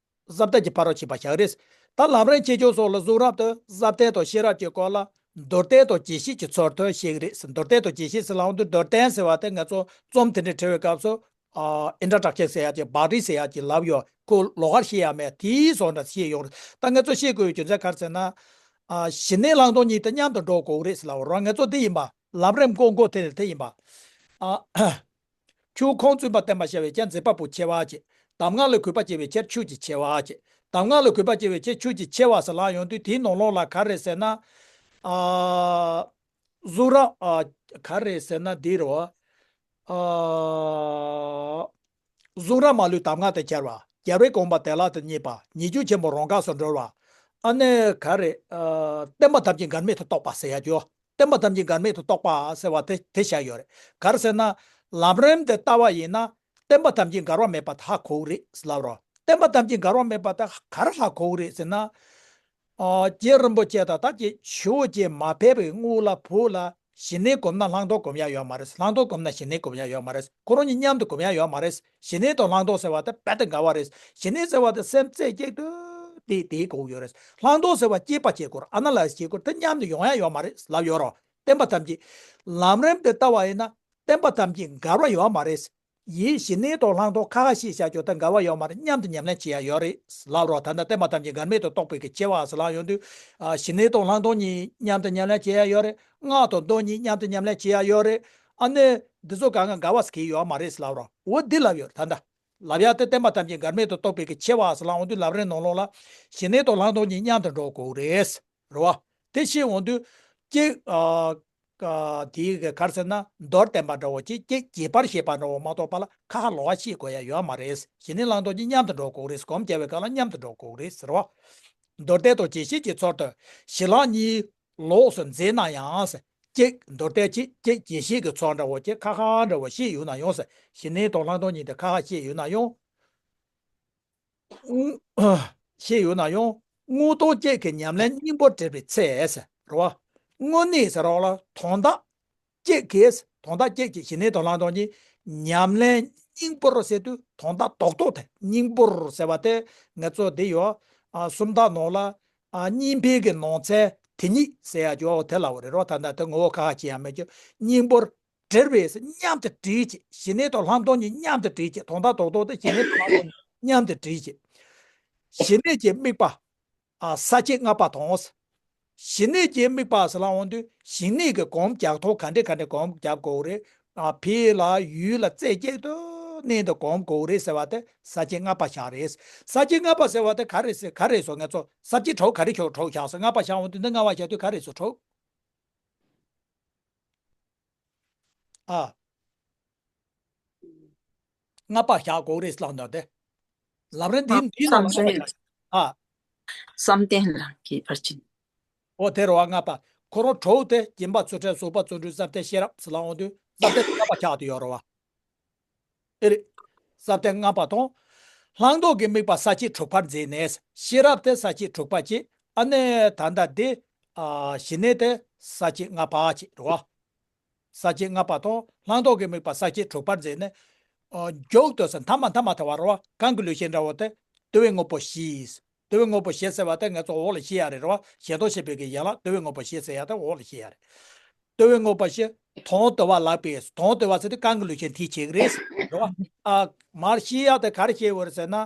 ཟབ་གཏེར་གྱི་ཕ་རོལ་ཕྱིན་པ་བཞག་རེད། ད་ལམ་རིམ་ཆེ་ཆུང་སོགས་ལ་གསུང་རབ་ཏུ་ཟབ་གཏེར་དང་ཤེས་རབ་ཀྱི་སྐོར་ལ་མདོར་བསྟན་དང་རྒྱས་བཤད་ཀྱི་ཚུལ་དུ་བཤད་ཀྱི་རེད། མདོར་བསྟན་དང་རྒྱས་བཤད་ཟེར་ལབ་དུས་མདོར་བསྟན་ཟེར་བ་དེ་ང་ཚོ་རྩོམ་དེ་འདྲ་བྲི་བའི་སྐབས་སུ། ཨ། ཨིན་ཊྲོ་ཌག་ཤན་ཟེར་ཡ་ཅིག་བག་བྲིས་ཟེར་ཡ་ཅིག་ལབ་ཡོད། ཁོ་ལོགས་ཀར་བཤད་ཡ་མེད། དེའི་བཟོ་འདྲ་བཤད་ཡོང་རེད། ད་ང་ཚོ་བཤད་དགོས་ཡོད་རྒྱུ་མཚན་ག་རེ་ཟེར་ན། ཨ། ཞི་གནས་བླང་དོར་གཉིས་དེ་མཉམ་དུ་འགྲོ་དགོས་རེད་ཟེར་ལབ་རོགས། ང་ཚོ་འདི་ཡིན་པ། ལམ་རིམ་མགོ་མགོ་དེ་ནས་དེ་ཡིན་པ། ཨ། ཆོས་ཁུངས་བཙུན་པ་བསྟན་པར་བྱ་བའི་ཕྱིར་འཛིན་པ་པོའི་ཆེ་བ་བྱེད། གདམས་ངག་ལ་གུས་པ་བྱེད་པའི་ཕྱིར་ཆོས་ཀྱི་ཆེ་བ་བྱེད། གདམས་ངག་ལ་གུས་པ་བྱེད་པའི་ཕྱིར་ཆོས་ཀྱི་ཆེ་བ་ཟེར་ལབ་ཡོང་དུས་དེའི་ནང་ལོགས་ལ་ག་རེ་ཟེར་ན། ཨ། གསུང་རབ། ཨ། ག་རེ་ཟེར་ན་འདི་རེད། ཨ། གཟུགས་རབ་མ་ལུས་གདམས་ངག་དང་སྦྱར་བ། རྒྱལ་བའི་དགོངས་པ་བདེ་བླག་ཏུ་རྙེད་པ། ཉེས་སྤྱོད་ཆེན་པོ་རང་འགགས་སུ་གྲོལ་བ། ཨ་ནི་ག་རེ། ཨ། བསྟན་པ་ཐམས་ཅད་འགལ་མེད་དུ་རྟོགས་པ་ཟེར་ཡ་ཅོ། བསྟན་པ་ཐམས་ཅད་འགལ་མེད་དུ་རྟོགས་པ་ཟེར་བ་དེ་དེ་བཞག་ཡོད་རེད། ག་རེ་ཟེར་ན། ལམ་རིམ་དེ་ལྟ་བ་ཡིན་ན། བསྟན་པ་ཐམས་ཅད་འགལ་བ་མེད་པ་དེ་ཧ་གོ་གི་རེད་ལབ་རོ། བསྟན་པ་ཐམས་ཅད་འགལ་བ་མེད་པ་དེ་ག་རེ་ཧ་གོ་གི་རེད་ཟེར་ན། ཨ། རྗེ་རིན་པོ་ཆེ་དང་ད་ཀྱི་ཇོ་བོ་རྗེ་མ་ཕེབས་པའི་སྔོན་ལ་བོད་ལ་ཞི་གནས་སྒོམ་ན་བླང་དོར་སྒོམ་ཡ་ཡོད་མ་རེད། བླང་དོར་སྒོམ་ན་ཞི་གནས་སྒོམ་ཡ་ཡོད་མ་རེད། ཁོ་རང་གཉིས་མཉམ་དུ་སྒོམ་ཡ་ཡོད་མ་རེད། ཞི་གནས་དང་བླང་དོར་ཟེར་བ་དེ་རྦད་དེ་འགལ་བ་རེད། ཞི་གནས་ཟེར་བ་དེ་སེམས་རྩེ་གཅིག་ཏུ་དེ་དེའི་སྒོ་ཡོད་རེད། བླང་དོར་ཟེར་བ་དཔྱད་པ་བྱེད་དགོས་རེད། ཨ་ན་ལ་བྱེད་དགོས་རེད། དེ་མཉམ་དུ་ཡོང་ཡ་ཡོད་མ་རེད་ལབ་ཡོད་རོ། བསྟན་པ་ཐམས་ཅད། ལམ་རིམ་དེ་ལྟ་བ་ཡིན་ན་བསྟན་པ་ཐམས་ཅད་འགལ་བ་ཡོད་མ་རེད། ཡིན། ཞི་གནས་དང་བླང་དོར་ཁ་ཁ་ཤས་བཞག་ཆོག་ད་འགལ་བ་ཡོད་མ་རེད། མཉམ་དུ་ཉམས་ལེན་བྱེད་ཡ་ཡོད་རེད་ལབ་རོགས། ད་ལྟ་བསྟན་པ་ཐམས་ཅད་འགལ་མེད་དུ་རྟོགས་པའི་གི་ཆེ་བ་ཟེར་ལབ་ཡོང་དུས། ཨ། ཞི་གནས་དང་བླང་དོར་གཉིས་མཉམ་དུ་ཉམས་ལེན་བྱེད་ཡ་ཡོད་རེད། སྔགས་དང་མདོ་གཉིས་མཉམ་དུ་ཉམས་ལེན་བྱེད་ཡ་ཡོད་རེད། ཨ་ནི་འདི་ཚོ་གང་ག་འགལ་བ་ཟེར་གི་ཡོད་མ་རེད་ལབ་རོགས། འོ་འདི་ལབ་ཡོད་ད་ལྟ། ལབ་ཡ་དེ་བསྟན་པ་ཐམས་ཅད་འགལ་མེད་དུ་རྟོགས་པའི་གི་ཆེ་བ་ཟེར་ལབ་འོང་དུས་ལམ་རིམ་ནང་ལོགས་ལ་ཞི་གནས་དང་བླང་དོར་གཉིས་མཉམ་དུ་འགྲོ་དགོས་རེད། རེད་བ། དེ་བཤད་འོང་དུས་གཅིག་ཨ། ཨ། དེའི་གི་ག་རེ་ཟེར་ན་མདོར་བསྟན་པ་འདྲ་བོ་གཅིག་གཅིག་རྒྱས་པར་བཤད་པ་འདྲ་བོ་མ་གཏོགས་པ་ལ་ཁ་ཁ་ལོག་པ་བཤད་དགོས་ཡ་ཡོད་མ་རེད། ཞི་གནས་བླང་དོར་གཉིས་མཉམ་དུ་འགྲོ་དགོས་རེད། སྒོམ་རྒྱག་པའི་སྐབས་ལ་མཉམ་དུ་འགྲོ་དགོས་རེད་ཟེར་བ། མདོར་བསྟན་དང་རྒྱས་བཤད་ཀྱི་ཚུལ་དུ་ཞི་ལྷག་གཉིས་ལོགས་སུ་འཛིན་ན་ཡང་ཟེར། གཅིག་མདོར་བསྟན་གཅིག་གཅིག་རྒྱས་བཤད་ཀྱི་ཚུལ་འདྲ་བོ་གཅིག་ཁ་ཁ་འདྲ་བོ་བཤད་ཡོད་ན་ཡང་ཟེར། ཞི་གནས་དང་བླང་དོར་གཉིས་དེ་ཁ་ཁ་བཤད་ཡོད་ན་ཡང་། ཞེས་ཡོད་ན་ཡང་། དངོས་སྟོང་གཅིག་གི་ཉམས་ལེན་སྙིང་པོར་བྲིས་པའི་ཚེ་ཟེར་རོ། དངོས་གནས་ཟེར་རོ་ལ་དོན་དག་གཅིག་གིས་དོན་དག་གཅིག་གིས་ཞི་གནས་དང་བླང་དོར་གཉིས་ཉམས་ལེན་སྙིང་པོར་ཟེར་དུས་དོན་དག་རྡོག་རྡོག་དེ་སྙིང་པོར་ཟེར་བ་དེ་ང་ཚོ་འདི་ཡོད། ཨ། སུམ་རྟགས་ནང་ལ། ཨ། གཉིས་འཕེལ་གྱི་ནང་ཚན་དེ་ཉིད་ཟེར་ཡ་ཅོ་དེ་ལ་འོ་རེད་རོ། ད་ལྟ་དེ་ངོ་བོ་ཁ་ཁ་ཅི་ཡང་མེད་ཀྱི་སྙིང་པོར། བྲིས་པས་མཉམ་དུ་བྲིས་ཀྱི། ཞི་གནས་དང་བླང་དོར་གཉིས་མཉམ་དུ་བྲིས་ཀྱི། དོན་དག་རྡོག་རྡོག་དེ་ཞི་གནས་དང་བླང་དོར་གཉིས་མཉམ་དུ་བྲིས་ཀྱི། ཞི་གནས་ཀྱི་དམིགས་པ། ཨ། ས་བཅད་ལྔ་པ་དང་། ཞི་གནས་ཀྱི་དམིགས་པ་ཟེར་ལབ་འོང་དུས་ཞི་གནས་ཀྱི་སྒོམ་རྒྱག་ཐོག་ག་འདྲས་ག་འདྲས་སྒོམ་རྒྱག་དགོས་རེད། ཨ། ཕི་ལ་ཡུལ་ལ་རྩེ་གཅིག་ཏུ་གནས་འདི་སྒོམ་དགོས་རེད་ཟེར་བ་དེ་ས་བཅད་ལྔ་པ་བཞག་རེད། ས་བཅད་ལྔ་པ་ཟེར་བ་དེ་ག་རེད་ཟེར་ག་རེད་སོ། ང་ཚོ་ས་བཅད་དྲུག་ག་རེ་ཁྱོད་དྲུག་བཞག་སོ། ལྔ་པ་བཞག་འོང་དུས་འདི་ལྔ་པ་བཞག་དུས་ག་རེད་སོ་དྲུག་ཨ། ལྔ་པ་བཞག་དགོས་རེད་ལབ་འདུག་སྟེ། ལམ་རིམ་འདི་འདི་ནང་ལ་བསམ་གཏན། ལྔ་པ་བཞག་ཨ། བསམ་གཏན་ལ་གི་ཕར་ཕྱིན། ཨོ་དེ་རེད་བ། ལྔ་པ། ཁོ་རང་དྲུག་དེ་སྦྱིན་པ་ཚུལ་ཁྲིམས་གསུམ་པ་བརྩོན་འགྲུས་བསམ་གཏན་ཤེས་རབ་ཟེར་ལབ་འོང་དུས་བསམ་གཏན་ལྔ་པ་བཞག་དུ་ཡོད་རེད་བ། ཨེ་རེད། ས་བཅད་ལྔ་པ་དང་། བླང་དོར་གྱི་དམིགས་པ་ས་བཅད་དྲུག་པར་མཛད་ནས། ཤེས་རབ་དེ་ས་བཅད་དྲུག་པ་གཅིག་ཨ་ནི་ད་ལྟ་འདི། ཨ། ཞི་གནས་དེ་ས་བཅད་ལྔ་པ་གཅིག་རེད་བ། ས་བཅད་ལྔ་པ་དང་བླང་དོར་གྱི་དམིགས་པ་ས་བཅད་དྲུག་པར་མཛད་ནས། ཨ། མཇུག་ཏུ་ཟེར་མཐའ་མ་མཐའ་མ་ཐལ་བ་རེད་བ། གང་གི་ལུས་ཤེས་འདྲ་བོ་དེ། དུ་བའི་དངོས་པོ་བཞི། དུ་བའི་དངོས་པོ་བཞི་ཟེར་བ་དེ་ང་ཚོ་འོག་ལ་བཤད་ཡ་རེད་རེད་བ། ཞལ་མདོ་བཤད་པའི་གི་ཡན་ལག་དུ་བའི་དངོས་པོ་བཞི་ཟེར་ཡ་དེ་འོག་ལ་བཤད་ཡ་རེད། དུ་བའི་དངོས་པོ་བཞི། དོན་དུ་བ་ལགས་པས། དོན་དུ་བ་ཟེར་དུས་གང་གི་ལུས་ཤེས་དེ་བྱེད་ཀྱི་རེད་རེད་བ། ཨ། མར་བཤད་ཡ་དེ་ག་རེ་བཤད་ཡོད་རེད་ཟེར་ན།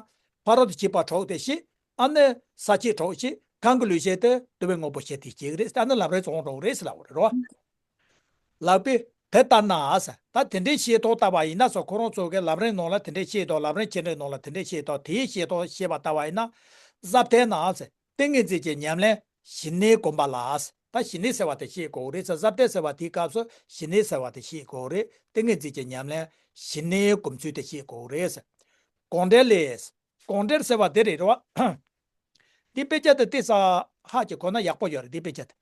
ཕ་རོལ་ཏུ་ཕྱིན་པ་དྲུག་དེ་བཤད། ཨ་ནི་ས་བཅད་དྲུག་བཤད། གང་གི་ལུས་ཤེས་དེ་དུ་བའི་དངོས་པོ་བཞི་དེ་བྱེད་ཀྱི་རེད། ཨ་ནི་ལམ་རིམ་རྫོགས་འགྲོ་གི་རེད་ཟེར་ལབ་པ་རེད་རེད་བ། ལགས་པས། དེ་ལྟར་ན་ཟེར། ད་དེ་འདྲའི་ཤེས་རྟོགས་བཏང་བ་ཡིན་ན་ཟེར། ཁོ་རང་ཚོ་གི་ལམ་རིམ་ནང་ལ་དེ་འདྲའི་ཤེས་རྟོགས། ལམ་རིམ་ཆེ་འབྲིང་ནང་ལ་དེ་འདྲའི་ཤེས་རྟོགས། དེའི་ཤེས་རྟོགས་ཤེས་པ་ལྟ་བ་ཡིན་ན། ཟབ་གཏེར་ན་ཟེར། ཏིང་ངེ་འཛིན་གྱི་ཉམས་ལེན་ཞི་གནས་སྒོམ་པ་ལ་ཟེར། ད་ཞི་གནས་ཟེར་བ་དེ་ཤེས་དགོས་རེད་ཟེར། ཟབ་གཏེར་ཟེར་བ་དེའི་སྐབས་སུ་ཞི་གནས་ཟེར་བ་དེ་ཤེས་དགོས་རེད། ཏིང་ངེ་འཛིན་གྱི་ཉམས་ལེན་ཞི་གནས་སྒོམ་ཚུལ་དེ་ཤེས་དགོས་རེད་ཟེར། དགོངས་འགྲེལ་ལས། དགོངས་འགྲེལ་ཟེར་བ་དེ་རེད་རེད་བ། འདི་དཔེ་ཆ་དེ་ཏོག་ཙམ་ཧ་ཅང་གོ་ན་ཡག་པོ་ཡོད་རེད། འདི་དཔེ་ཆ་དེ།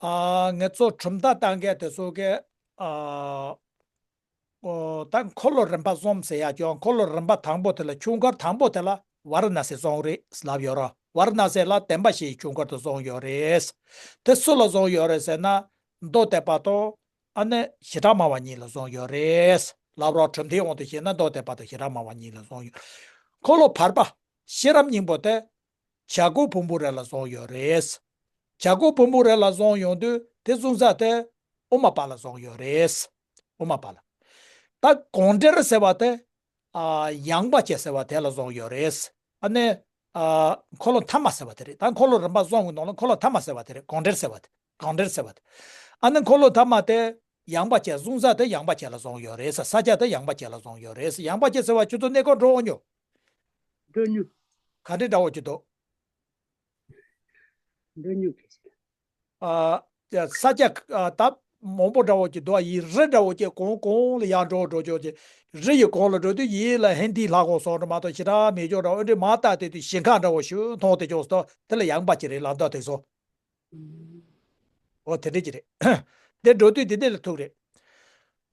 ཨ། ང་ཚོ་གྲུབ་མཐའ་བཏང་མཁན་དེ་ཚོ་གི། ཨ། ཨོ། ད་འཁོར་ལོ་རིམ་པ་གསུམ་ཟེར་ཡ་ཅོ། འཁོར་ལོ་རིམ་པ་དང་པོ་དེ་ལ་ཆུ་མཁར་དང་པོ་དེ་ལ་ཝཱ་ར་ཎ་སི་བཟུང་རེད་ལབ་ཡོད་རེད། ཝཱ་ར་ཎ་སི་ལ་བདེན་པ་བཞིའི་ཆུ་མཁར་དུ་བཟུང་ཡོད་རེད། དེ་སུ་ལ་བཟུང་ཡོད་རེད་ཟེར་ན། མདོ་སྡེ་པ་དང་། ཨ་ནི་བྱེ་བྲག་སྨྲ་བ་གཉིས་ལ་བཟུང་ཡོད་རེད་ལབ་རོགས། གྲུབ་མཐའི་དབང་དུ་བྱས་ན་མདོ་སྡེ་པ་དང་བྱེ་བྲག་སྨྲ་བ་གཉིས་ལ་བཟུང་ཡོད། འཁོར་ལོ་བར་པ་ཤེས་རབ་སྙིང་པོ་དེ་བྱ་རྒོད་ཕུང་པོའི་རི་ལ་བཟུང་ཡོད་རེད། བྱ་རྒོད་ཕུང་པོའི་རི་ལ་བཟུང་ཡོང་དུས་དེ་བཟུང་ས་དེ་དབུ་མ་པ་ལ་བཟུང་ཡོད་རེད། དབུ་མ་པ་ལ། ད་དགོངས་འགྲེལ་ཟེར་བ་དེ། ཨ། ཡངས་པ་བྱས་ཟེར་བ་དེ་ལ་བཟུང་ཡོད་རེད། ཨ་ནི། ཨ། འཁོར་ལོ་ཐ་མ་ཟེར་བ་དེ་རེད། ད་འཁོར་ལོ་རིམ་པ་གསུམ་གྱི་ནང་ལ་འཁོར་ལོ་ཐ་མ་ཟེར་བ་དེ་རེད། དགོངས་འགྲེལ་ཟེར་བ་དེ། དགོངས་འགྲེལ་ཟེར་བ་དེ། ཨ་ནི་འཁོར་ལོ་ཐ་མ་དེ་ཡངས་པ་བྱས། བཟུང་ས་དེ་ཡངས་པ་བྱས་ལ་བཟུང་ཡོད་རེད་ཟེར། ས་བཅད་དེ་ཡངས་པ་བྱས་ལ་བཟུང་ཡོད་རེད་ཟེར། ཡངས་པ་བྱས་ཟེར་བ་ཁྱོད་ཚོ་གནས་སྐོར་འགྲོ་འོང་ཉོ། འགྲོ་ཉོ། ག་འདྲ་འདྲ་བོ་ཅིག་འདུག་འགྲོ་ཉོ་གི། ཨ། ས་བཅད། ཨ། ད་ མང་པོ་འདྲ་བོ་ཅིག་འདུག་ཡིད་རི་འདྲ་བོ་ཅིག་གོང་གོང་ལ་ཡར་འགྲོ་འགྲོ་ཆོག་ཅིག་རི་ཡི་གོང་ལ་འགྲོ་དུས་ཡིད་ལ་ཧན་ཏི་ལྷ་ཁང་སོགས་འདྲ་མ་གཏོགས་ཞེ་དྲག་མེད་ཆོག་འདྲ་བོ་འདྲ་མ་བལྟ་དེ་དུས་ཞིང་ཁ་འདྲ་བོ་ཞིག་མཐོང་དེ་ཆོག་སོ་དེ་ལ་ཡངས་པ་ཅིག་རེད་ལ་མདོ་དེ་སོ། འོ་དེ་འདྲ་ཅིག་རེད། དེ་འགྲོ་དུས་དེ་འདྲ་ལ་ཐུག་རེད།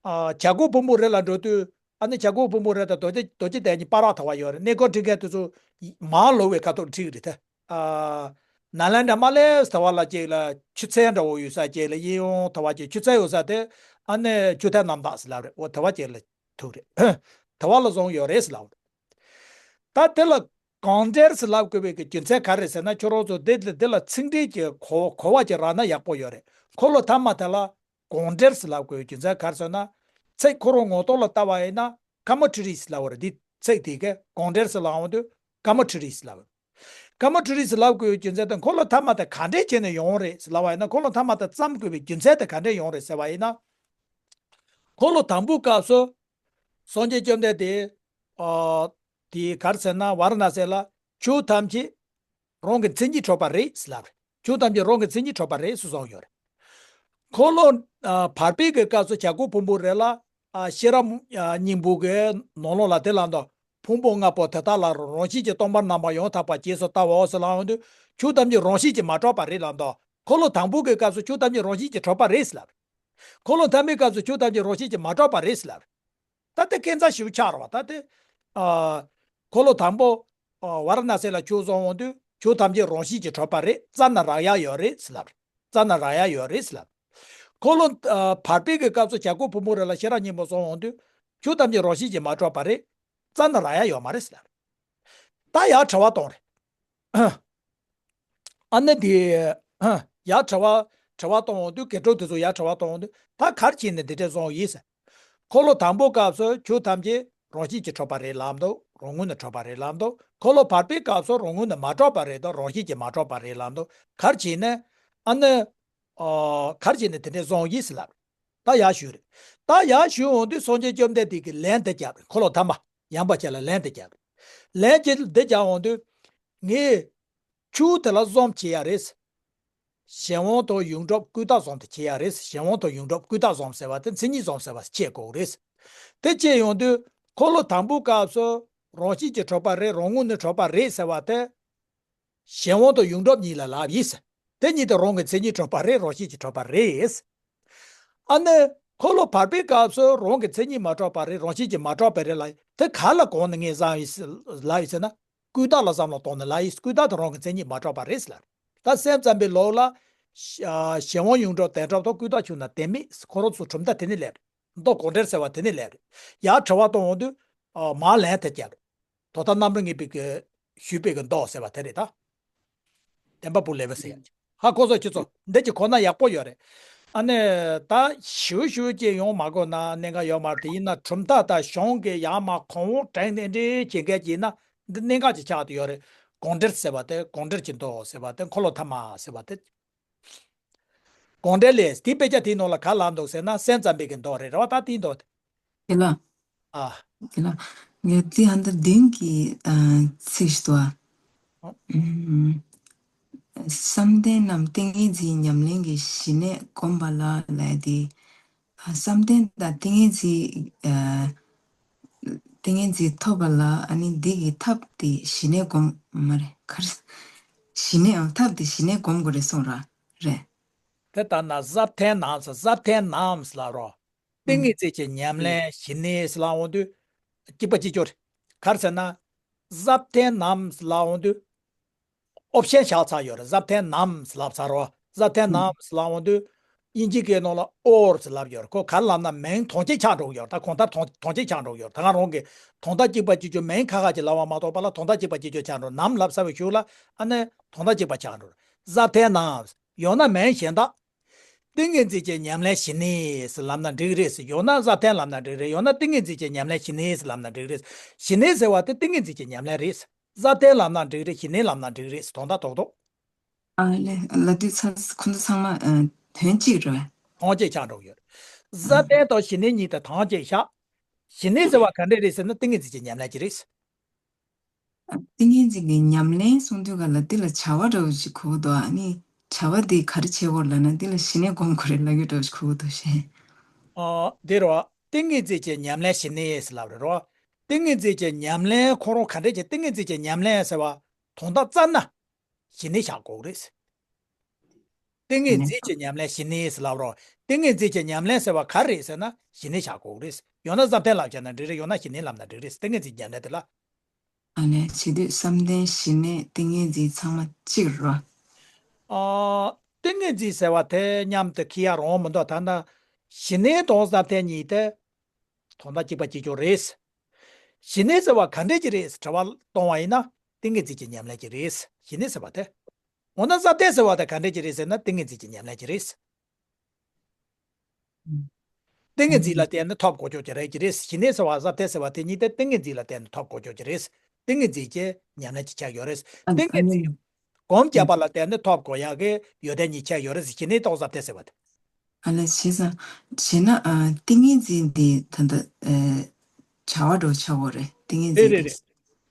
ཨ། བྱ་རྒོད་ཕུང་པོའི་རི་ལ་འགྲོ་དུས་ཨ་ནི་བྱ་རྒོད་ཕུང་པོའི་རི་དང་རྡོ་རྗེ་རྡོ་རྗེ་གདན་གཉིས་བར་ཐག་པ་ཡོད་རེད། གནས་སྐོར་ཁྲིད་མཁན་དེ་ཚོ་མར་ལོག་པའི་ཁ་ཐོག་ཁྲིད་རེད་དེ། ཨ། ནཱ་ལེནྡྲ་མ་སླེབས་ཐག་པ་ལ་ཅིག་ལ་ཆུ་ཚན་འདྲ་བོ་ཡོད་ས་ཅིག་ལ་གཡས་གཡོན་ཐག་པ་ཅིག་ཆུ་ཚན་ཡོད་ས་དེ་ཨ་ནི་ཆུ་ཐན་གནམ་བདག་ཟེར་ལབ་རེད། འོ་ཐག་པ་ཅིག་ལ་ཐུག་རེད། ཐག་པ་ལ་བཟུང་ཡོད་རེད་ཟེར་ལབ་རེད། ད་དེ་ལ་གང་འདྲེར་ཟེར་ལབ་དགོས་པའི་གི་རྒྱུ་མཚན་ག་རེ་ཟེར་ན། ཁྱོད་རང་ཚོ་འདི་འདི་འདི་ལ་ཚིག་འགྲེལ་གྱི་གོ་གོ་བ་ཅིག་རག་ན་ཡག་པོ་ཡོད་རེད། འཁོར་ལོ་ཐ་མ་དེ་ལ་གང་འདྲེར་ཟེར་ལབ་དགོས་པའི་རྒྱུ་མཚན་ག་རེ་ཟེར་ན། ཚིག་ཁོ་རང་ངོ་ཐོག་ལ་ལྟ་བ་ཡིན་ན་ཀ་མ་ཊི་རི་ཟེར་ལབ་པ་རེད། འདི་ཚིག་དེ་གས་གང་འདྲེར་ཟེར་ལབ་འོང་དུས་ཀ་མ་ཊི་རི་ཟེར་ལབ་པ་རེད། ཀ་མ་ཊི་རི་ཟེར་ལབ་དགོས་པའི་རྒྱུ་མཚན་དེ་འཁོར་ལོ་ཐ་མ་དེ་ག་འདྲས་བྱས་ནས་ཡོང་རེད་ཟེར་ལབ་པ་ཡིན་ན། འཁོར་ལོ་ཐ་མ་དེ་བརྩམ་དགོས་པའི་རྒྱུ་མཚན་དེ་ག་འདྲས་ཡོང་རེད་ཟེར་བ་ཡིན་ན། འཁོར་ལོ་དང་པོའི་སྐབས་སུ་སངས་རྒྱས་བཅོམ་ལྡན་འདས། ཨ། དེ་ག་རེ་ཟེར་ན། ཝཱ་ར་ཎ་སི་ལ་ཆོས་ཐམས་ཅད་རང་གི་མཚན་ཉིད་གྲུབ་པ་རེད་ཟེར་ལབ་རེད། ཆོས་ཐམས་ཅད་རང་གི་མཚན་ཉིད་གྲུབ་པ་རེད་ཟེར་གསུངས་ཡོད་རེད། འཁོར་ལོ། ཨ། བར་པའི་གི་སྐབས་སུ་བྱ་རྒོད་ཕུང་པོའི་རི་ལ། ཨ། ཤེས་རབ། ཨ། སྙིང་པོ་གི་ནང་ལོགས་ལ་དེ་ལ་འདོ། ཕུང་པོ་ལྔ་པོ་དེ་དག་ལ་རང་བཞིན་གྱིས་སྟོང་པར་རྣམ་པར་ཡང་དག་པར་རྗེས་སུ་བལྟའོ་ཟེར་ལབ་འོང་དུས་ཆོས་ཐམས་ཅད་རང་བཞིན་གྱིས་མ་གྲུབ་པ་རེད་ལབ་འདོ། འཁོར་ལོ་དང་པོ་གི་སྐབས་སུ་ཆོས་ཐམས་ཅད་རང་བཞིན་གྱིས་གྲུབ་པ་རེད་ཟེར་ལབ་རེད། འཁོར་ལོ་ཐ་མའི་སྐབས་སུ་ཆོས་ཐམས་ཅད་རང་བཞིན་གྱིས་མ་གྲུབ་པ་རེད་ཟེར་ལབ་རེད། ད་དེ་ཁྱད་མཚར་ཞིག་ཆགས་རེད་བ། ད་དེ། ཨ། འཁོར་ལོ་དང་པོ། ཨ། ཝཱ་ར་ཎ་སི་ལ་ཆོས་གསུང་འོང་དུས་ཆོས་ཐམས་ཅད་རང་བཞིན་གྱིས་གྲུབ་པ་རེད། རྩ་ནས་རག་ཡ་ཡོད་རེད་ཟེར་ལབ་རེད། རྩ་ནས་རག་ཡ་ཡོད་རེད་ཟེར་ལབ་རེད། འཁོར་ལོ། ཨ། བར་པའི་གི་སྐབས་སུ་བྱ་རྒོད་ཕུང་པོའི་རི་ལ་ཤེས་རབ་སྙིང་པོ་གསུང་འོང་དུས་ཆོས་ཐམས་ཅད་རང་བཞིན་གྱིས་མ་གྲུབ་པ་རེད། རྩ་ནས་རག་ཡ་ཡོད་མ་རེད་ཟེར་ལབ་རེད། ད་ཡར་དྲི་བ་གཏོང་རེད། ཨ་ནི་དེ། ཡར་དྲི་བ། དྲི་བ་གཏོང་འོང་དུས། དགེ་ཕྲུག་དེ་ཚོ་ཡར་དྲི་བ་གཏོང་འོང་དུས། ད་ག་རེ་བྱས་ནས་འདི་འདྲས་གསུངས་ཡིན་ཟེར། འཁོར་ལོ་དང་པོའི་སྐབས་སུ་ཆོས་ཐམས་ཅད་རང་བཞིན་གྱིས་གྲུབ་པ་རེད་ལབ་འདུག་རང་ངོས་ནས་གྲུབ་པ་རེད་ལབ་འདུག་འཁོར་ལོ་བར་པའི་སྐབས་སུ་རང་ངོས་ནས་མ་གྲུབ་པ་རེད་དང་། རང་བཞིན་གྱིས་མ་གྲུབ་པ་རེད་ལབ་འདུག་ག་རེ་བྱས་ནས། ཨ་ནི། ཨ། ག་རེ་བྱས་ནས་དེ་འདྲས་གསུངས་ཡིན་ཟེར་ལབ། ད་ཡར་ཞུས་རེད། ད་ཡར་ཞུས་འོང་དུས་སངས་རྒྱས་བཅོམ་ལྡན་འདས་ཀྱིས་ལན་དེ་བརྒྱབ་རེད། འཁོར་ལོ་ཐ་མ་ཡངས་པ་ཅན་ལ་ལན་དེ་བརྒྱབ་རེད། ལན་གྱི་དེ་བརྒྱབ་འོང་དུས། ངས་ཆོས་དེ་ལ་བཟུང་བྱེད་ཡ་རེད། གཞན་དབང་དང་ཡོངས་གྲུབ་ཀུན་བཏགས་བཟུང་དེ་བྱེད་ཡ་རེད། གཞན་དབང་དང་ཡོངས་གྲུབ་ཀུན་བཏགས་བཟུང་ཟེར་བ་དེ་མཚན་ཉིད་བཟུང་ཟེར་བ་བྱེད་དགོས་རེད། དེ་བྱས་ཡོང་དུས་འཁོར་ལོ་དང་པོའི་སྐབས་སུ་རང་བཞིན་གྱིས་གྲུབ་པ་རེད། རང་ངོས་ནས་གྲུབ་པ་རེད་ཟེར་བ་དེ། གཞན་དབང་དང་ཡོངས་གྲུབ་གཉིས་ལ་ལབ་ཡིན། དེ་གཉིས་དེ་རང་གི་མཚན་ཉིད་གྲུབ་པ་རེད། རང་བཞིན་གྱིས་གྲུབ་པ་རེད། ཨ་ནི། འཁོར་ལོ་བར་པའི་སྐབས་སུ་རང་གི་མཚན་ཉིད་མ་གྲུབ་པ་རེད། རང་བཞིན་གྱིས་མ་གྲུབ་པ་རེད་ལབ་ཡིན། དེ་ག་ལ་གོང་ནས་ངས་བཟུང་ཡིན་ལབ་ཡིན་ཟེར་ན། ཀུན་བཏགས་ལ་བསམ་བློ་གཏོང་ནས་ལབ་ཡིན། ཀུན་བཏགས་དེ་རང་གི་མཚན་ཉིད་མ་གྲུབ་པ་རེད་ཟེར་ལབ། ད་སེམས་ཙམ་པའི་ལུགས་ལ། གཞན་དབང་ཡོངས་གྲུབ་བདེན་གྲུབ་དང་ཀུན་བཏགས་ཆོས་རྣམས་བདེན་མེད། ཁོ་རང་ཚོ་གྲུབ་མཐའ་དེ་ནས་སླེབས་རེད། མདོ་གང་འདྲ་ཟེར་བ་དེ་ནས་སླེབས་རེད། ཡར་དྲི་བ་གཏོང་འོང་དུས། མར་ལན་དེ་བརྒྱབ་རེད། དོན་དག་རྣམ་རོལ་ངེས་པའི་གི་ཞུས་པའི་གི་མདོ་ཟེར་བ་དེ་རེད་ད། བདེན་པ་བུ་ལེ་བ་ཟེར་ཡ། ཧ་གོ་སོང་ཁྱེད་ཚོ། འདི་གི་གོ་ན་ཡག་པོ་ཡོད་རེད། ཨ་ནི། ད་ཞུ་ཞུ་ཅེས་ཡོང་མ་དགོས་ན་གནད་འགག་ཡོད་མ་རེད། དེ་ཡིན་ན་གྲུབ་མཐའ་དང་གཞུང་གི་ཡར་མར་གོང་འོག་དྲན་ནས་འདྲེ་བྱེད་མཁན་གྱིས་ན་འདི་གནད་འགག་ཅིག་ཆགས་བསྡད་ཡོད་རེད། གང་འདྲེར་ཟེར་བ་དེ། གང་འདྲེར་གྱི་མདོ་ཟེར་བ་དེ། འཁོར་ལོ་ཐ་མ་ཟེར་བ་དེ། གང་འདྲེར་ལས་དེའི་དཔེ་ཆ་དེའི་ནང་ལ་ག་ལབ་འདུག་ཟེར་ན། སེམས་ཙམ་པའི་གི་མདོ་རེད། རེད་བ། ད་དེའི་མདོ་དེ། དེ་ལ། ཨ། དེ་ལ། ངས་དེ་ཨ་འདིར་མདུན་གྱི་ཨ་ཚིག་ཞིག་འདུག་ཨ། ཨ། ཨུམ། བསམ་གཏན་ནམ་ཏིང་ངེ་འཛིན་ཉམས་ལེན་གྱི་ཞི་གནས་བསྒོམ་པ་ལ་ལབ་ཡ་དེ། ཨ། བསམ་གཏན་དང་ཏིང་ངེ་འཛིན། ཨ། ཏིང་ངེ་འཛིན་ཐོབ་པ་ལ་ཨ་ནི་འདི་གི་ཐབས་དེ་ཞི་གནས་བསྒོམ། མ་རེད། ག་རེ། ཞི་གནས། ཨང་། ཐབས་དེ་ཞི་གནས་བསྒོམ་དགོས་རེད་གསུངས་ར། རེད། དེ་ལྟར་ན་ཟབ་མཐའི་ནམ་ཟེར། ཟབ་མཐའི་ནམ་ཟེར་ལབ་རོགས། ཏིང་ངེ་འཛིན་གྱི་ཉམས་ལེན་ཞི་གནས་ཟེར་ལབ་འོང་དུས། གཅིག་པ་གཅིག་རྐྱང་རེད། ག་རེ་ཟེར་ན། ཟབ་མཐའི་ནམ་ཟེར་ལབ་འོང་དུས། ཨོབ་ཤན་བཞག་ཚར་ཡོད་རེད། ཟབ་མཐའི་ནམ་ཟེར་ལབ་ཚར་རོགས། ཟབ་མཐའི་ནམ་ཟེར་ལབ་འོང་དུས། དབྱིན་ཇི་སྐད་ནང་ལ་ཨོར་ཟེར་ལབ་ཡོད་རེད། ཁོ་ག་རེ་ལབ་ན་མིང་དོན་གཅིག་ཆགས་འགྲོ་གི་ཡོད་རེད། ད་གང་ལྟར་དོན་དོན་གཅིག་ཆགས་འགྲོ་གི་ཡོད་རེད། ད་ང་རང་གིས་དོན་དག་གཅིག་པ་གཅིག་རྐྱང་མིང་ཁ་ཁ་ཅིག་ལབ་པ་མ་གཏོགས་པ་ལ་དོན་དག་གཅིག་པ་གཅིག་རྐྱང་ཆགས་འགྲོ། ནམ་ལབ་ཚར་བའི་གཞུག་ལ་ཨ་ནི་དོན་དག་གཅིག་པ་ཆགས་འགྲོ། ཟབ་མཐའི་ནམ། ཡང་ན་མིང་གཞན་དག། ཏིང་ངེ་འཛིན་གྱི་ཉམས་ལེན་ཞི་གནས་ཟེར་ལབ་ན་འགྲིག་རེད་ཟེར། ཡང་ན་ཟབ་མཐའི་ལབ་ན་འགྲིག་རེད། ཡང་ན་ཏིང་ངེ་འཛིན་གྱི་ཉམས་ལེན་ཞི་གནས་ཟེར་ལབ་ན་འགྲིག་རེད། ཞི་གནས་ཟེར་བ་དེ་ཏིང་ངེ་འཛིན་གྱི་ཉམས་ལེན་རེད། ཟབ་མཐའི་ལབ་ན་འགྲིག་རེད། ཞི་གནས་ལབ་ན་འགྲིག་རེད། དོན་དག་རྡོག་རྡོག། ཨ་ལས། ལབ་དུས་ཚ། ཁོ་ཚོ་ཚང་མ་ཨ་དོན་གཅིག་རེད། དོན་གཅིག་ཆགས་འགྲོ་གི་ཡོད་རེད། ཟབ་མཐའི་དང་ཞི་གནས་གཉིས་དེ་དོན་གཅིག་བཞག། ཞི་གནས་ཟེར་བ་ག་འདྲས་རེད་ཟེར་ན་ཏིང་ངེ་འཛིན་གྱི་ཉམས་ལེན་གྱི་རེད། ཏིང་ངེ་འཛིན་གྱི་ཉམས་ལེན་གསུང་དུས་ག་ལ་འདི་ལ་བྱ་བ་འདྲ་བོ་ཞིག་གོ་འདུག་ཨ་ནི། བྱ་བ་འདི་ག་རེ་བྱེད་དགོས་ལབ་ན་འདི་ལ་ཞི་གནས་སྒོམ་དགོས་རེད་ལབ་ཀྱི་འདྲ་བོ་ཞིག་གོ་གི་འདུག་ཤེ། ཨ། འདི་རེད་བ། ཏིང་ངེ་འཛིན་གྱི་ཉམས་ལེན་ཞི་གནས་ཟེར་ལབ་རེད་རོ། ཏིང་ངེ་འཛིན་གྱི་ཉམས་ལེན་ཁོ་རང་ག་འདྲས་ཀྱི་ཏིང་ངེ་འཛིན་གྱི་ཉམས་ལེན་ཟེར་བ་དོན་དག་བཙལ་ན་ཞི་གནས་བཞག་དགོས་རེད། ཏིང་ངེ་འཛིན་གྱི་ཉམས་ལེན་ཞི་གནས་ཟེར་ལབ་རོ། ཏིང་ངེ་འཛིན་གྱི་ཉམས་ལེན་ཟེར་བ་ག་རེ་རེད་ཟེར་ན་ཞི་གནས་བཞག་དགོས་རེད། ཡང་ན་བསམ་གཏན་ལབ་བྱས་ན་འགྲིག་རེད། ཡང་ན་ཞི་གནས་ལབ་ན་འགྲིག་རེད། ཏིང་ངེ་འཛིན་ཉམས་ལེན་དེ་ལ། ཨ་ནི་བྱེད་དུས་བསམ་གཏན་ཞི་གནས་ཏིང་ངེ་འཛིན་ཚང་མ་གཅིག་རེད་བ། ཨ། ཏིང་ངེ་འཛིན་ཟེར་བ་དེ་མཉམ་དུ་འཁྱེར་ཡ་རང་མི་འདུག་ད་ལྟ་ཞི་གནས་དང་བསམ་གཏན་གཉིས་དེ་དོན་དག་གཅིག་པ་གཅིག་རྐྱང་རེད། ཞི་གནས་ཟེར་བ་ག་འདྲས་ཀྱི་རེད་དྲི་བ་གཏོང་བ་ཡིན་ན་ཏིང་ངེ་འཛིན་གྱི་ཉམས་ལེན་གྱི་རེད། ཞི་གནས་ཟེར་བ་དེ། འོ་ན་བསམ་གཏན་ཟེར་བ་དེ་ག་འདྲས་ཀྱི་རེད་ཟེར་ན་ཏིང་ངེ་འཛིན་གྱི་ཉམས་ལེན་གྱི་རེད། ཏིང་ངེ་འཛིན་ལ་བརྟེན་ནས་ཐོབ་དགོས་ཀྱོག་ཀྱི་རེད་ཀྱི་རེད། ཞི་གནས་ཟེར་བ་བསམ་གཏན་ཟེར་བ་དེ་གཉིས་དེ་ཏིང་ངེ་འཛིན་ལ་བརྟེན་ནས་ཐོབ་དགོས་ཀྱོག་ཀྱི་རེད། ཏིང་ངེ་འཛིན་གྱི་ཉམས་ལེན་གྱི་ཆགས་ཡོད་རེད། ཨ་ཏིང་ཨ་ངེ་ནི་འཛིན་སྒོམ་བརྒྱབ་པ་ལ་བརྟེན་ནས་ཐོབ་དགོས་ཡག་གི་ཡོན་ཏན་གཉིས་ཆགས་ཡོད་རེད། ཞི་གནས་དང་བསམ་གཏན་ཟེར་བ་དེ། ཨ་ལས་བྱས་ཙང་བྱས་ན་ཨ་ཏིང་ངེ་འཛིན་དེ་ད་ལྟ་ཨ་བྱ་བ་འགྲོ་ཆགས་ཡོད་རེད། ཏིང་ངེ་རེད་འཛིན་རེད་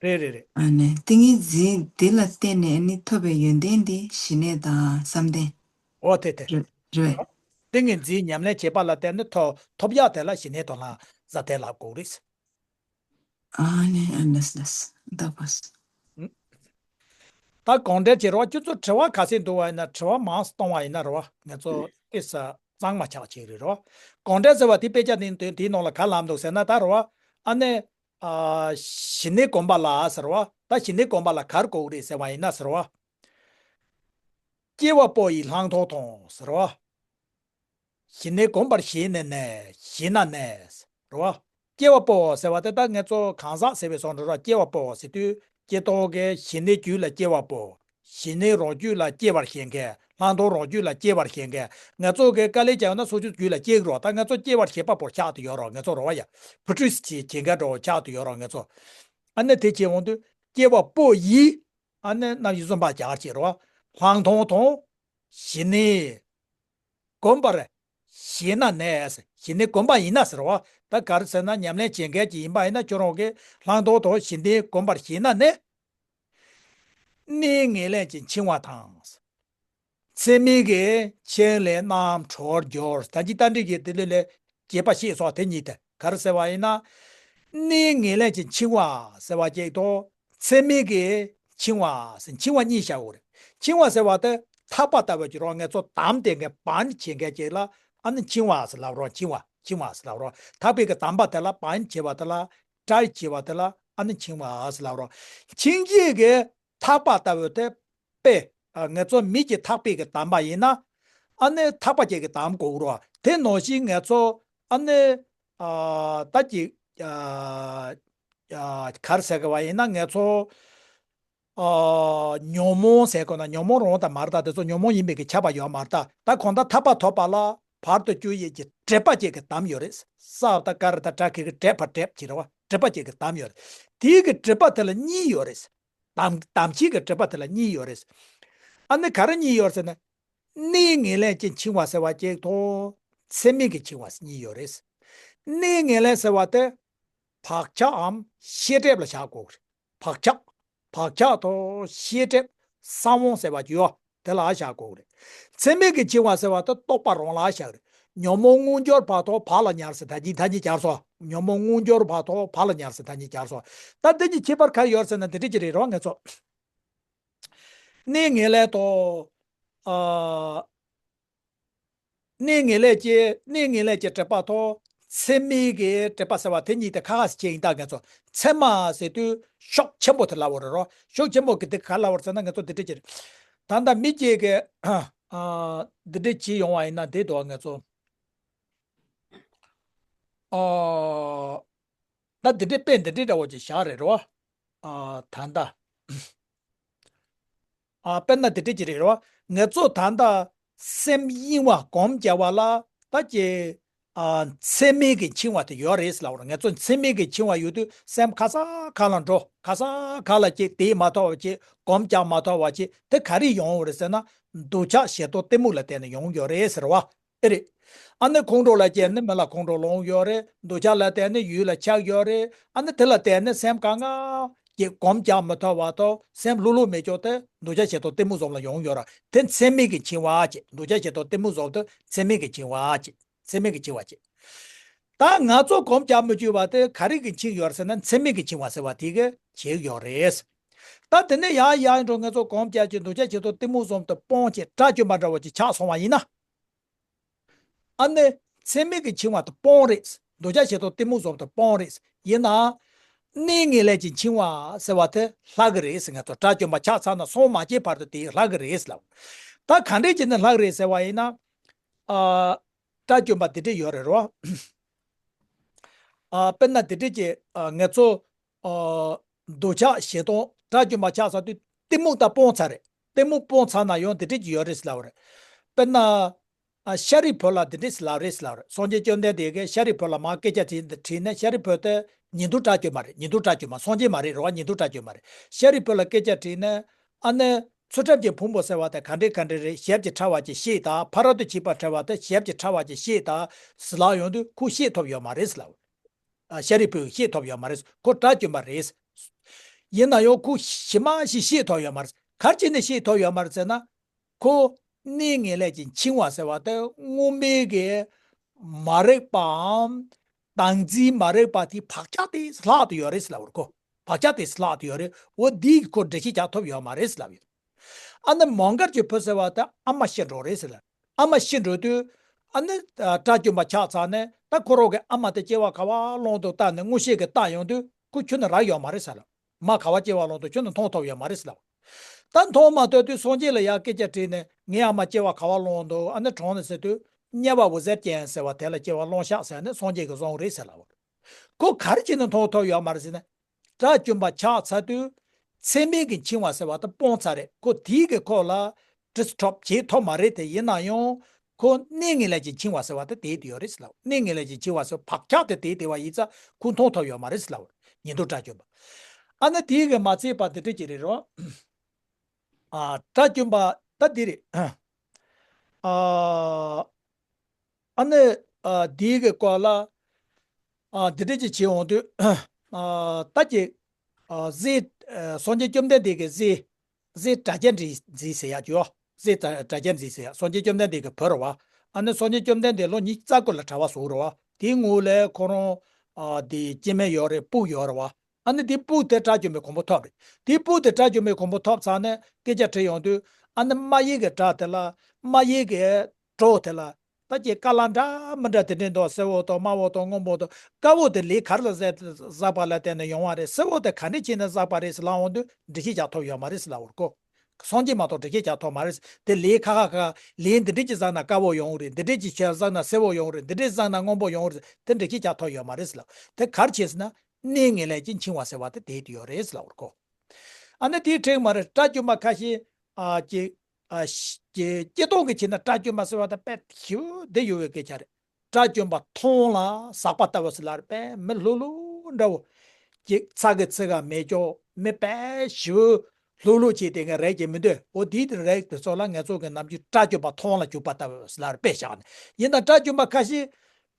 དེ། རེད། རེད་རེད་རེད། ཨ་ནི་ཏིང་ངེ་འཛིན་དེ་ལ་བརྟེན་ནས་ཨ་ནི་ཐོབ་པའི་ཡོན་ཏན་དེ་ཞི་གནས་དང་བསམ་གཏན། འོ་དེ་དེ། རེད་རེད། ཏིང་ངེ་འཛིན་ཉམས་ལེན་བྱེད་པ་ལ་བརྟེན་ནས་ཐོབ་ཐོབ་ཡག་དེ་ལ་ཞི་གནས་དང་ལ་བསམ་གཏན་ལབ་དགོས་རེད། ཨ་ནི་ཨ་ལས་ལས་ད་པས། ད་གང་འདྲ་བྱེད་རོགས། ཁྱོད་ཚོ་དྲི་བ་ག་ཚད་འདུག་བ་ཡིན་ན་དྲི་བ་མང་ཙམ་གཏོང་བ་ཡིན་ན་རོ། ང་ཚོ་ཨེ་ས་གཙང་མ་ཆགས་ཅིག་རེད་རོ། གང་འདྲ་ཟེར་བ་དེ་དཔེ་ཆ་དེ་དེའི་ནང་ལ་ག་ལབ་འདུག་ཟེར་ན་ད་རོ། ཨ་ནི། ཨ། ཞི་གནས་སྒོམ་པ་ལ་ཟེར་བ། ད་ཞི་གནས་སྒོམ་པ་ལ་ག་རེ་དགོས་རེད་ཟེར་བ་ཡིན་ན་ཟེར་བ། སྐྱེ་བ་པོ་ཡི་ལྷག་མཐོང་དང་ཟེར་བ། ཞི་གནས་སྒོམ་པར་ཞེན་ནས་ནི། ཞེ་ན་ནི། རེད་བ། སྐྱེ་བ་པོ་ཟེར་བ་དེ་ད་ང་ཚོ་གང་ཟག་ཟེར་བའི་བཟོ་འདྲ་ར། སྐྱེ་བ་པོ་ཟེར་དུས་སྐྱེ་སྟོང་གི་ཞི་གནས་རྒྱུད་ལ་སྐྱེ་བ་པོ། ཞི་གནས་རང་རྒྱུད་ལ་སྐྱེ་བར་ཞེན་མཁན། ལྷག་མཐོང་རང་རྒྱུད་ལ་སྐྱེ་བར་ཞེན་མཁན། ང་ཚོ་གི་དཀའ་ལས་བརྒྱབ་ན་སོ་སོའི་རྒྱུད་ལ་སྐྱེ་གི་རོ། ད་ང་ཚོ་སྐྱེ་བར་ཞེན་པ་པོར་ཆགས་ཏེ་ཡོད་རོ། ང་ཚོ་རེད་བ་ཡ། བུ་ཁྲིས་བྱེད་བྱེད་མཁན་འདྲ་བོ་ཆགས་ཏེ་ཡོད་རོ་ང་ཚོ། ཨ་ནི་དེ་བྱེད་འོང་དུས་སྐྱེ་བ་པོ་ཡི། ཨ་ནི་རྣམ་དབྱེ་གསུམ་པ་སྦྱར་བྱེད་རོ། ལྷག་མཐོང་དང་། ཞི་གནས། སྒོམ་པར་ཞེན་ན་ནི། ཞི་གནས་སྒོམ་པ་ཡིན་ན་ཟེར་བ། ད་ག་རེ་ཟེར་ན་ཉམས་ལེན་བྱེད་མཁན་ཅིག་ཡིན་པ་ཡིན་ན་ཁྱོད་རང་གིས་ལྷག་མཐོང་དང་ཞི་གནས་སྒོམ་པར་ཞེན་ན་ནི། གནས་ངན་ལེན་གྱི་འཆིང་བ་དང་། ཚད་མིན་གྱི་འཆིང་ལས་རྣམ་གྲོལ་འགྱུར། ད་ཅི་ལྟ་འདི་གི་དེ་ལས་ལས་རྒྱས་པ་ཤེས་སོགས་དེ་གཉིས་དེ་ག་རེ་ཟེར་བ་ཡིན་ན། གནས་ངན་ལེན་གྱི་འཆིང་བ་ཟེར་བ་ཅིག་དང་། ཚད་མིན་གྱི་འཆིང་བ་ཟེར། འཆིང་བ་གཉིས་བྱ་འོ་རེད། འཆིང་བ་ཟེར་བ་དེ་ཐག་པ་ལྟ་བུ་ཅིག་རོ། ང་ཚོ་དམ་བསྡད་མཁན་བན་བྱེད་མཁན་ཅིག་ལ་ཨ་ནི་འཆིང་བ་ཟེར་ལབ་རོ། འཆིང་བ་འཆིང་བ་ཟེར་ལབ་རོ། ཐག་པའི་གི་དམ་པ་དེ་ལ་བན་བྱེད་པ་དེ་ལ་ཏྲར་བྱེད་པ་དེ་ལ་ཨ་ནི་འཆིང་བ་ཟེར་ལབ་རོ། འཆིང་བྱེད་ཀྱི་ཐག་པ་ལྟ་བུ་དེ་དཔེ། ཨ། ང་ཚོ་མི་གི་ཐག་པའི་གི་དམ་པ་ཡིན་ན། ཨ་ནི་ཐག་པ་ཅིག་གི་དམ་དགོས་རོ། དེ་ནང་བཞིན་ང་ཚོ་ཨ་ནི། ཨ། ད་ཅིག་ཨ། ཨ། ག་རེ་ཟེར་གི་བ་ཡིན་ན་ང་ཚོ། ཨ། ཉོན་མོངས་ཟེར་དགོས་ན་ཉོན་མོངས་རང་དང་མ་རེད་ད། དེ་ཚོ་ཉོན་མོངས་ཡིན་པའི་གི་ཁྱབ་པ་ཡོད་མ་རེད་ད། ད་གང་ལྟར་ཐར་པ་ཐོབ་པ་ལ་བར་དུ་གཅོད་ཡས་ཀྱི་སྒྲིབ་པ་ཅིག་གི་དམ་ཡོད་རེད། ས་ད་ཀ་ར་ད་དྲ་གི་གི་སྒྲིབ་པ་སྒྲིབ་ཅིག་རེད་བ། སྒྲིབ་པ་ཅིག་གི་དམ་ཡོད་རེད། དེའི་གི་སྒྲིབ་པ་དེ་ལ་གཉིས་ཡོད་རེད། དམ་དམ་བྱེད་ཀྱི་སྒྲིབ་པ་དེ་ལ་གཉིས་ཡོད་རེད། ཨ་ནི་ག་རེ་གཉིས་ཡོད་ཟེར་ན། གནས་ངན་ལེན་གྱི་འཆིང་བ་ཟེར་བ་གཅིག་དང་། ཚད་མིན་གྱི་འཆིང་བ་གཉིས་ཡོད་རེད། གནས་ངན་ལེན་ཟེར་བ་དེ་བག་ཆགས་འམ་ཤེས་སྒྲིབ་ལ་བཞག་དགོས་རེད། བག་ཆགས། བག་ཆགས་དང་ཤེས་སྒྲིབ་གསང་བ་ཟེར་བ་ཅིག་ཡོད། དེ་ལ་བཞག་དགོས་རེད། ཚད་མིན་གྱི་འཆིང་བ་ཟེར་བ་དེ་རྟོག་པ་རང་ལ་བཞག་རེད། ཉོན་མོངས་དངོས་འབྱོར་བག་ཐོག་བག་ལ་ཉལ་ཟེར་ད་གིན་ད་གིན་སྦྱར་སོང་། ཉོན་མོངས་དངོས་འབྱོར་བག་ཐོག་བག་ལ་ཉལ་ཟེར་ད་གིན་སྦྱར་སོང་། ད་འདི་གཉིས་ཁྱད་པར་ག་རེ་ཡོད་ཟེར་ན་འདི་འདྲ་ཅིག་རེད་རོ། ང་ཚོ་གནས་ངན་ལེན་དང་། ཨ། གནས་ངན་ལེན་གྱི་གནས་ངན་ལེན་གྱི་སྒྲིབ་པ་དང་། ཚད་མིན་གྱི་སྒྲིབ་པ་ཟེར་བ་དེ་གཉིས་དེ་ཁ་ཁ་ཟེར་ཅིག་ཡིན་ད་ང་ཚོ། ཚད་མ་ཟེར་དུས་ཕྱོགས་ཆེན་པོ་དེ་ལབ་པ་རེད་རོ། ཕྱོགས་ཆེན་པོ་གི་དེ་ག་ལབ་པ་རེད་ཟེར་ན་ང་ཚོ་འདི་འདྲ་ཅིག་རེད། ད་ལྟ་མི་གཅིག་གིས་ཨ་འདི་འདྲ་བྱེད་ཡོང་བ་ཡིན་ན་འདི་འདུག་ང་ཚོ། ཨ། ད་འདི་འདྲའི་དཔེ་འདི་འདྲའི་འདྲ་བོ་ཅིག་བཞག་རེད་རོ། ཨ། ད་ལྟ། ཨ། དཔེར་ན་འདི་འདྲའི་ཅིག་རེད་རོ། ང་ཚོ་ད་ལྟ་སེམས་གཡེང་བ་སྒོམ་རྒྱག་པ་ལ་ད་ཀྱི། ཨ། ཚད་མིན་གྱི་འཆིང་བ་དེ་ཡོད་རེད་ལབ་རོ། ང་ཚོ་ཚད་མིན་གྱི་འཆིང་བ་ཡོད་དུས་སེམས་ག་ས་ག་ལ་འགྲོ། ག་ས་ག་ལ་ཅིག་དེ་མ་ཐོབ་པ་ཅིག་སྒོམ་རྒྱག་མ་ཐོབ་པ་ཅིག་དེ་ག་རེ་ཡོང་བ་རེད་ཟེར་ན། འདོད་ཆགས་ཞེ་སྡང་གཏི་མུག་ལ་བརྟེན་ནས་ཡོང་ཡོད་རེད་ཟེར་བ། ཨེ་རེད། ཨ་ནི་ཁོང་ཁྲོ་ལ་སྐྱེས་ནི་མི་ལ་ཁོང་ཁྲོ་ལངས་ཡོད་རེད། འདོད་ཆགས་ལ་བརྟེན་ནི་ཡུལ་ལ་ཆགས་ཡོད་རེད། ཨ་ནི་དེ་ལ་བརྟེན་ནི་སེམས་དཀའ་ངལ། ཀྱི་སྒོམ་རྒྱག་མི་ཐུབ་པ་དང་སེམས་ལྷུག་ལྷུག་མེད་ཀྱོག་དེ་འདུ་བྱེད་ཞེ་སྡང་གཏི་མུག་གསུམ་ལ་ཡོང་ཡོད་ར། དེ་མཚན་མེད་ཀྱི་འཆིང་བ་བྱས། འདུ་བྱེད་ཞེ་སྡང་གཏི་མུག་གསུམ་དེ་མཚན་མེད་ཀྱི་འཆིང་བ་བྱས། མཚན་མེད་ཀྱི་འཆིང་བ་བྱས། ད་ང་ཚོ་སྒོམ་རྒྱག་མི་བཅུག་པ་དེ་ག་རེ་གི་འཆིང་ཡོད་ཟེར་ན་མཚན་མེད་ཀྱི་འཆིང་བ་ཟེར་བ་དེ་གི་བྱེད་ཡོད་རེད། ད་དེ་ནས་ཡང་ཡང་འགྲོ་ང་ཚོ་སྒོམ་རྒྱག་ཅིང་འདུ་བྱེད་ཞེ་སྡང་གཏི་མུག་གསུམ་དེ་སྤོང་བྱས་དགྲ་བཅོམ་པ་འདྲ་བོ་ཅིག་ཆགས་སོང་བ་ཡིན་ན། ཨ་ནི། མཚན་མེད་ཀྱི་འཆིང་བ་དེ་སྤོང་རེད། འདུ་བྱེད་ཞེ་སྡང་གཏི་མུག་གསུམ་དེ་སྤོང་རེད། ཡིན་ནའང་། གནས་ངན་ལས་ཀྱི་འཆིང་བ་ཟེར་བ་དེ་ལྷག་གི་རེད་ཟེར། ང་ཚོ་དགྲ་བཅོམ་པ་ཆགས་ཚར་ན་སངས་མ་རྒྱས་བར་དུ་དེ་ལྷག་གི་རེད་ལབ། ད་ག་འདྲས་བྱས་ནས་ལྷག་རེད་ཟེར་བ་ཡིན་ན། ཨ། དགྲ་བཅོམ་པ་དེ་འདྲས་ཡོད་རེད་རོ། ཨ། དཔེར་ན་དེ་འདྲས་ཀྱི་ཨ། ང་ཚོ། ཨ། འདུ་བྱེད་ཞེ་སྡང་དགྲ་བཅོམ་པ་ཆགས་ཚར་དུས་གཏི་མུག་ད་སྤོང་ཚར་རེད། གཏི་མུག་སྤོང་ཚར་ན་ཡང་དེ་འདྲས་ཀྱི་ཡོད་རེད་ལབ་རེད། དཔེར་ན། ཨ། ཤཱ་རིའི་བུ་ལ་དེ་འདྲས་ལབ་རེད་ལབ་རེད། སངས་རྒྱས་བཅོམ་ལྡན་འདས་ཀྱིས་ཤཱ་རིའི་བུ་ལ་མར་སྐད་ཆ་དྲིས་དྲིས་ནས་ཤཱ་རིའི་བུ་དེ་ཉིད་དུ་དགྲ་བཅོམ་པ་རེད། ཉིད་དུ་དགྲ་བཅོམ་པ་སངས་རྒྱས་མ་རེད་རོ། ཉིད་དུ་དགྲ་བཅོམ་པ་རེད། ཤཱ་རིའི་བུ་ལ་སྐད་ཆ་དྲིས་ནས་ཨ་ནི་ཚུལ་ཁྲིམས་ཀྱི་ཕུང་པོ་ཟེར་བ་དེ་ག་འདྲས་ག་འདྲས་རེད། ཞབས་ཀྱི་ཕྲ་བ་ཅིག་བཤད་དང་། ཕ་རོལ་ཏུ་ཕྱིན་པ་ཕྲ་བ་དེ་ཞབས་ཀྱི་ཕྲ་བ་ཅིག་བཤད་དང་ཟེར་ལབ་ཡོང་དུས་ཁོས་ཤེས་ཐུབ་ཡོད་མ་རེད་ལབ། ཨ། ཤཱ་རིའི་བུས་ཤེས་ཐུབ་ཡོད་མ་རེད། ཁོ་དགྲ་བཅོམ་པ་རེད། ཡིན་ན་ཡང་ཁོ་ཞེ་མ་ཞིག་ཤེས་ཐུབ་ཡོད་མ་རེད། ག་རེ་བྱས་ནས་ཤེས་ཐུབ་ཡོད་མ་རེད་ཟེར་ན། ཁོ་གནས་ངན་ལས་ཀྱི་འཆིང་བ་ཟེར་བ་དེ་སྔོན་མའི་གི་མ་རིག་པའམ་བདག་འཛིན་མ་རིག་པ་དེའི་བག་ཆགས་དེ་ལྷག་ཏུ་ཡོད་རེད་ལབ་རེད་ཁོ། བག་ཆགས་དེ་ལྷག་ཏུ་ཡོད་རེད། འོ་འདིས་ཁོ་འགྲེལ་བཤད་རྒྱག་ཐུབ་ཡོད་མ་རེད་ལབ་ཡོད། ཨ་ནི་མོའུ་འགལ་གྱི་བུ་ཟེར་བ་དེ་ཨ་མ་ཤི་འགྲོ་རེད་ཟེར་ལ། ཨ་མ་ཤི་འགྲོ་དུས། ཨ་ནི་དགྲ་བཅོམ་པ་ཆགས་ཚར་ནས་ད་ཁོ་རང་གི་ཨ་མ་དེ་སྐྱེ་བ་ག་པར་སློང་འདུག་བལྟས་ནས་མངོན་ཤེས་ཀྱིས་བལྟས་ཡོང་དུས་ཁོ་ཁྱོན་ནས་རག་ཡོད་མ་རེད་ཟེར་ལ། མ་ག་པར་སྐྱེ་བ་སློང་འདུག་ཁྱོན་ནས་མཐོང་ཐུབ་ཡོད་མ་རེད་ཟེར་ལ། ད་མཐོང་མ་ཐུབ་དུས་སངས་རྒྱས་ལ་ཡང་སྐད་ཆ་དྲིས་ནས་ངའི་ཨ་མ་སྐྱེ་བ་ག་པར་སློང་འདུག་ཨ་ནི་གྲོངས་ནས་ཟེར་དུས་དམྱལ་བ་འུ་ཟེར་ཅན་ཟེར་བ་དེ་ལ་སྐྱེ་བ་སློང་ཤག་ཟེར་ནས་སངས་རྒྱས་ཀྱིས་གསུངས་རེད་ཟེར་ལ། ཁོ་ག་རེ་བྱས་ནས་མཐོང་ཐུབ་ཡོད་མ་རེད་ཟེར་ན། དགྲ་བཅོམ་པ་ཆགས་ཚར་དུས། མཚན་མེད་ཀྱི་འཆིང་བ་ཟེར་བ་དེ་སྤོང་ཚར་རེད། ཁོ་དེའི་གི་ཁོག་ལ་disturb བྱེད་ཐུབ་མ་རེད་དེ། ཡིན་ན་ཡང་ཁོ་གནས་ངན་ལས་ཀྱི་འཆིང་བ་ཟེར་བ་དེ་དེད་དེ་ཡོད་རེད་ཟེར་ལ། གནས་ངན་ལས་ཀྱི་འཆིང་བ་ཟེར་བག་ཆགས་དེ་དེད་དེ་བ་ཡིན་ཙང་ཁོ་མཐོང་ཐུབ་ཡོད་མ་རེད་ཟེར་ལ། ཉིད་དུ་དགྲ་བཅོམ་པ། ཨ་ནི་དེའི་གི་མ་ཚད་པ་དེ་འདྲ་ཅིག་རེད་རོ། ཨ། དགྲ་བཅོམ་པ་ད་འདི་རེད། ཨ། ཨ་ནི། ཨ། འདིའི་གི་སྐོར་ལ། ཨ། འདི་འདྲ་ཅིག་བྱེད་འོང་དུས། ཨ། ད་ཀྱི། ཨ། གཟི། ཨ། སངས་རྒྱས་བཅོམ་ལྡན་འདས་ཀྱི་གཟི། གཟི་གྲྭ་རྒྱ་འཛིན་ཟེར་ཡག་ཅིག་ཡོད། གཟི་གྲྭ་རྒྱ་འཛིན་ཟེར་ཡག་སངས་རྒྱས་བཅོམ་ལྡན་འདས་ཀྱི་བུ་རེད་བ། ཨ་ནི་སངས་རྒྱས་བཅོམ་ལྡན་འདས་ལོ་ཉི་ཤུ་རྩ་དགུ་ལ་གྲྭ་པ་བཟོས་རེད་བ། དེའི་སྔོན་ལ་ཁོ་རང་། ཨ། དེ་སྐྱེ་དམན་ཡོད་རེད། སྤུན་ཡོད་རེད་བ། ཨ་ནི་དེ་སྤུན་དེ་དགྲ་བཅོམ་པའི་གོ་འཕང་ཐོབ་རེད། དེ་སྤུན་དེ་དགྲ་བཅོམ་པའི་གོ་འཕང་ཐོབ་ཚར་ནས་སྐད་ཆ་དྲིས་ཡོང་དུས། ཨ་ནི་རྨ་ཡུལ་གྱི་བྲག་དེ་ལ། རྨ་ཡུལ་གྱི་གྲོག་དེ་ལ། ད་ཀྱི་དཀར་ལ་འདྲ་མི་འདྲ་དེ་འདྲས་འདུག་སེར་པོ་དང་དམར་པོ་དང་སྔོན་པོ་དང་། དཀར་པོ་དེ་ལས་ག་རེ་ལ་བསགས་བསགས་པ་ལ་བརྟེན་ནས་ཡོང་བ་རེད། སེར་པོ་དེ་ག་འདྲས་བྱས་ནས་བསགས་པ་རེད་ཟེར་ལབ་འོང་དུས་འགྲེལ་བཤད་རྒྱག་ཐུབ་ཡོད་མ་རེད་ཟེར་ལབ་པ་རེད་ཁོ། སངས་རྒྱས་མ་གཏོགས་འགྲེལ་བཤད་རྒྱག་ཐུབ་མ་རེད། དེ་ལས་ཁ་ཁ་ཁ་ལས་འདི་འདྲས་ཀྱི་བསགས་ན་དཀར་པོ་ཡོང་གི་རེད། འདི་འདྲས་ཀྱི་བྱས་བསགས་ན་སེར་པོ་ཡོང་གི་རེད། འདི་འདྲས་བསགས་ན་སྔོན་པོ་ཡོང་གི་རེད། དེ་འགྲེལ་བཤད་རྒྱག་ཐུབ་ཡོད་མ་རེད་ཟེར་ལབ། དེ་ག་རེ་བྱས་ཟེར་ན། གནས་ངན་ལས་ཀྱི་འཆིང་བ་ཟེར་བ་དེ་དེད་དེ་ཡོད་རེད་ཟེར་ལབ་པ་རེད་ཁོ། ཨ་ནི་དེའི་འཕྲོས་མ་རེད། དགྲ་བཅོམ་པ་ཁ་ཤས། ཨ། ཀྱི། ཨ། ཀྱི་སྐྱེ་སྟོབས་ཀྱི་ཆེད་ན་དགྲ་བཅོམ་པ་ཟེར་བ་དེ་དཔེ་ཞེ་པོ་བདེ་ཡོད་པའི་སྐད་ཆ་རེད། དགྲ་བཅོམ་པ་མཐོང་ལ་ཟག་པ་ལྟ་བུ་ཟེར་ལབ་རེད། དཔེ་མི་ལྷུག་ལྷུག་འདྲ་བོ། ཀྱི་ཚ་གི་ཚི་ག་མེད་ཀྱོག་མི་དཔེ་ཞེ་པོ་ལྷུག་ལྷུག་བྱས་དེ་ངས་རེད་ཀྱི་མི་འདོད། འོ་དེའི་དེ་རེད། དེ་ཚོ་ལ་ང་ཚོ་གི་ནམ་རྒྱུན་དགྲ་བཅོམ་པ་མཐོང་ལ་འཇུག་པ་ལྟ་བུ་ཟེར་ལབ་རེད། དཔེ་བཞག་ནས། ཡིན་ན་དགྲ་བཅོམ་པ་ཁ་ཤས།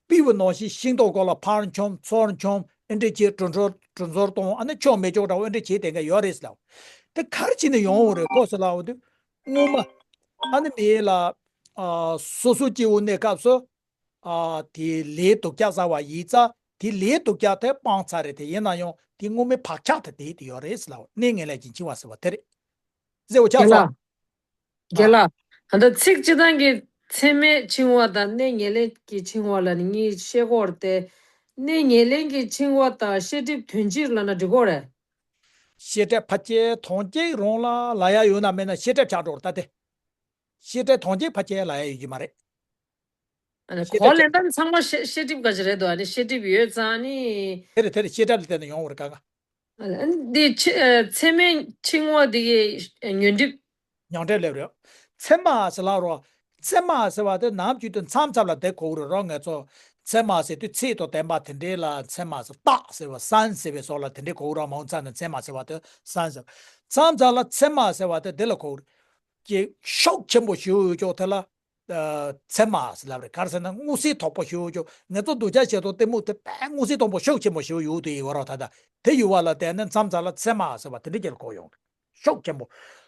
སྤྲེའུ་བོ་ནང་བཞིན་ཤིང་ཏོག་སྐོར་ལ་ཕར་མཆོང་ཚུར་མཆོང་། ཨེ་འདྲ་བྱས་གྲུ་འཛོར་གྲུ་འཛོར་གཏོང་། ཨ་ནི་ཆོ་མེད་ཀྱོག་འདྲ་བོ་ཨེ་འདྲ་བྱས་དེ་འགའ་ཡོད་རེད་ཟེར་ལབ། དེ་ག་རེ་བྱས་ནས་ཡོང་བ་རེད་ཁོ་ཟེར་ལབ་པ་དེ། སྔོན་མ། ཨ་ནི་མི་ལ། ཨ། སོ་སོ་སྐྱེ་བོ་གནས་སྐབས་སུ། ཨ། དེ་ལས་སྡུག་ཅག་བསགས་པ་ཡིན་ཙང་དེ་ལས་སྡུག་ཅག་དེ་སྤངས་ཚར་རེད་དེ། ཡིན་ན་ཡང་དེ་སྔོན་མའི་བག་ཆགས་དེ་དེད་དེ་ཡོད་རེད་ཟེར་ལབ། གནས་ངན་ལས་ཀྱི་འཆིང་བ་ཟེར་བ་དེ་རེད། ཟེར་བ་ཆགས་སོང་། རྒན་ལགས། ད་ལྟ་ཚིག་སྤྱིར་བཏང་གི་མཚན་མེད་འཆིང་བ་དང་གནས་ངན་ལས་ཀྱི་འཆིང་བ་ལ་ནི་གཉིས་བཤད་ཀྱི་ཡོད་རེད་དེ། གནས་ངན་ལས་ཀྱི་འཆིང་བ་དང་ཤེས་སྒྲིབ་དོན་སྤྱིར་ལབ་ན་འགྲིག་གི་རེད། ཤེས་སྒྲིབ་ཕལ་ཆེར་དོན་སྤྱི་རང་ལ་ལབ་ཡ་ཡོད་ན་མེད་ན་ཤེས་སྒྲིབ་ཆགས་འགྲོ་རེད་ད་དེ། ཤེས་སྒྲིབ་དོན་སྤྱི་ཕལ་ཆེར་ལབ་ཡ་ཡོད་ཀྱི་མ་རེད། ཨ་ནི་ཤེས་གོ་སྒྲིབ་ལེན་སྟངས་ཚང་མ་ཤེས་ཤེས་སྒྲིབ་ག་ཅིག་རེད་འདུག་ཨ་ནི་ཤེས་སྒྲིབ་ཡོད་ཙང་ནི། དེ་རེད་དེ་རེད། ཤེས་སྒྲིབ་ལ་བརྟེན་ནས་ཡོང་བ་རེད་ག་ག་ཨ་ནི་འདི་ཕྱི་ཨ་མཚན་མའི་འཆིང་བ་འདི་གི་ཉོན་སྒྲིབ། ཉོན་སྒྲིབ་ལབ་རེད། མཚན་མ་ཟེར་ལབ་རོ། མཚན་མ་ཟེར་བ་དེ་ནམ་རྒྱུན་དུ་མཚམས་མཚམས་ལ་དེ་གོ་གི་རེད་རོ། ང་ཚོ་མཚན་མ་ཟེར་དུས་ཚེས་དང་ལྡན་པ་དེ་འདྲའི་ལ་མཚན་མ་ཟེར། སྟག་ཟེར་བ་སན་ཟེར་བའི་སོགས་ལ་དེ་འདྲའི་གོ་གི་རོ། མ་འོངས་མཚན་ནི་མཚན་མ་ཟེར་བ་དེ་སན་ཟེར། མཚམས་མཚམས་ལ་མཚན་མ་ཟེར་བ་དེ་དེ་ལ་གོ་གི་རེད། ཀྱི་ཤུགས་ཆེན་པོ་ཞིག་ཡོད་ཀྱོག་དེ་ལ། ཚད་མ་ཟེར་ལབ་རེད། ག་རེ་ཟེར་ན་མངོན་གསལ་དོད་པོ་ཞེ་པོ་ཅིག་ང་ཚོ་འདོད་ཆགས་ཞེ་སྡང་གཏི་མུག་དེ་དཔེ་མངོན་གསལ་དོད་པོ་ཤུགས་ཆེན་པོ་ཞེ་པོ་ཡོད་དེ་ཡོད་རོགས། ད་ལྟ་དེ་ཡོད་པ་ལ་བརྟེན་ནས་མཚམས་མཚམས་ལ་ཚད་མ་ཟེར་བ་དེ་འདྲ་ཅིག་ལ་གོ་ཡོང་རེད། ཤུགས་ཆེན་པོ།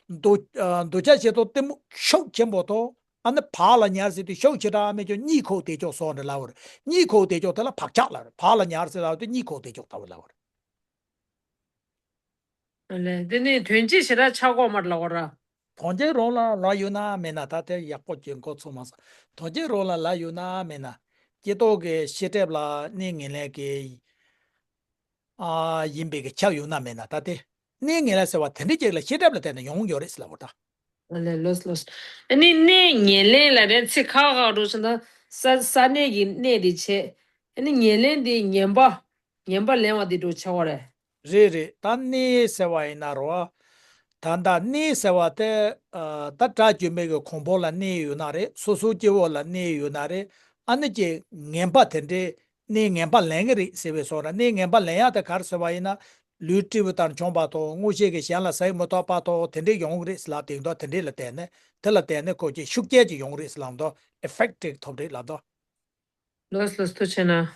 འདོད་ཨ་འདོད་ཆགས་ཞེ་སྡང་གཏི་མུག་ཤུགས་ཆེན་པོ་དང་། ཨ་ནི་བག་ལ་ཉལ་ཟེར་དུས་ཤུགས་ཆེ་དྲགས་མེད་ཀྱང་གཉིད་ཁུག་བདེ་ཀྱོག་སོགས་འདྲ་ལབ་པ་རེད། གཉིད་ཁུག་བདེ་ཀྱོག་དེ་ལ་བག་ཆགས་ལབ་རེད། བག་ལ་ཉལ་ཟེར་ལབ་དུས་གཉིད་ཁུག་བདེ་ཀྱོག་ལྟ་བུ་ལབ་པ་རེད། ཨ་ལས། དེ་ནི་དོན་སྤྱི་ཞེ་དྲག་ཆགས་གོ་མར་ལབ་པ་ར། དོན་སྤྱི་རང་ལ་ལབ་ཡོད་ན་མེད་ན་ད་དེ་ཡག་པོ་གྱོན་གོ་ཚོད་མ་སོང་། དོན་སྤྱི་རང་ལ་ལབ་ཡོད་ན་མེད་ན། སྐྱེ་སྟོབས་ཀྱི་ཤེས་སྒྲིབ་ལ་གནས་ངན་ལེན་གྱི་ཨ་ཡིན་པའི་གི་ཁྱབ་ཡོད་ན་མེད་ན། ད་དེ་གནས་ངན་ལེན་ཟེར་བ་དེ་འདྲ་ཅིག་ལ་ཤེས་སྒྲིབ་ལ་བརྟེན་ནས་ཡོང་ཡོད་རེད་ཟེར་ལབ་པ་ད། ཨ་ལས། ལོས་ལོས། ཨ་ནི་གནས་ངན་ལེན་ལབ་དེ་ཚིག་ཁ་ཁ་འགྲོ་ཕྱིན་ན་ས་ས་གནས་ཀྱི་གནས་དེ་བྱས། ཨ་ནི་ངན་ལེན་དེ་ངན་པ། ངན་པ་ལེན་པ་དེ་འགྲོ་ཆགས་པ་རེད། རེད་རེད། ད་གནས་ཟེར་བ་ཡིན་ན་རོ། ད་ད་གནས་ཟེར་བ་དེ་ཨ་ད་དགྲ་བཅོམ་པའི་གི་གོང་འཕེལ་ལ་གནས་ཡོད་ན་རེད། སོ་སོ་སྐྱེ་བོ་ལ་གནས་ཡོད་ན་རེད། ཨ་ནི་ཀྱི་ངན་པ་དེ་འདྲའི་གནས་ངན་པ་ལེན་གི་རེད་ཟེར་བའི་བཟོ་འདྲ། གནས་ངན་པ་ལེན་ཡག་དེ་ག་རེ་ཟེར་བ་ཡིན་ན། ལུས་སྤྲེའུ་ལྟར་མཆོངས་པ་དང་། མངོན་ཤེས་ཀྱིས་གཞན་ལ་ཟ་ཡི་མི་ཐོབ་པ་དང་དེ་འདྲའི་ཡོང་གི་རེད་ཟེར་ལབ་དེ་འདུག་དེ་འདྲའི་ལ་བརྟེན་ནས་དེ་ལ་བརྟེན་ནས་ཁོ་ཀྱི་ཤུགས་རྐྱེན་ཅིག་ཡོང་གི་རེད་ཟེར་ལབ་འདུག་ཨེ་ཕེག་ཊི་ཅིག་ཐོབ་རེད་ལབ་འདུག་ལོས་ལོས། ཐུགས་ཆེ་གནང་།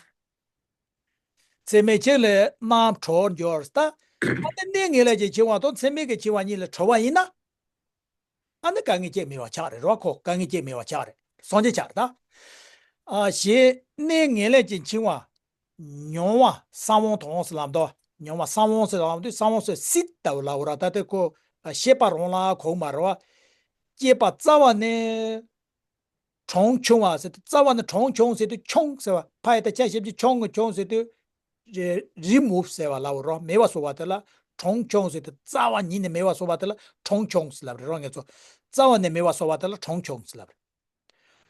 ཚད་མས་ཁྱེད་ལ་རྣམ་གྲོལ་འབྱོར། ད་ཨ་ནི་གནས་ངན་ལེན་གྱི་འཆིང་བ་དང་ཚད་མིན་གྱི་འཆིང་བ་གཉིས་ལས་གྲོལ་བ་ཡིན་ན། ཨ་ནི་དཀའ་ངལ་ཅིག་མེད་པ་ཆགས་རེད་རོ། ཁོ་དཀའ་ངལ་ཅིག་མེད་པ་ཆགས་རེད། སངས་རྒྱས་ཆགས་རེད་ད། ཨ་ཞེས་གནས་ངན་ལེན་གྱི་འཆིང་བ། མྱོང་བ་གསང་བ་དང་ཟེར་ལབ་འདུག་མྱོང་བ་གསང་བ་ཟེར་ལབ་དུས་གསང་བ་ཟེར་སྲིད་ལྟ་བུ་ལབ་པ་ར། ད་ལྟ་ཁོ་ཤེས་པ་རང་ལ་གོ་མ་རེད་བ། སྐྱེས་པ་རྩ་བ་ནས། གྲོང་ཆུང་བ་ཟེར་དུས་རྩ་བ་ནས་གྲོང་ཆུང་ཟེར་དུས་ཆུང་ཟེར་བ་ཕ་ཡི་ད་ཆ་ཞབས་ཀྱུ་ཆུང་གི་ཆུང་ཟེར་དུས། རི་རི་མུབ་ཟེར་བ་ལབ་རོ། མེད་པ་བཟོ་བ་དེ་ལ་གྲོང་ཆུང་ཟེར་དུས་རྩ་བ་ཉིད་ནས་མེད་པ་བཟོ་བ་དེ་ལ་གྲོང་ཆུང་ཟེར་ལབ་རེད་རོ། ངེད་ཚོ་རྩ་བ་ནས་མེད་པ་བཟོ་བ་དེ་ལ་གྲོང་ཆུང་ཟེར་ལབ་རེད།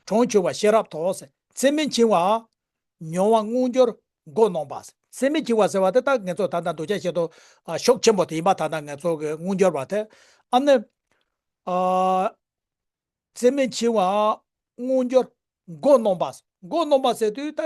གྲོང་ཆུང་བ་ཤེས་རབ་ཐོབ་ཟེར། ཚད་མིན་འཆིང་བ། མྱོང་བ་མངོན་གྱུར་མགོ་གནོན་པ་ཟེར། ཚད་མིན་འཆིང་བ་ཟེར་བ་དེ་ད་ངེད་ཚོ་ད་ལྟ་འདོད་ཆགས་ཞེ་སྡང་ཤུགས་ཆེན་པོ་དེ་ཡིན་པ་ད་ལྟ་ངེད་ཚོ་གི་མངོན་གྱུར་བ་དེ། ཨ་ནི། ཨ། ཚད་མིན་འཆིང་བ་མངོན་གྱུར་མགོ་གནོན་པ། མགོ་གནོན་པ་ཟེར་དུས་ད།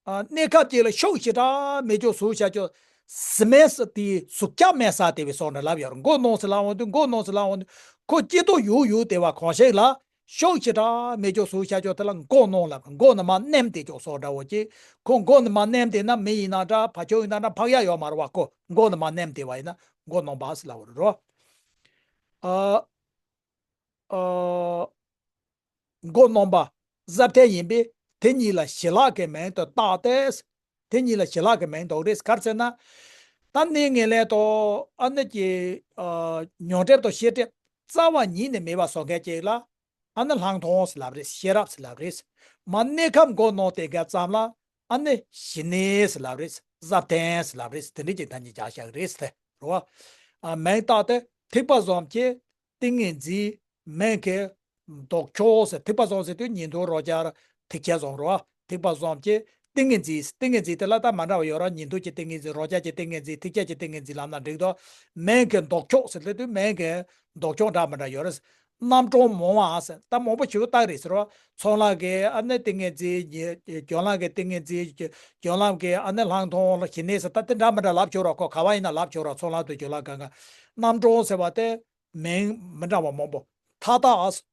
ཨ། གནས་སྐབས་ཅིག་ལ་ཤུགས་ཞེ་དྲག་མེད་ཀྱོག་ཟུག་བྱ་ཀྱོག་ཟི་མེད་ས་དེའི་ཟུག་རྐྱང་མེད་ས་དེ་བའི་སོགས་འདྲ་ལབ་ཡོད་རེད། མགོ་གནོན་ཟེར་ལབ་འོང་དུས་མགོ་གནོན་ཟེར་ལབ་འོང་དུས་ཁོ་སྐྱེ་སྟོབས་ཡོད་ཡོད་དེ་བ་གང་ཞིག་ལ་ཤུགས་ཞེ་དྲག་མེད་ཀྱོག་ཟུག་བྱ་ཀྱོག་དེ་ལ་མགོ་གནོན་ལབ། མགོ་ནི་མར་མནན་དེ་ཀྱོག་སོགས་འདྲ་བོ་ཅིག་ཁོ་མགོ་ནི་མར་མནན་དེ་ན་མི་ཡིན་ན་འདྲ་བ་ཕྱུགས་ཡིན་ན་འདྲ་འཕགས་ཡག་ཡོད་མ་རེད་བ། ཁོ་མགོ་ནི་མར་མནན་དེ་བ་ཡིན་ན་མགོ་གནོན་པ་ཟེར་ལབ་པ་རེད་རོ། ཨ། ཨ། མགོ་གནོན་པ་ཟབ་ཐན་ཡིན་པས་དེ་གཉིས་ལ་ཞི་ལྷག་གི་མིང་དུ་བཏགས་ཏེ། དེ་གཉིས་ལ་ཞི་ལྷག་གི་མིང་འདོགས་རེད། ག་རེ་ཟེར་ན། ད་གནས་ངན་ལེན་དང་ཨ་ནི་ཀྱི། ཨ། མྱོང་སྒྲིབ་དང་ཤེས་སྒྲིབ་རྩ་བ་ཉིད་ནས་མེད་པ་བཟོ་མཁན་ཅིག་ལ་ཨ་ནི་ལྷག་མཐོང་ཟེར་ལབ་རེད། ཤེས་རབ་ཟེར་ལབ་རེད། མར་གནས་སྐབས་མགོ་གནོན་དེ་འགའ་ཙམ་ལ་ཨ་ནི་ཞི་གནས་ཟེར་ལབ་རེད། ཟབ་ཐན་ཟེར་ལབ་རེད། དེ་འདྲ་ཅིག་ད་གཉིས་བརྒྱབ་བཞག་རེད་ཟེར་རོ། ཨ། མིང་བཏགས་ཏེ་ཐེག་པ་བཟང་གི་ཏིང་ངེ་འཛིན་མིང་གི་ལྡོག་ཕྱོགས་ཟེར། ཐེག་པ་བཟང་ཟེར་དུས་ཉན་ཐོས་རང་རྒྱལ་ཐེག་ཆེན་བཟང་རོ། ཐེག་པ་བཟང་གི་ཏིང་ངེ་འཛིན། ཏིང་ངེ་འཛིན་དེ་ལ་ད་མ་འདྲ་བ་ཡོད་ར། ཉན་ཐོས་ཀྱི་ཏིང་ངེ་འཛིན། རང་རྒྱལ་གྱི་ཏིང་ངེ་འཛིན། ཐེག་ཆེན་གྱི་ཏིང་ངེ་འཛིན་ལབ་ན་འགྲིག་དོ། མིང་གི་ལྡོག་ཕྱོགས་ཟེར་དུས་མིང་གི་ལྡོག་ཕྱོགས་འདྲ་མི་འདྲ་ཡོད་ར། རྣམ་གྲངས་མང་བ་ཟེར། ད་མང་པོ་ཞིག་བཏགས་རེད་ཟེར་རོ། ཚོགས་ལམ་གྱི་ཨ་ནི་ཏིང་ངེ་འཛིན། སྦྱོར་ལམ་གྱི་ཏིང་ངེ་འཛིན། སྦྱོར་ལམ་གྱི་ཨ་ནི་ལྷག་མཐོང་ཞི་གནས་ཟེར། ད་དེ་འདྲ་མི་འདྲ་ལབ་ཆོག་ར། ཁོ་ག་བ་ཡིན་ན་ལབ་ཆོག་ར། ཚོགས་ལམ་དུ་སྦྱོར་ལམ་གང་ག་རྣམ་གྲངས་ཟེར་བ་དེ། མིང་མི་འདྲ་བ་མང་པོ། མཐའ་དག་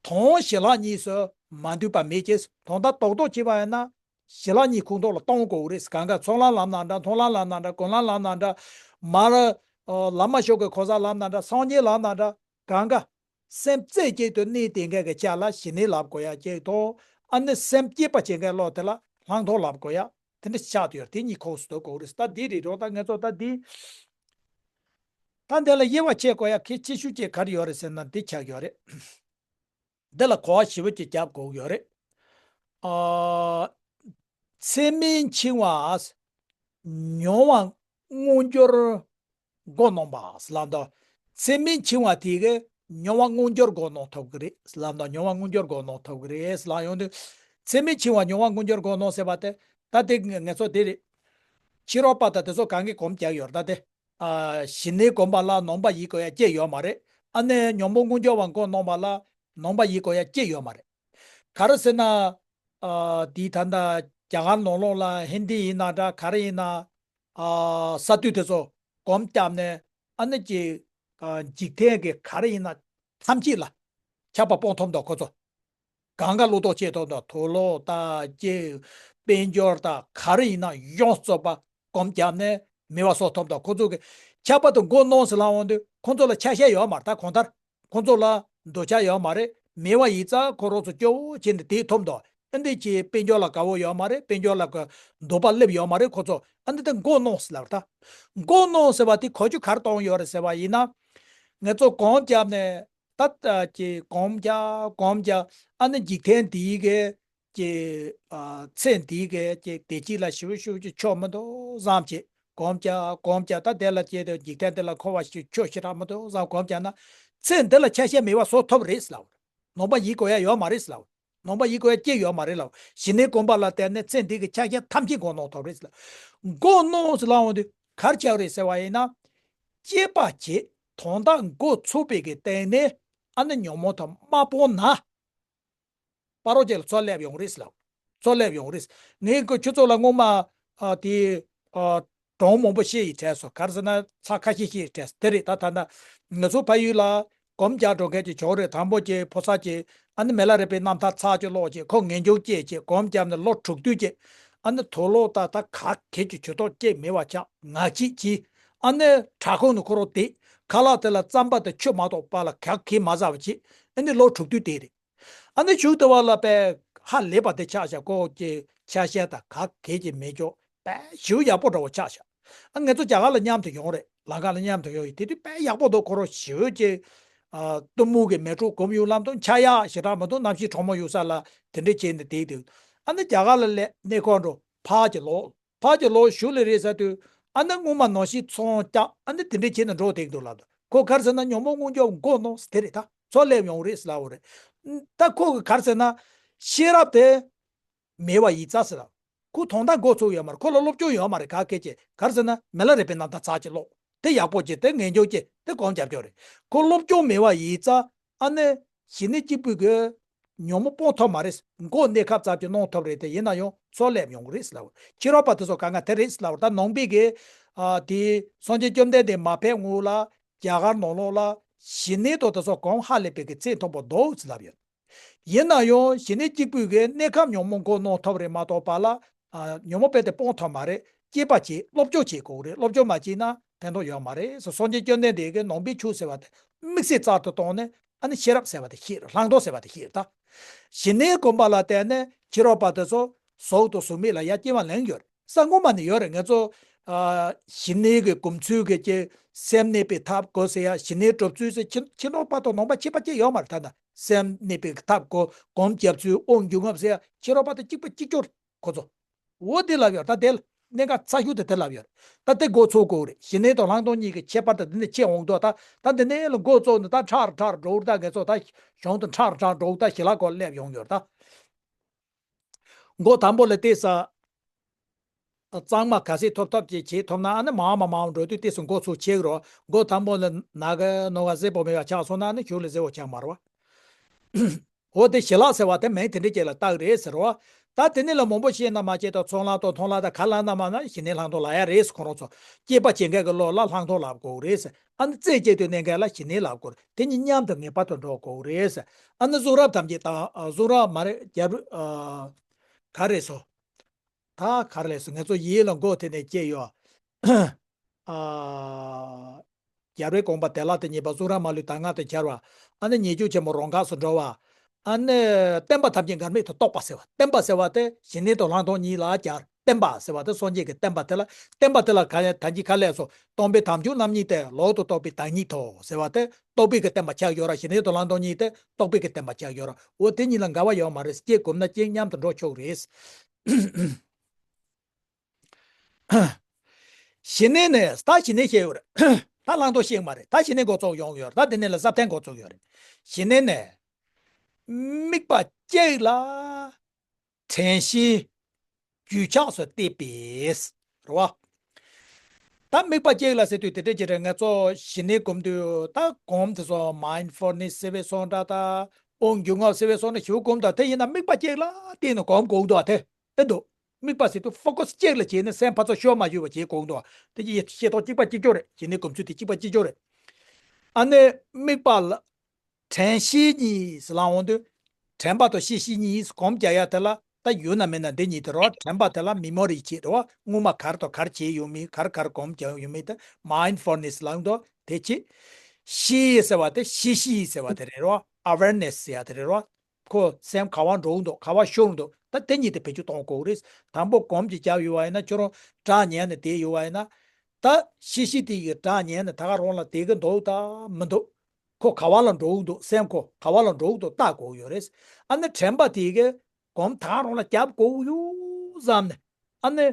དོན་ཞི་ལྷག་གཉིས་སུ་མ་འདུས་པ་མེད་ཅེས། དོན་དག་རྡོག་རྡོག་བྱས་པ་ཡིན་ན་ཞི་ལྷག་གཉིས་ཁོངས་གཏོགས་ལ་གཏོང་དགོས་རེད། གང་ག་ཚོགས་ལམ་ལབ་ན་འདྲ། མཐོང་ལམ་ལབ་ན་འདྲ། སྒོམ་ལམ་ལབ་ན་འདྲ། མར་ཨ་བླ་མ་མཆོག་གི་གོ་ས་ལབ་ན་འདྲ། སངས་རྒྱས་ལབ་ན་འདྲ། གང་ག་སེམས་རྩེ་གཅིག་ཏུ་གནས་དེ་འགའ་གི་ཆ་ལ་ཞི་གནས་ལབ་དགོས་ཡ་གཅིག་དང་། ཨ་ནི་སེམས་བསྐྱེད་པ་བྱེད་མཁན་བློ་དེ་ལ་ལྷག་མཐོང་ལབ་དགོས་ཡ། དེ་འདྲ་ཆགས་ཡོད། དེ་གཉིས་ཁོངས་སུ་གཏོགས་དགོས་རེད། ད་འདི་རེད་རོ། ད་ང་ཚོ་ད་འདི། ད་འདི་ལ་དབྱེ་བ་ཕྱེ་དགོས་ཡ་གལ་ཆེ་ཤོས་ཅིག་ག་རེ་ཡོད་རེད་ཟེར་ན་འདི་ཆགས་ཡོད་རེད། འདི་ལ་གོ་བ་ཞེ་པོ་ཅིག་རྒྱབ་དགོས་ཡོད་རེད། ཨ། ཚད་མིན་འཆིང་བ། མྱོང་བ་མངོན་གྱུར་མགོ་གནོན་པ་ཟེར་ལབ་འདུག་ཚད་མིན་འཆིང་བ་དེ་གིས་མྱོང་བ་མངོན་གྱུར་མགོ་གནོན་ཐུབ་ཀྱི་རེད་ཟེར་ལབ་འདུག་མྱོང་བ་མངོན་གྱུར་མགོ་གནོན་ཐུབ་ཀྱི་རེད་ཟེར་ལབ་ཡོང་དུས། ཚད་མིན་འཆིང་བ་མྱོང་བ་མངོན་གྱུར་མགོ་གནོན་ཟེར་བ་དེ། ད་དེ་ང་ཚོ་དེ་རེད། ཕྱི་རོལ་པ་དང་དེ་ཚོ་གང་གིས་སྒོམ་རྒྱག་ཡོད་རེད། ད་དེ། ཨ། ཞི་གནས་སྒོམ་པ་ལ་ནོངས་པ་ཡིད་དགོས་ཡ་ཅི་ཡོད་མ་རེད། ཨ་ནི་ཉོན་མོངས་མངོན་གྱུར་བ་མགོ་གནོན་པ་ལ་ནོངས་པ་ཡིད་དགོས་ཡ་ཅི་ཡོད་མ་རེད། ག་རེ་ཟེར་ན། ཨ། དེའི་ད་ལྟ་རྒྱ་གར་ནང་ལོགས་ལ་ཧིན་དི་ཡིན་ན་འདྲ་ག་རེ་ཡིན་ན། ཨ། ས་དུས་དེ་ཚོ་སྒོམ་བརྒྱབ་ནས་ཨ་ནི་ཀྱི། ཨ། འཇིག་རྟེན་གྱི་ག་རེ་ཡིན་ན་ཐམས་ཅད་ལ་ཁྱབ་པ་སྤོང་ཐུབ་འདུག་ཁོ་ཚོ། གང་ག་བློ་ལྡོག་བྱེད་ཐུབ་འདུག་དུག་ལོག་དང་ལྕེ་དཔལ་འབྱོར་དང་ག་རེ་ཡིན་ན་ཡོངས་རྫོགས་པ་སྒོམ་བརྒྱབ་ནས་མེད་པ་བཟོ་ཐུབ་འདུག་ཁོ་ཚོ་གི་ཁྱབ་པ་དང་མགོ་གནོན་ཟེར་ལབ་འོང་དུས་ཁོ་ཚོ་ལ་ཆ་ཤས་ཡོད་མ་རེད། ད་གང་ལྟར་ཁོ་ཚོ་ལ་འདོད་ཆགས་ཡོད་མ་རེད། མེད་པ་ཡིན་ཙང་ཁོ་རང་ཚོ་སྐྱོ་བོ་བྱས་ནས་བསྡད་ཐུབ་འདུག་ཨ་འདི་ཅི་དཔལ་འབྱོར་ལ་དགའ་བོ་ཡོད་མ་རེད། དཔལ་འབྱོར་ལ་གི་འདོད་པ་སླེབས་ཡོད་མ་རེད། ཁོ་ཚོ་ཨ་འདི་ད་མགོ་གནོན་ཟེར་ལབ་རེད། ད་མགོ་གནོན་ཟེར་བ་དེ་གོ་རྒྱུ་ག་རེ་གཏོང་ཡོད་རེད་ཟེར་བ་ཡིན་ན། ང་ཚོ་སྒོམ་བརྒྱབ་ནས་ད་ལྟ་ཀྱི་སྒོམ་རྒྱག་སྒོམ་རྒྱག་ཨ་ནི་འཇིག་རྟེན་འདིའི་གི་ཀྱི་ཨ་ཚེ་འདིའི་གི་ཀྱི་བདེ་སྐྱིད་ལ་ཞེ་པོ་ཞེ་པོ་ཅིག་ཆོག་མི་འདུག་བསམ་བྱས་སྒོམ་རྒྱག་སྒོམ་རྒྱག་ད་དེ་ལ་སྐྱེས་ཏེ་འཇིག་རྟེན་འདི་ལ་འཁོར་བ་ཞིག་ཆོག་ཞེ་དྲག་མི་འདུག་བསམ་སྒོམ་རྒྱག་ན་ཚེ་འདི་ལ་ཆ་ཤས་མེད་པ་བཟོ་ཐུབ་རེད་ལབ། ནོངས་པ་ཡིན་དགོས་ཡ་ཡོད་མ་རེད་ལབ། ནོངས་པ་ཡིན་དགོས་ཡ་ཅི་ཡོད་མ་རེད་ལབ། ཞི་གནས་སྒོམ་པ་ལ་བརྟེན་ནས་ཚེ་འདི་གི་ཆ་ཤས་ཐམས་ཅད་མགོ་གནོན་ཐུབ་རེད་ལབ། མགོ་གནོན་ཟེར་ལབ་འོང་དུས་ག་རེ་ཆགས་རེད་ཟེར་བ་ཡིན་ན། སྐྱེས་པ་བྱས་དོན་དག་མགོ་ཚོས་པའི་གི་སྟེང་ནས་ཨ་ནི་ཉོན་མོངས་དང་མ་སྤོང་ན། ཕ་རོལ་ཅིག་ལ་ཚོར་སླེབས་ཡོང་རེད་ལབ། ཚོར་སླེབས་ཡོང་རེད། ངས་ཁོ་ཁྱོད་ཚོ་ལ་སྔོན་མ་ཨ་དེ་ཨ་སྒྲུང་མང་པོ་བཤད་ཡི་དྲན་སོང་། ག་རེ་ཟེར་ན་ཚར་ཁ་ཤས་བཤད་ཡི་དྲན་སོང་། དེ་རེད། ད་ད་ད་ང་ཚོ་ཕ་ཡུལ་ལ་སྒོམ་རྒྱག་འགྲོ་མཁན་ཅིག་བྱུང་རེད། དང་པོ་ཅིག་ཕོ་གསར་ཅིག་ཨ་ནི་མི་ལ་རས་པའི་རྣམ་ཐར་ཚར་ཅིག་ཀློག་ཅིག་ཁོ་ངེས་འབྱུང་སྐྱེས་ཅིག་སྒོམ་བརྒྱབ་ནས་ལོ་དྲུག་དུས་ཅིག་ཨ་ནི་དུག་ལོག་ད་ད་ག་གེ་ཅིག་ཇུས་གཏོགས་སྐྱེས་མེད་པ་ཆགས་ངག་གཅིག་གིས་ཨ་ནི་བྲག་ཁུང་ནས་ཁོ་རང་བསྡད། ཁ་ལག་དེ་ལ་རྩམ་པ་དང་ཆུ་མ་གཏོགས་པ་ལ་ག་གེ་མ་ཟ་བ་ཅིག་ཨ་ནི་ལོ་དྲུག་དུས་དེ་རེད། ཨ་ནི་གཞུག་དེ་བ་ལ་པའི་ཧ་ལས་པ་དེ་ཆགས་ཤག་ཁོ་ཀྱི་ཆ་ཤས་དང་ག་གེ་ཅིག་མེད་ཅོག་པའི་ཞེ་པོ་ཡག་པོ་འདྲ་བོ་ཆགས་ཤག་ཨ་ང་ཚོ་རྒྱ་གར་ལ་མཉམ་དུ་ཡོང་རེད། ལམ་ཁ་ལ་མཉམ་དུ་ཡོང་ཡོད། དེ་དུས་དཔེ་ཡག་པོ་འདུག་ཁོ་རང་ཞེ་པོ་ཅིག་ཨ་གཏི་མུག་གི་མེ་དྲོད་སྒོམ་ཡུལ་ལམ་དུ་འཆར་ཡག་ཞེ་དྲག་མི་འདུག་གནམ་གཤིས་གྲང་མོ་ཡོད་ས་ལ་དེ་འདྲ་བྱས་ནས་བསྡད་དུས་ཨ་ནི་རྒྱ་གར་ལ་སླེབས་གནས་སྐོར་འགྲོ་ཕར་གྱི་ལོག་ཕར་གྱི་ལོག་གཞུག་ལ་རེད་ཟེར་དུས་ཨ་ནི་སྔོན་མ་ནང་བཞིན་ཚོང་རྒྱག་ཨ་ནི་དེ་འདྲ་བྱས་ནས་འགྲོ་བསྡད་འདུག་ལབ་འདུག་ཁོ་ག་རེ་ཟེར་ན་ཉོན་མོངས་མངོན་འཇོག་མགོ་གནོན་དེ་རེད། ད་ཚོར་སླེབས་ཡོང་རེད་ལབ་པ་རེད། ད་ཁོ་གི་ག་རེ་ཟེར་ན་ཤེས་རབ་དེ་མེད་པ་ཡིན་ཙང་ཟེར་ལ། ཁོ་དོན་དག་མགོ་ཚོས་ཡོད་མ་རེད། ཁོ་ལ་སློབ་སྦྱོང་ཡོད་མ་རེད། ག་གེ་ཅིག་ག་རེ་ཟེར་ན་མི་ལ་རས་པའི་རྣམ་ཐར་ཚར་ཅིག་ཀློག་དེ་ཡག་པོ་ཅིག་དེ་ངེས་འབྱུང་སྐྱེས་དེ་སྒོམ་རྒྱབ་སྐྱོར་རེད། ཁོ་སློབ་སྦྱོང་མེད་པ་ཡིན་ཙང་ཨ་ནི་ཞི་གནས་གཅིག་པུས་གི་ཉོན་མོངས་སྤོང་ཐུབ་མ་རེད། མགོ་གནས་སྐབས་ཙམ་གྱི་གནོན་ཐུབ་རེད། དེ་ཡིན་ན་ཡང་ཚོར་སླེབས་ཡོང་གི་རེད་ལབ། ཕྱི་རོལ་པ་དེ་ཚོ་གང་ག་དེ་རེད་ལབ། ད་ནང་པའི་གི་ཨ་དེ་སངས་རྒྱས་བཅོམ་ལྡན་འདས་མ་ཕེབས་སྔོན་ལ་རྒྱ་གར་ནང་ལོགས་ལ་ཞི་གནས་དང་དེ་ཚོ་གོང་ཧ་ལས་པའི་གི་ཚད་མཐོན་པོ་འདུག་ལབ་ཡོད། ཡིན་ན་ཡང་ཞི་གནས་གཅིག་པུས་གི་གནས་སྐབས་ཉོན་མོངས་མགོ་གནོན་ཐུབ་རེད་མ་གཏོགས་པ་ལ་ཨ་ཉོན་མོངས་དཔེ་དེ་སྤོང་ཐུབ་མ་རེད། སྐྱེས་པ་བྱས་སློབ་སྦྱོང་བྱེད་དགོས་རེད། སློབ་སྦྱོང་མ་བྱས་ན་ཕན་ཐོགས་ཡོད་མ་རེད་ཟེར། སངས་རྒྱས་བཅོམ་ལྡན་འདས་ཀྱིས་ནང་པའི་ཆོས་ཟེར་བ་དེ་དམིགས་བསལ་རྩལ་དུ་བཏང་ནས་ཨ་ནི་ཤེས་རབ་ཟེར་བ་དེ་ཤེས་རེད། བླང་དོར་ཟེར་བ་དེ་ཤེས་རེད། ད་ཞི་གནས་སྒོམ་པ་ལ་བརྟེན་ནས་ཕྱི་རོལ་པ་དེ་ཚོ་གཟུགས་དང་གཟུགས་མེད་ལ་ཡ་སྐྱེ་བ་ལེན་ཡོད་རེད། ས་སྔོན་མ་ནས་ཡོད་རེད། ང་ཚོ་ཨ་ཞི་གནས་ཀྱི་སྒོམ་ཚུལ་གྱི་ཀྱི་སེམས་གནས་པའི་ཐབས་དགོས་ཟེར་ཡ་ཞི་གནས་གྲུབ་ཚུལ་ཟེར་ཕྱི་ཕྱི་རོལ་པ་དང་ནང་པ་ཁྱད་པར་ཅི་ཡོད་མ་རེད། ད་ན་སེམས་གནས་པའི་ཐབས་དགོས། སྒོམ་རྒྱབ་ཚུལ། དབང་སྒྱུ་རྔུབ་ཟེར་ཡ་ཕྱི་རོལ་པ་དང་གཅིག་པ་གཅིག་གྱུར་ཁོ་ཚོ། འོ་དེ་ལབ་ཡོད། ད་དེ་གནད་འགག་ཚ་ཤོས་དེ་དེ་ལབ་ཡོད། ད་དེ་མགོ་ཚོས་དགོས་རེད། ཞི་གནས་དང་ལྷག་མཐོང་གཉིས་ཀྱི་ཁྱད་པར་དེ་འདི་ནས་ཕྱེ་འོང་དུས་ད་ད་འདི་ནས་ལ་མགོ་ཚོས་ནས་ད་ཁྲག་ཁྲག་འགྲོ་ད་ངེས་ཚོ་ད་གཞུང་དུ་ཁྲག་ཁྲག་འགྲོ་ད་ཞི་ལ་གོ་སླེབས་ཡོང་ཡོད་ད། མགོ་དང་པོ་ལ་བལྟས་ས། གཙང་མ་ག་ཚད་ཐོབ་ཐོབ་ཅིག་བྱེད་ཐུབ་ན་ཨ་ནི་མང་མ་མང་འགྲོ་དུས་དེ་སུ་མགོ་ཚོས་ཆེ་གི་རོ། མགོ་དང་པོ་ལ་ན་ག་ནོ་ག་གཟེར་པོ་མེད་པ་ཆགས་སོང་ན་ཨ་ནི་གཞུག་ལ་གཟེར་པོ་ཆགས་མ་རོ། འོ་དེ་ཞི་ལ་ཟེར་བ་དེ་མིང་དེ་འདྲ་ཅིག་ལ་བཏགས་རེད་ཟེར་རོ། ད་དེ་ནི་ལ་མང་པོ་བཤད་ན་མ་བྱེད་དང་ཚོང་ལ་དང་མཐོང་ལ་དང་ག་ལ་ན་མ་ན་ཞི་གནས་ལྷག་མཐོང་ལ་ཡ་རེད་ཟེར་ཁོ་རང་ཚོ། སྐྱེས་པ་བྱེད་མཁན་གྱི་བློ་ལ་ལྷག་མཐོང་ལབ་དགོས་རེད་ཟེར། ཨ་ནི་རྩེད་སྤྱད་དུ་གནས་མཁན་ལ་ཞི་གནས་ལབ་དགོས་རེད། དེ་གཉིས་མཉམ་དུ་ངེས་པར་དུ་འགྲོ་དགོས་རེད་ཟེར། ཨ་ནི་གཟུགས་རབ་ཐམས་ཅད་དང་གཟུགས་རབ་མ་རེད་རྒྱབ་རུ་ག་རེ་སོ། ད་ག་རེ་ལས་སོ་ང་ཚོ་ཡིད་ལ་མགོ་དེ་ནས་སྐྱེས་ཡོད། ཨ། རྒྱལ་བའི་དགོངས་པ་བདེ་བླག་ཏུ་རྙེད་པ། གཟུགས་རབ་མ་ལུས་ད་ང་དང་སྦྱར་བ། ཨ་ནི་ཉེས་སྤྱོད་ཆེན་མོ་རང་འགགས་སུ་འགྲོ་བ། ཨ་ནི་བསྟན་པ་ཐམས་ཅད་འགལ་མེད་དུ་རྟོགས་པ་ཟེར་བ། བསྟན་པ་ཟེར་བ་དེ་ཞི་གནས་དང་ལྷག་མཐོང་གཉིས་ལ་སྦྱར། བསྟན་པ་ཟེར་བ་དེ་སངས་རྒྱས་ཀྱི་བསྟན་པ་དེ་ལ་བསྟན་པ་དེ་ལ་ག་ད་གིན་ག་ལས་སོ། སྟོང་པའི་དམ་ཆོས་རྣམ་གཉིས་ཏེ། ལོག་ཏུ་རྟོག་པའི་བདག་ཉིད་དོ་ཟེར་བ་དེ་རྟོག་པའི་གི་བསྟན་པ་ཆགས་ཡོད་ར། ཞི་གནས་དང་ལྷག་མཐོང་གཉིས་དེ་རྟོག་པའི་གི་བསྟན་པ་ཆགས་ཡོད་ར། འོ་དེ་གཉིས་ལ་འགལ་བ་ཡོད་མ་རེད། གཅིག་གོམས་ན་གཅིག་མཉམ་དུ་འགྲོ་ཆོག་རེད། ཞི་གནས་ནས་ད་ཞི་གནས་བཤད་ཡོད་རེད། ད་ལྷག་མཐོང་བཤད་མ་རེད། ད་ཞི་གནས་འགོ་ཚུགས་ཡོང་ཡོད་རེད། ད་དེ་ནས་ལ་ས་བརྟན་འགོ་ཚུགས་ཡོད་རེད། ཞི་གནས་ནས་དམིགས་པ་གཅིག་ལ་དྲན་ཤེས་རྒྱུད་ཆགས་སུ་གཏད་པས་རེད་བ། ད་དམིགས་པ་གཅིག་ལ་ཟེར་དུས་དེ་འདྲ་ཅིག་རེད། ང་ཚོ་ཞི་གནས་སྒོམ་དུས་ད་སྒོམ་དེ་ཚོ་མའིན་ཌ་ཕུལ་ནེས་ཟེར་བའི་སོང་འདྲ་ད་དབང་སྒྱུ་རྔུབ་ཟེར་བའི་སོང་འདྲ་ཞིག་སྒོམ་དང་དེ་ཡིན་ན་དམིགས་པ་གཅིག་ལ་བརྟེན་ནས་སྒོམ་དགོས་འདུག་དེ་ཨེ་འདུག་དམིགས་པ་ཟེར་དུས་ཕོ་ཀ་སི་གཅིག་ལ་བྱས་ནས་སེམས་ཕར་ཚུར་ཤོར་མ་ཤོར་བ་བྱེད་དགོས་འདུག་དེ་ཀྱི་ཤེས་རྟོགས་གཅིག་པ་གཅིག་གྱུར་རེད། ཞི་གནས་སྒོམ་ཚུལ་དེ་གཅིག་པ་གཅིག་གྱུར་རེད། ཨ་ནི་དམིགས་པ་ལ་དྲན་ཤེས་གཉིས་ལ་འོང་དུས་ དྲན་པ་དང་ཤེས་བཞིན་གཉིས་སྒོམ་རྒྱག་ཡ་དེ་ལ་ད་ཡོད་ན་མེད་ན་འདི་གཉིས་དེ་རོ། དྲན་པ་དེ་ལ་མི་མོ་རི་བྱེད་རོ། སྔོན་མ་ག་རེ་དང་ག་རེ་བྱས་ཡོད་མེད། ག་རེ་ག་རེ་སྒོམ་རྒྱག་ཡོད་མེད་དེ་མའིན་ཌ་ཕུལ་ནེ་སི་ལབ་འདུག་དེ་བྱེད། ཤེས་ཟེར་བ་དེ་ཤེས་བཞིན་ཟེར་བ་དེ་རེད་རོ། ཨ་ཝེར་ནེ་སི་ཟེར་ཡ་དེ་རེད་རོ། ཁོ་སེམས་ག་བ་འགྲོ་འདུག་ག་བ་ཤོར་འདུག་ད་དེ་གཉིས་དེ་བེད་སྤྱོད་གཏོང་དགོས་རེད། དང་པོ་སྒོམ་གྱི་རྒྱབ་ཡོད་བ་ཡིན་ན། ཁྱོད་རང་སྒྲ་ཉན་ནས་བསྡད་ཡོད་བ་ཡིན་ན། ད་ཤེས་བཞིན་དེ་གི་སྒྲ་ཉན་ནས་ད་ག་རང་ལ་བསྡད་ཀྱི་འདུག་ད་མི་འདུག་ཁོ་ག་བ་ལ་འགྲོ་འདུག་སེམས་ཁོ་ག་བ་ལ་འགྲོ་འདུག་བལྟ་དགོས་ཡོད་རེད། ཨ་ནི་དྲན་པ་དེ་གི་སྒོམ་ད་ག་རང་ལ་རྒྱབ་དགོས་ཡོད་བསམ་ནས། ཨ་ནི་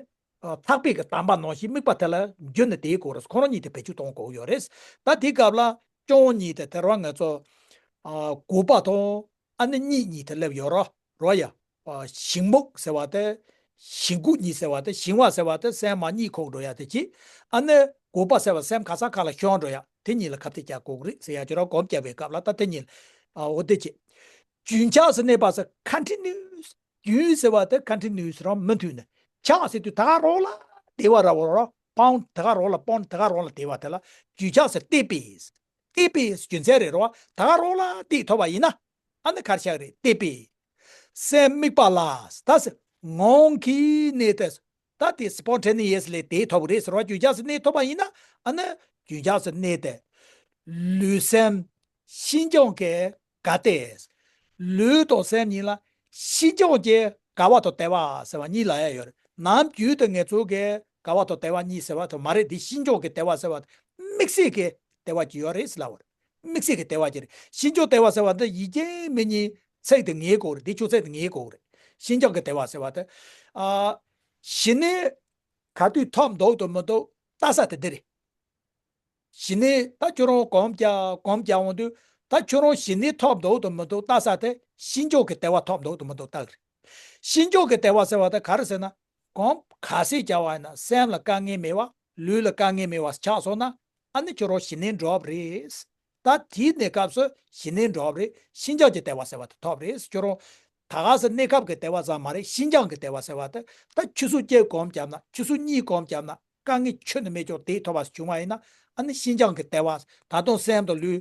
ཨ་ཐག་པའི་གི་དམ་པ་ནང་བཞིན་དམིགས་པ་དེ་ལ་འཇུས་ནས་བསྡད་དགོས་རེད། ཁོ་རང་གཉིས་དེ་བེད་སྤྱོད་གཏོང་དགོས་ཡོད་རེད། ད་དེ་སྐབས་ལ་སྐྱོན་གཉིས་དེ་དེ་རང་ང་ཚོ་ཨ་དགུ་པ་དང་། ཨ་ནི་གཉིས་གཉིས་དེ་སླེབས་ཡོད་རོ། རོ་ཡ། ཨ་ཞིང་སྨུག་ཟེར་བ་དེ། ཞིང་སྐུ་གཉིས་ཟེར་བ་དེ། ཞིང་བ་ཟེར་བ་དེ་སེམས་མ་གཉིད་ཁུག་འགྲོ་ཡ་དེ་གཅིག་ཨ་ནི་དགུ་པ་ཟེར་བ་སེམས་ག་ས་ག་ལ་ཤོར་འགྲོ་ཡ་དེ་གཉིས་ལ་ཁ་གཏད་བཅག་དགོས་ཀྱི་རེད་ཟེར་ཡ་ཅིག་རོ། སྒོམ་རྒྱབ་པའི་སྐབས་ལ་ད་དེ་གཉིས་ཨ་འོ་དེ་བྱེད། རྒྱུན་ཆགས་སུ་གནས་པ་ཟེར། ཀོན་ཊི་ནིའུ་སི། རྒྱུན་ཟེར་བ་དེ་ཀོན་ཊི་ནིའུ་སི་རང་མུ་མཐུད་ནས། ཆགས་ཟེར་དུས་ད་ག་རང་ལ་བདེ་བ་ར་བ་རོ། སྤོང་ད་ག་རང་ལ་སྤོང་ད་ག་རང་ལ་བདེ་བ་དེ་ལ་རྒྱུན་ཆགས་སུ་གཏད་པའི། གཏད་པའི་རྒྱུ་མཚན་རེད་རོ། ད་ག་རང་ལ་གཏད་ཐུབ་པ་ཡིན་ན། ཨ་ནི་ག་རེ་ཆགས་རེད། གཏད་པའི་སེམས་དམིགས་པ་ལ། ད་སེམས་ངང་གིས་གནས་ཏེ། ད་དེ་སི་པོན་ཊེ་ནི་ཡས་ལི་གནས་ཐུབ་རེད་ཟེར་བ། རྒྱུན་ཆགས་སུ་གནས་ཐུབ་པ་ཡིན་ན། ཨ་ནི་རྒྱུན་ཆགས་སུ་གནས་ཏེ། ལུས་སེམས་ཤིན་སྦྱངས་ཀྱི་དགའ་སྟེ། ལུས་དང་སེམས་གཉིས་ལ་ཤིན་སྦྱངས་ཀྱི་དགའ་བ་དང་བདེ་བ་ཟེར་བ་གཉིས་ལབ་ཡ་ཡོད་རེད། ནམ་རྒྱུན་དུ་ངེད་ཚོ་གི་དགའ་བ་དང་བདེ་བ་གཉིས་ཟེར་བ་དེ་མ་རེད། འདི་ཤིན་སྦྱངས་ཀྱི་བདེ་བ་ཟེར་བ་དེ་དམིགས་བསལ་གྱི་བདེ་བ་ཅིག་ཡོད་རེད་ཟེར་ལབ་པ་རེད། དམིགས་བསལ་གྱི་བདེ་བ་ཅིག་རེད། ཤིན་སྦྱངས་བདེ་བ་ཟེར་བ་འདི་ཡིད་ཀྱི་མི་གཉིས་ཚིག་དེ་ངེས་དགོས་རེད། འདི་ཆོས་ཚིག་དེ་ངེས་དགོས་རེད། ཤིན་སྦྱངས་ཀྱི་བདེ་བ་ཟེར་བ་དེ། ཨ། ཞི་གནས་ག་དུས་ཐོབ་འདུག་དང་མི་འདུག་ལྟ་ས་དེ་འདི་རེད། ཞི་གནས་ད་ཁྱོད་རང་སྒོམ་རྒྱག་སྒོམ་རྒྱག་འོང་དུས་ད་ཁྱོད་རང་ཞི་གནས་ཐོབ་འདུག་དང་མི་འདུག་ལྟ་ས་དེ་ཤིན་སྦྱངས་ཀྱི་བདེ་བ་ཐོབ་འདུག་དང་མི་འདུག་ལྟ་གི་རེད། ཤིན་སྦྱངས་ཀྱི་བདེ་བ་ཟེར་བ་དེ་ག་རེ་ཟེར་ན། སྒོམ་ག་ཚད་རྒྱག་པ་ཡིན་ན་སེམས་ལ་དཀའ་ངལ་མེད་པ། ལུས་ལ་དཀའ་ངལ་མེད་པ་ཆགས་སོང་ན། ཨ་ནི་ཁྱོད་རང་ཞི་གནས་འགྲོ་བ་རེད། ད་དེའི་གནས་སྐབས་སུ་ཞི་གནས་འགྲོ་བ་རེད། ཤིན་སྦྱངས་ཀྱི་བདེ་བ་ཟེར་བ་དེ་ཐོབ་རེད། ཁྱོད་རང་ད་ག་སེ་གནས་སྐབས་ཀྱི་བདེ་བ་ཙམ་མ་རེད། ཤིན་སྦྱངས་ཀྱི་བདེ་བ་ཟེར་བ་དེ་ད་ཆུ་ཚོད་བརྒྱད་སྒོམ་བརྒྱབ་ན། ཆུ་ཚོད་གཉིས་སྒོམ་བརྒྱབ་ན། དཀའ་ངལ་ཁྱོན་ནས་མེད་ཀྱང་དེ་ཐོབ་པ་བྱུང་བ་ཡིན་ན། ཨ་ནི་ཤིན་སྦྱངས་ཀྱི་བདེ་བ། ད་དུང་སེམས་དང་ལུས་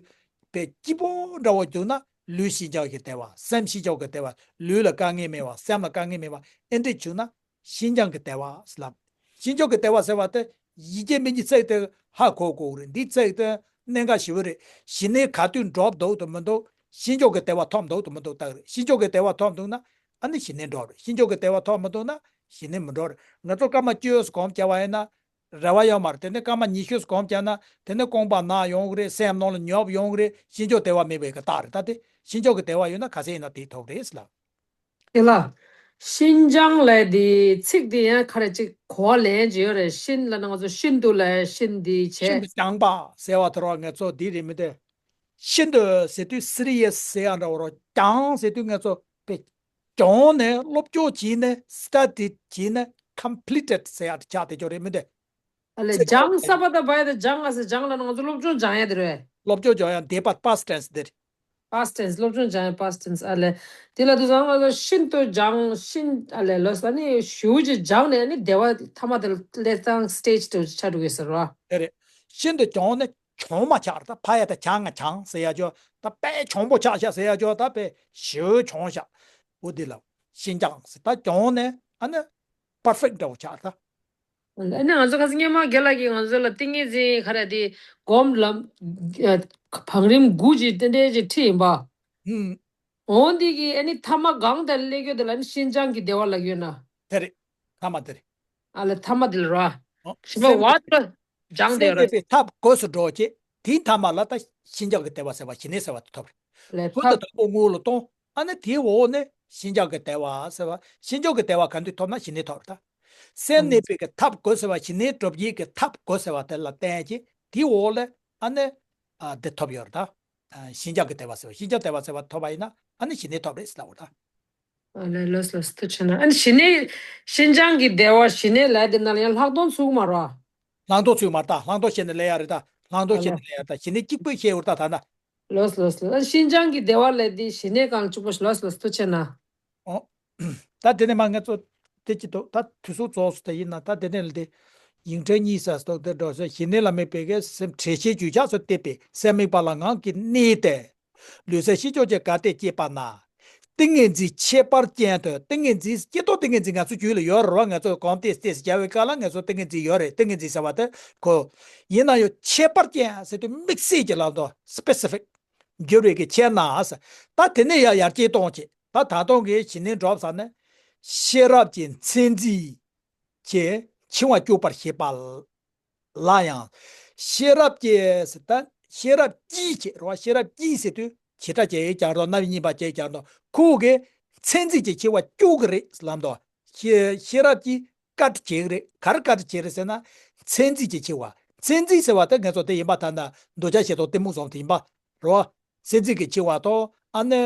པའི་སྐྱིད་པོ་འདྲ་བོ་འདུག་ན། ལུས་ཤིན་སྦྱངས་ཀྱི་བདེ་བ། སེམས་ཤིན་སྦྱངས་ཀྱི་བདེ་བ། ལུས་ལ་དཀའ་ངལ་མེད་པ། སེམས་ལ་དཀའ་ངལ་མེད་པ། ཨེ་འདྲ་བྱུང་ན། ཤིན་སྦྱངས་ཀྱི་བདེ་བ་ལབ། ཤིན་སྦྱངས་ཀྱི་བདེ་བ་ཟེར་བ་དེ་ཡི་གེ་མི་གཉིས་ཚིག་དེ་ཧ་གོ་དགོས་རེད། འདི་ཚིག་དེ་གནད་འགག་ཞེ་པོ་རེད། ཞི་གནས་ག་དུས་འགྲོ་འདུག་དང་མི་འདུག་ཤིན་སྦྱངས་ཀྱི་བདེ་བ་ཐོབ་འདུག་དང་མི་འདུག་ལྟ་གི་རེད། ཤིན་སྦྱངས་ཀྱི་བདེ་བ་ཐོབ་འདུག་ན། ཨ་ནི་ཞི་གནས་འགྲོ་རེད། ཤིན་སྦྱངས་ཀྱི་བདེ་བ་ཐོབ་མི་འདུག་ན། ཞི་གནས་མི་འགྲོ་རེད། ང་ཚོ་སྐར་མ་བཅུ་སྒོམ་བརྒྱབ་པ་ཡིན་ན། རེ་བ་ཡོད་མ་རེད། དེ་ནས་སྐར་མ་ཉི་ཤུ་སྒོམ་བརྒྱབ་ན། དེ་ནས་རྐང་པ་ན་ཡོང་གི་རེད། སེམས་ནང་ལ་ཉོབ་ཡོང་གི་རེད། ཤིན་སྦྱངས་བདེ་བ་མེད་པའི་གི་རྟགས་རེད། ད་དེ་ཤིན་སྦྱངས་ཀྱི་བདེ་བ་ཡོད་ན་ག་ཚད་ཡིན་ན་དེ་ཐོབ་རེད་ལབ། དེ་ལ། ཤིན་སྦྱངས་ལབ་དེ་ཚིག་དེ་ཡང་ཁ་རེ་ཅིག་གོ་བ་ལེན་གྱི་ཡོད་རེད། ཤིན་ལབ་ན་ང་ཚོ་ཤིན་ཏུ་ལབ། ཤིན་དེ་བྱས། ཤིན་ཏུ་སྦྱངས་པ་ཟེར་བ་དེ་རོ། ང་ཚོ་འདི་རེད་མི་འདུག་ཤིན་ཏུ་ཟེར་དུས་སི་རི་ཡས་ཟེར་ཡ་འདྲ་བོ་རོ། སྦྱངས་ཟེར་དུས་ང་ཚོ་པེ་སྦྱངས་ནས་སློབ་སྦྱོང་བྱས་ནས་སི་ཊ་ཌི་བྱས་ནས་ཀམ་པི་ལི་ཊེཌ་ཟེར་ཡ་དེ་ཆགས་བསྡད་ཀྱི་ཡོད་རེད་མི་འདུག་ཨ་ལས་ཚིག་སྦྱངས་ས་པ་ད་བ་ཡ་ད་སྦྱངས་ཨ་ཟེར། སྦྱངས་ལབ་ན་ང་ཚོ་སློབ་སྦྱོང་སྦྱང་ཡ་དེ་རེད། སློབ་སྦྱོང་སྦྱང་ཡ་འདས་པ་པ་སི་ཊི་ཊེན་སི་དེ་རེད། པ་སི་ཊི་ཊེན་སི། སློབ་སྦྱོང་སྦྱང་ཡ་པ་སི་ཊི་ཊེན་སི། ཨ་ལས། དེ་ལ་དུས་སང་ང་ཚོ་ཤིན་ཏུ་སྦྱངས། ཤིན། ཨ་ལས། ལོས་ཨ་ནི་ཞེ་པོ་ཅིག་སྦྱངས་ནས་ཨ་ནི་བདེ་བ་ཐ་མ་དེ་ལ་སླེབས་སྟངས་སི་ཊེ་ཇི་དེ་ཆགས་འགྲོ་གི་ཟེར་བ། དེ་རེད། ཤིན་ཏུ་སྦྱངས་ནས་གྱོང་མ་ཆགས་ར། ད་ཕ་ཡ་ད་བྱང་ང་བྱང་ཟེར་ཡ་ཅོ། ད་དཔེ་གྱོང་པོ་ཆགས་ཤག་ཟེར་ཡ་ཅོ། ད་དཔེ་ཞེ་པོ་གྱོང་ཤག་འོ་དེ་ལ་ཤིན་སྦྱངས་ཟེར། ད་སྦྱངས་ནས་ཨ་ནི་པར་ཕེག་འདྲ་བོ་ཆགས་ད། ཨ་ནི་ང་ཚོ་ཁ་སང་སྔོན་མ་རྒན་ལགས་ཀྱིས་ང་ཚོ་ལ་ཏིང་ངེ་འཛིན་ག་རེ་དེ་སྒོམ་ལམ། ཨ། བང་རིམ་དགུ་ཅིག་དེ་འདྲའི་ཅིག་ཁྲིད་ཡིན་པ། ཧུམ། འོ་འདི་གི་ཨ་ནི་ཐ་མ་གང་དེ་ལ་སླེབས་ཡོད་དེ་ལ་ནི་ཤིན་སྦྱངས་ཀྱི་བདེ་བ་ལབ་ཡོད་ན། དེ་རེད། ཐ་མ་དེ་རེད། ཨ་ལ་ཐ་མ་དེ་ལ་རོ། ཨོ། ཞི་བ་སེམས་བ་དེ་ཅོ་སྦྱངས་སེམས་དེ་རོ། དེ་པའི་ཐབས་དགོས་སུ་འགྲོ་ཅེ། དེའི་ཐ་མ་ལ་ད་ཤིན་སྦྱངས་ཀྱི་བདེ་བ་ཟེར་བ་ཞི་གནས་ཟེར་བ་དེ་ཐོབ་རེད། ལས་ཀུན་ཏུ་ཐབས། དང་པོ་སྔོན་ལ་གཏོང་། ཨ་ནི་དེའི་འོག་ནས་ཤིན་སྦྱངས་ཀྱི་བདེ་བ་ཟེར་བ། ཤིན་སྦྱངས་ཀྱི་བདེ་བ་ག་དུས་ཐོབ་ན་ཞི་གནས་ཐོབ་རེད་ད། སེམས་གནས་པའི་གི་ཐབས་དགོས་ཟེར་བ། ཞི་གནས་སྒྲུབ་བྱེད་ཀྱི་ཐབས་དགོས་ཟེར་བ་དེ་ལ་བརྟེན་ཅིང་དེའི་འོག་ལ་ཨ་ནི། ཨ། འདི་ཐོབ་ཡོད་རེད་ད། ཨ། ཤིན་སྦྱངས་ཀྱི་བདེ་བ་ཟེར་བ། ཤིན་སྦྱངས་བདེ་བ་ཟེར་བ་ཐོབ་པ་ཡིན་ན་ཨ་ནི་ཞི་གནས་ཐོབ་རེད་ཟེར་ལབ་པ་རེད་ད། ཨ་ལས། ལོས་ལོས། ཐུགས་རྗེ་ཆེ་གནང་། ཨ་ནི་ཞི་གནས། ཤིན་སྦྱངས་ཀྱི་བདེ་བ་ཞི་གནས་ལབ་དེ་ནང་ལ་ཡང་ལྷག་མཐོང་ཚུགས་མ་རེད། ལྷག་མཐོང་ཚུགས་མ་རེད་ད། ལྷག་མཐོང་བྱས་ནས་ལས་ཡ་རེད་ད། ལྷག་མཐོང་བྱས་ནས་ལས་ཡ་རེད་ད། ཞི་གནས་གཅིག་པོ་བཤད་ཡོད་རེད་ད་ད་ན། ལོས་ལོས་ལོས། ཨ། ཤིན་སྦྱངས་ཀྱི་བདེ་བ་ལབ་དེ་ཞི་གནས་གང་ལ་གཅིག་པོ་ཞིག་ལོས་ལོས། ཐུགས་རྗེ་ཆེ་གནང་། ཨོ། ད་དེ་ནས་མ་ང་ཚོ་དེ་ཅི་ཐུག་ད་དུས་ཚོད་རྫོགས་སོང་། དེ་ཡིན་ན་ད་དེ་ནས་ལ་དེ་ཡིག་ཕྲེང་གཉིས་ས་སྟོང་དེ་འགྲོ་ས། ཞི་གནས་ལ་དམིགས་པའི་གི་སེམས་འགྲེལ་བཤད་རྒྱུན་ཆགས་སུ་གཏད་པའི་སེམས་དམིགས་པ་ལ་ངང་གིས་གནས་ཏེ། ལུས་སེམས་ཤིན་སྦྱངས་ཀྱི་དགའ་སྟོན་བསྐྱེད་པ་ན། ཏིང་ངེ་འཛིན་ཁྱད་པར་ཅན་དུ། ཏིང་ངེ་འཛིན་སྐྱེ་ཐོག་ཏིང་ངེ་འཛིན་ང་ཚོ་རྒྱུད་ལ་ཡོད་རེད་བ། ང་ཚོ་གང་ཏིས་ཏིས་རྒྱག་པའི་སྐབས་ལ་ང་ཚོ་ཏིང་ངེ་འཛིན་ཡོད་རེད། ཏིང་ངེ་འཛིན་ཟེར་བ་དེ་ཁོ། ཡིན་ན་ཡང་ཁྱད་པར་ཅན་ཟེར་དུས་དམིགས་བསལ་གྱི་ལབ་དོ། སི་པེ་སི་ཕིག་འགྱུར་བའི་གི་ཁྱད་ན་ཟེར། ད་དེ་ནས་ཡང་ཡར་སྐྱེད་གཏོང་བྱེད། ད་ད་དུང་གི་ཇི་སྙེད་འགྲོ་བ་ཟེར་ན། ཤེས་རབ་ཀྱི་མཚན་འཛིན་གྱི་འཆིང་བ་སྐྱོབ་པར་བྱེད་པ་ལ་ཡང་། ཤེས་རབ་ཀྱི་ཟེར་ད། ཤེས་རབ་ཀྱིས་བྱེད་རོ། ཤེས་རབ་ཀྱིས་ཟེར་དུས་བྱེ་བྲག་ཅེས་ཀྱང་རོ། རྣམ་དབྱེ་གཉིས་པ་ཅེས་ཀྱང་རོ། ཁོ་གི་མཚན་འཛིན་གྱི་འཆིང་བ་སྐྱོབ་ཀྱི་རེད་ལབ་དོ། ཤེས་ཤེས་རབ་ཀྱིས་བཀའ་དྲིན་བྱེད་ཀྱི་རེད། ག་རེ་བཀའ་དྲིན་བྱེད་རེད་ཟེར་ན། མཚན་འཛིན་གྱི་འཆིང་བ། མཚན་འཛིན་ཟེར་བ་དེ་ངེད་ཚོ་དེ་ཡིན་པ་ད་ལྟ་འདོད་ཆགས་ཞེ་སྡང་གཏི་མུག་གསུམ་དེ་ཡིན་པ་རོ། མཚན་འཛིན་གྱི་འཆིང་བ་དང་ཨ་ནི།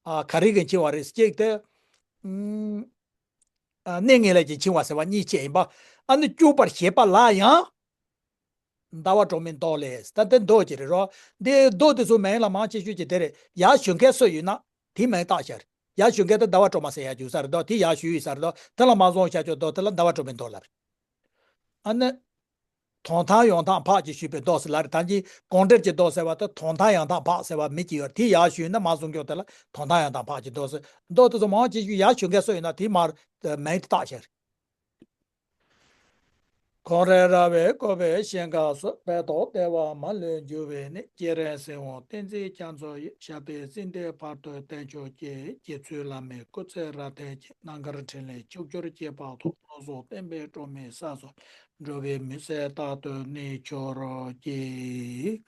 ཨ། ག་རེ་གི་འཆིང་བ་རེད་ཅེས་དེ། ཨ། གནས་ངན་ལས་ཀྱི་འཆིང་བ་ཟེར་བ་གཉིས་ཅེས་ཡིན་པ། ཨ་ནི་སྐྱོབ་པར་བྱེད་པ་ལ་ཡང་། ཟླ་བ་གྲོགས་མེད་མདོ་ལས། ད་དེ་མདོ་ཅིག་རེད་རོ། འདི་མདོ་དེ་ཚོ་མིང་ལ་མང་ཆེ་ཤོས་ཀྱི་དེ་རེད། ཡར་ཞུ་མཁན་སུ་ཡོད་ན་དེའི་མིང་བཏགས་ཤར། ཡར་ཞུ་མཁན་དེ་ཟླ་བ་གྲོགས་མ་ཟེར་ཡ་རྒྱུག་ས་རེད་དོ། དེ་ཡར་ཞུ་ཡོད་ས་རེད་དོ། དེ་ལ་མ་བཟུང་བྱ་ཆོག་མདོ་དེ་ལ་ཟླ་བ་གྲོགས་མེད་མདོ་ལབ་རེད། ཨ་ནི། དོན་དམ་ཡང་དག་འཕགས་ཀྱིས་ཞུས་པའི་མདོ་ཟེར་ལབ་རེད། ད་གིན་དགོངས་འགྲེལ་གྱི་མདོ་ཟེར་བ་དེ་དོན་དམ་ཡང་དག་འཕགས་ཟེར་བ་མི་གཅིག་ཡོད་རེད། དེ་ཡར་ཞུས་ན་མ་བཟུང་ཀྱོག་དེ་ལ་དོན་དམ་ཡང་དག་འཕགས་ཀྱི་མདོ་ཟེར། མདོ་དེ་ཚོ་མང་ཆེ་ཤོས་ཡར་ཞུ་མཁན་སུ་ཡོད་ན་དེའི་མར་མིང་དེ་བཏགས་ཤར། ཁོང་རེ་ར་བས་བཀོད་པའི་ཞིང་ཁམས་སུ། བོད་དང་བདེ་བ་མ་ལུས་འབྱུང་བའི་གནས། སྐྱེ་རིང་སྲིད་དབང་བསྟན་འཛིན་རྒྱ་མཚོ་ཡི། ཞབས་པད་སྲིད་མཐའི་བར་དུ་བརྟན་མཆོག་གྱིས། རྗེ་བཙུན་བླ་མའི་སྐུ་ཚེ་རབ་བརྟན་ཅིང་། རྣམ་དཀར་འཕྲིན་ལས་ཕྱོགས་བཅུར་སྐྱེད་པ་དང་། བློ་བཟང་བསྟན་པའི་སྒྲོན་མེ་ས་སུ། འགྲོ་བའི་མུན་སེལ་རྟག་ཏུ་གནས་གྱུར་ཅིག།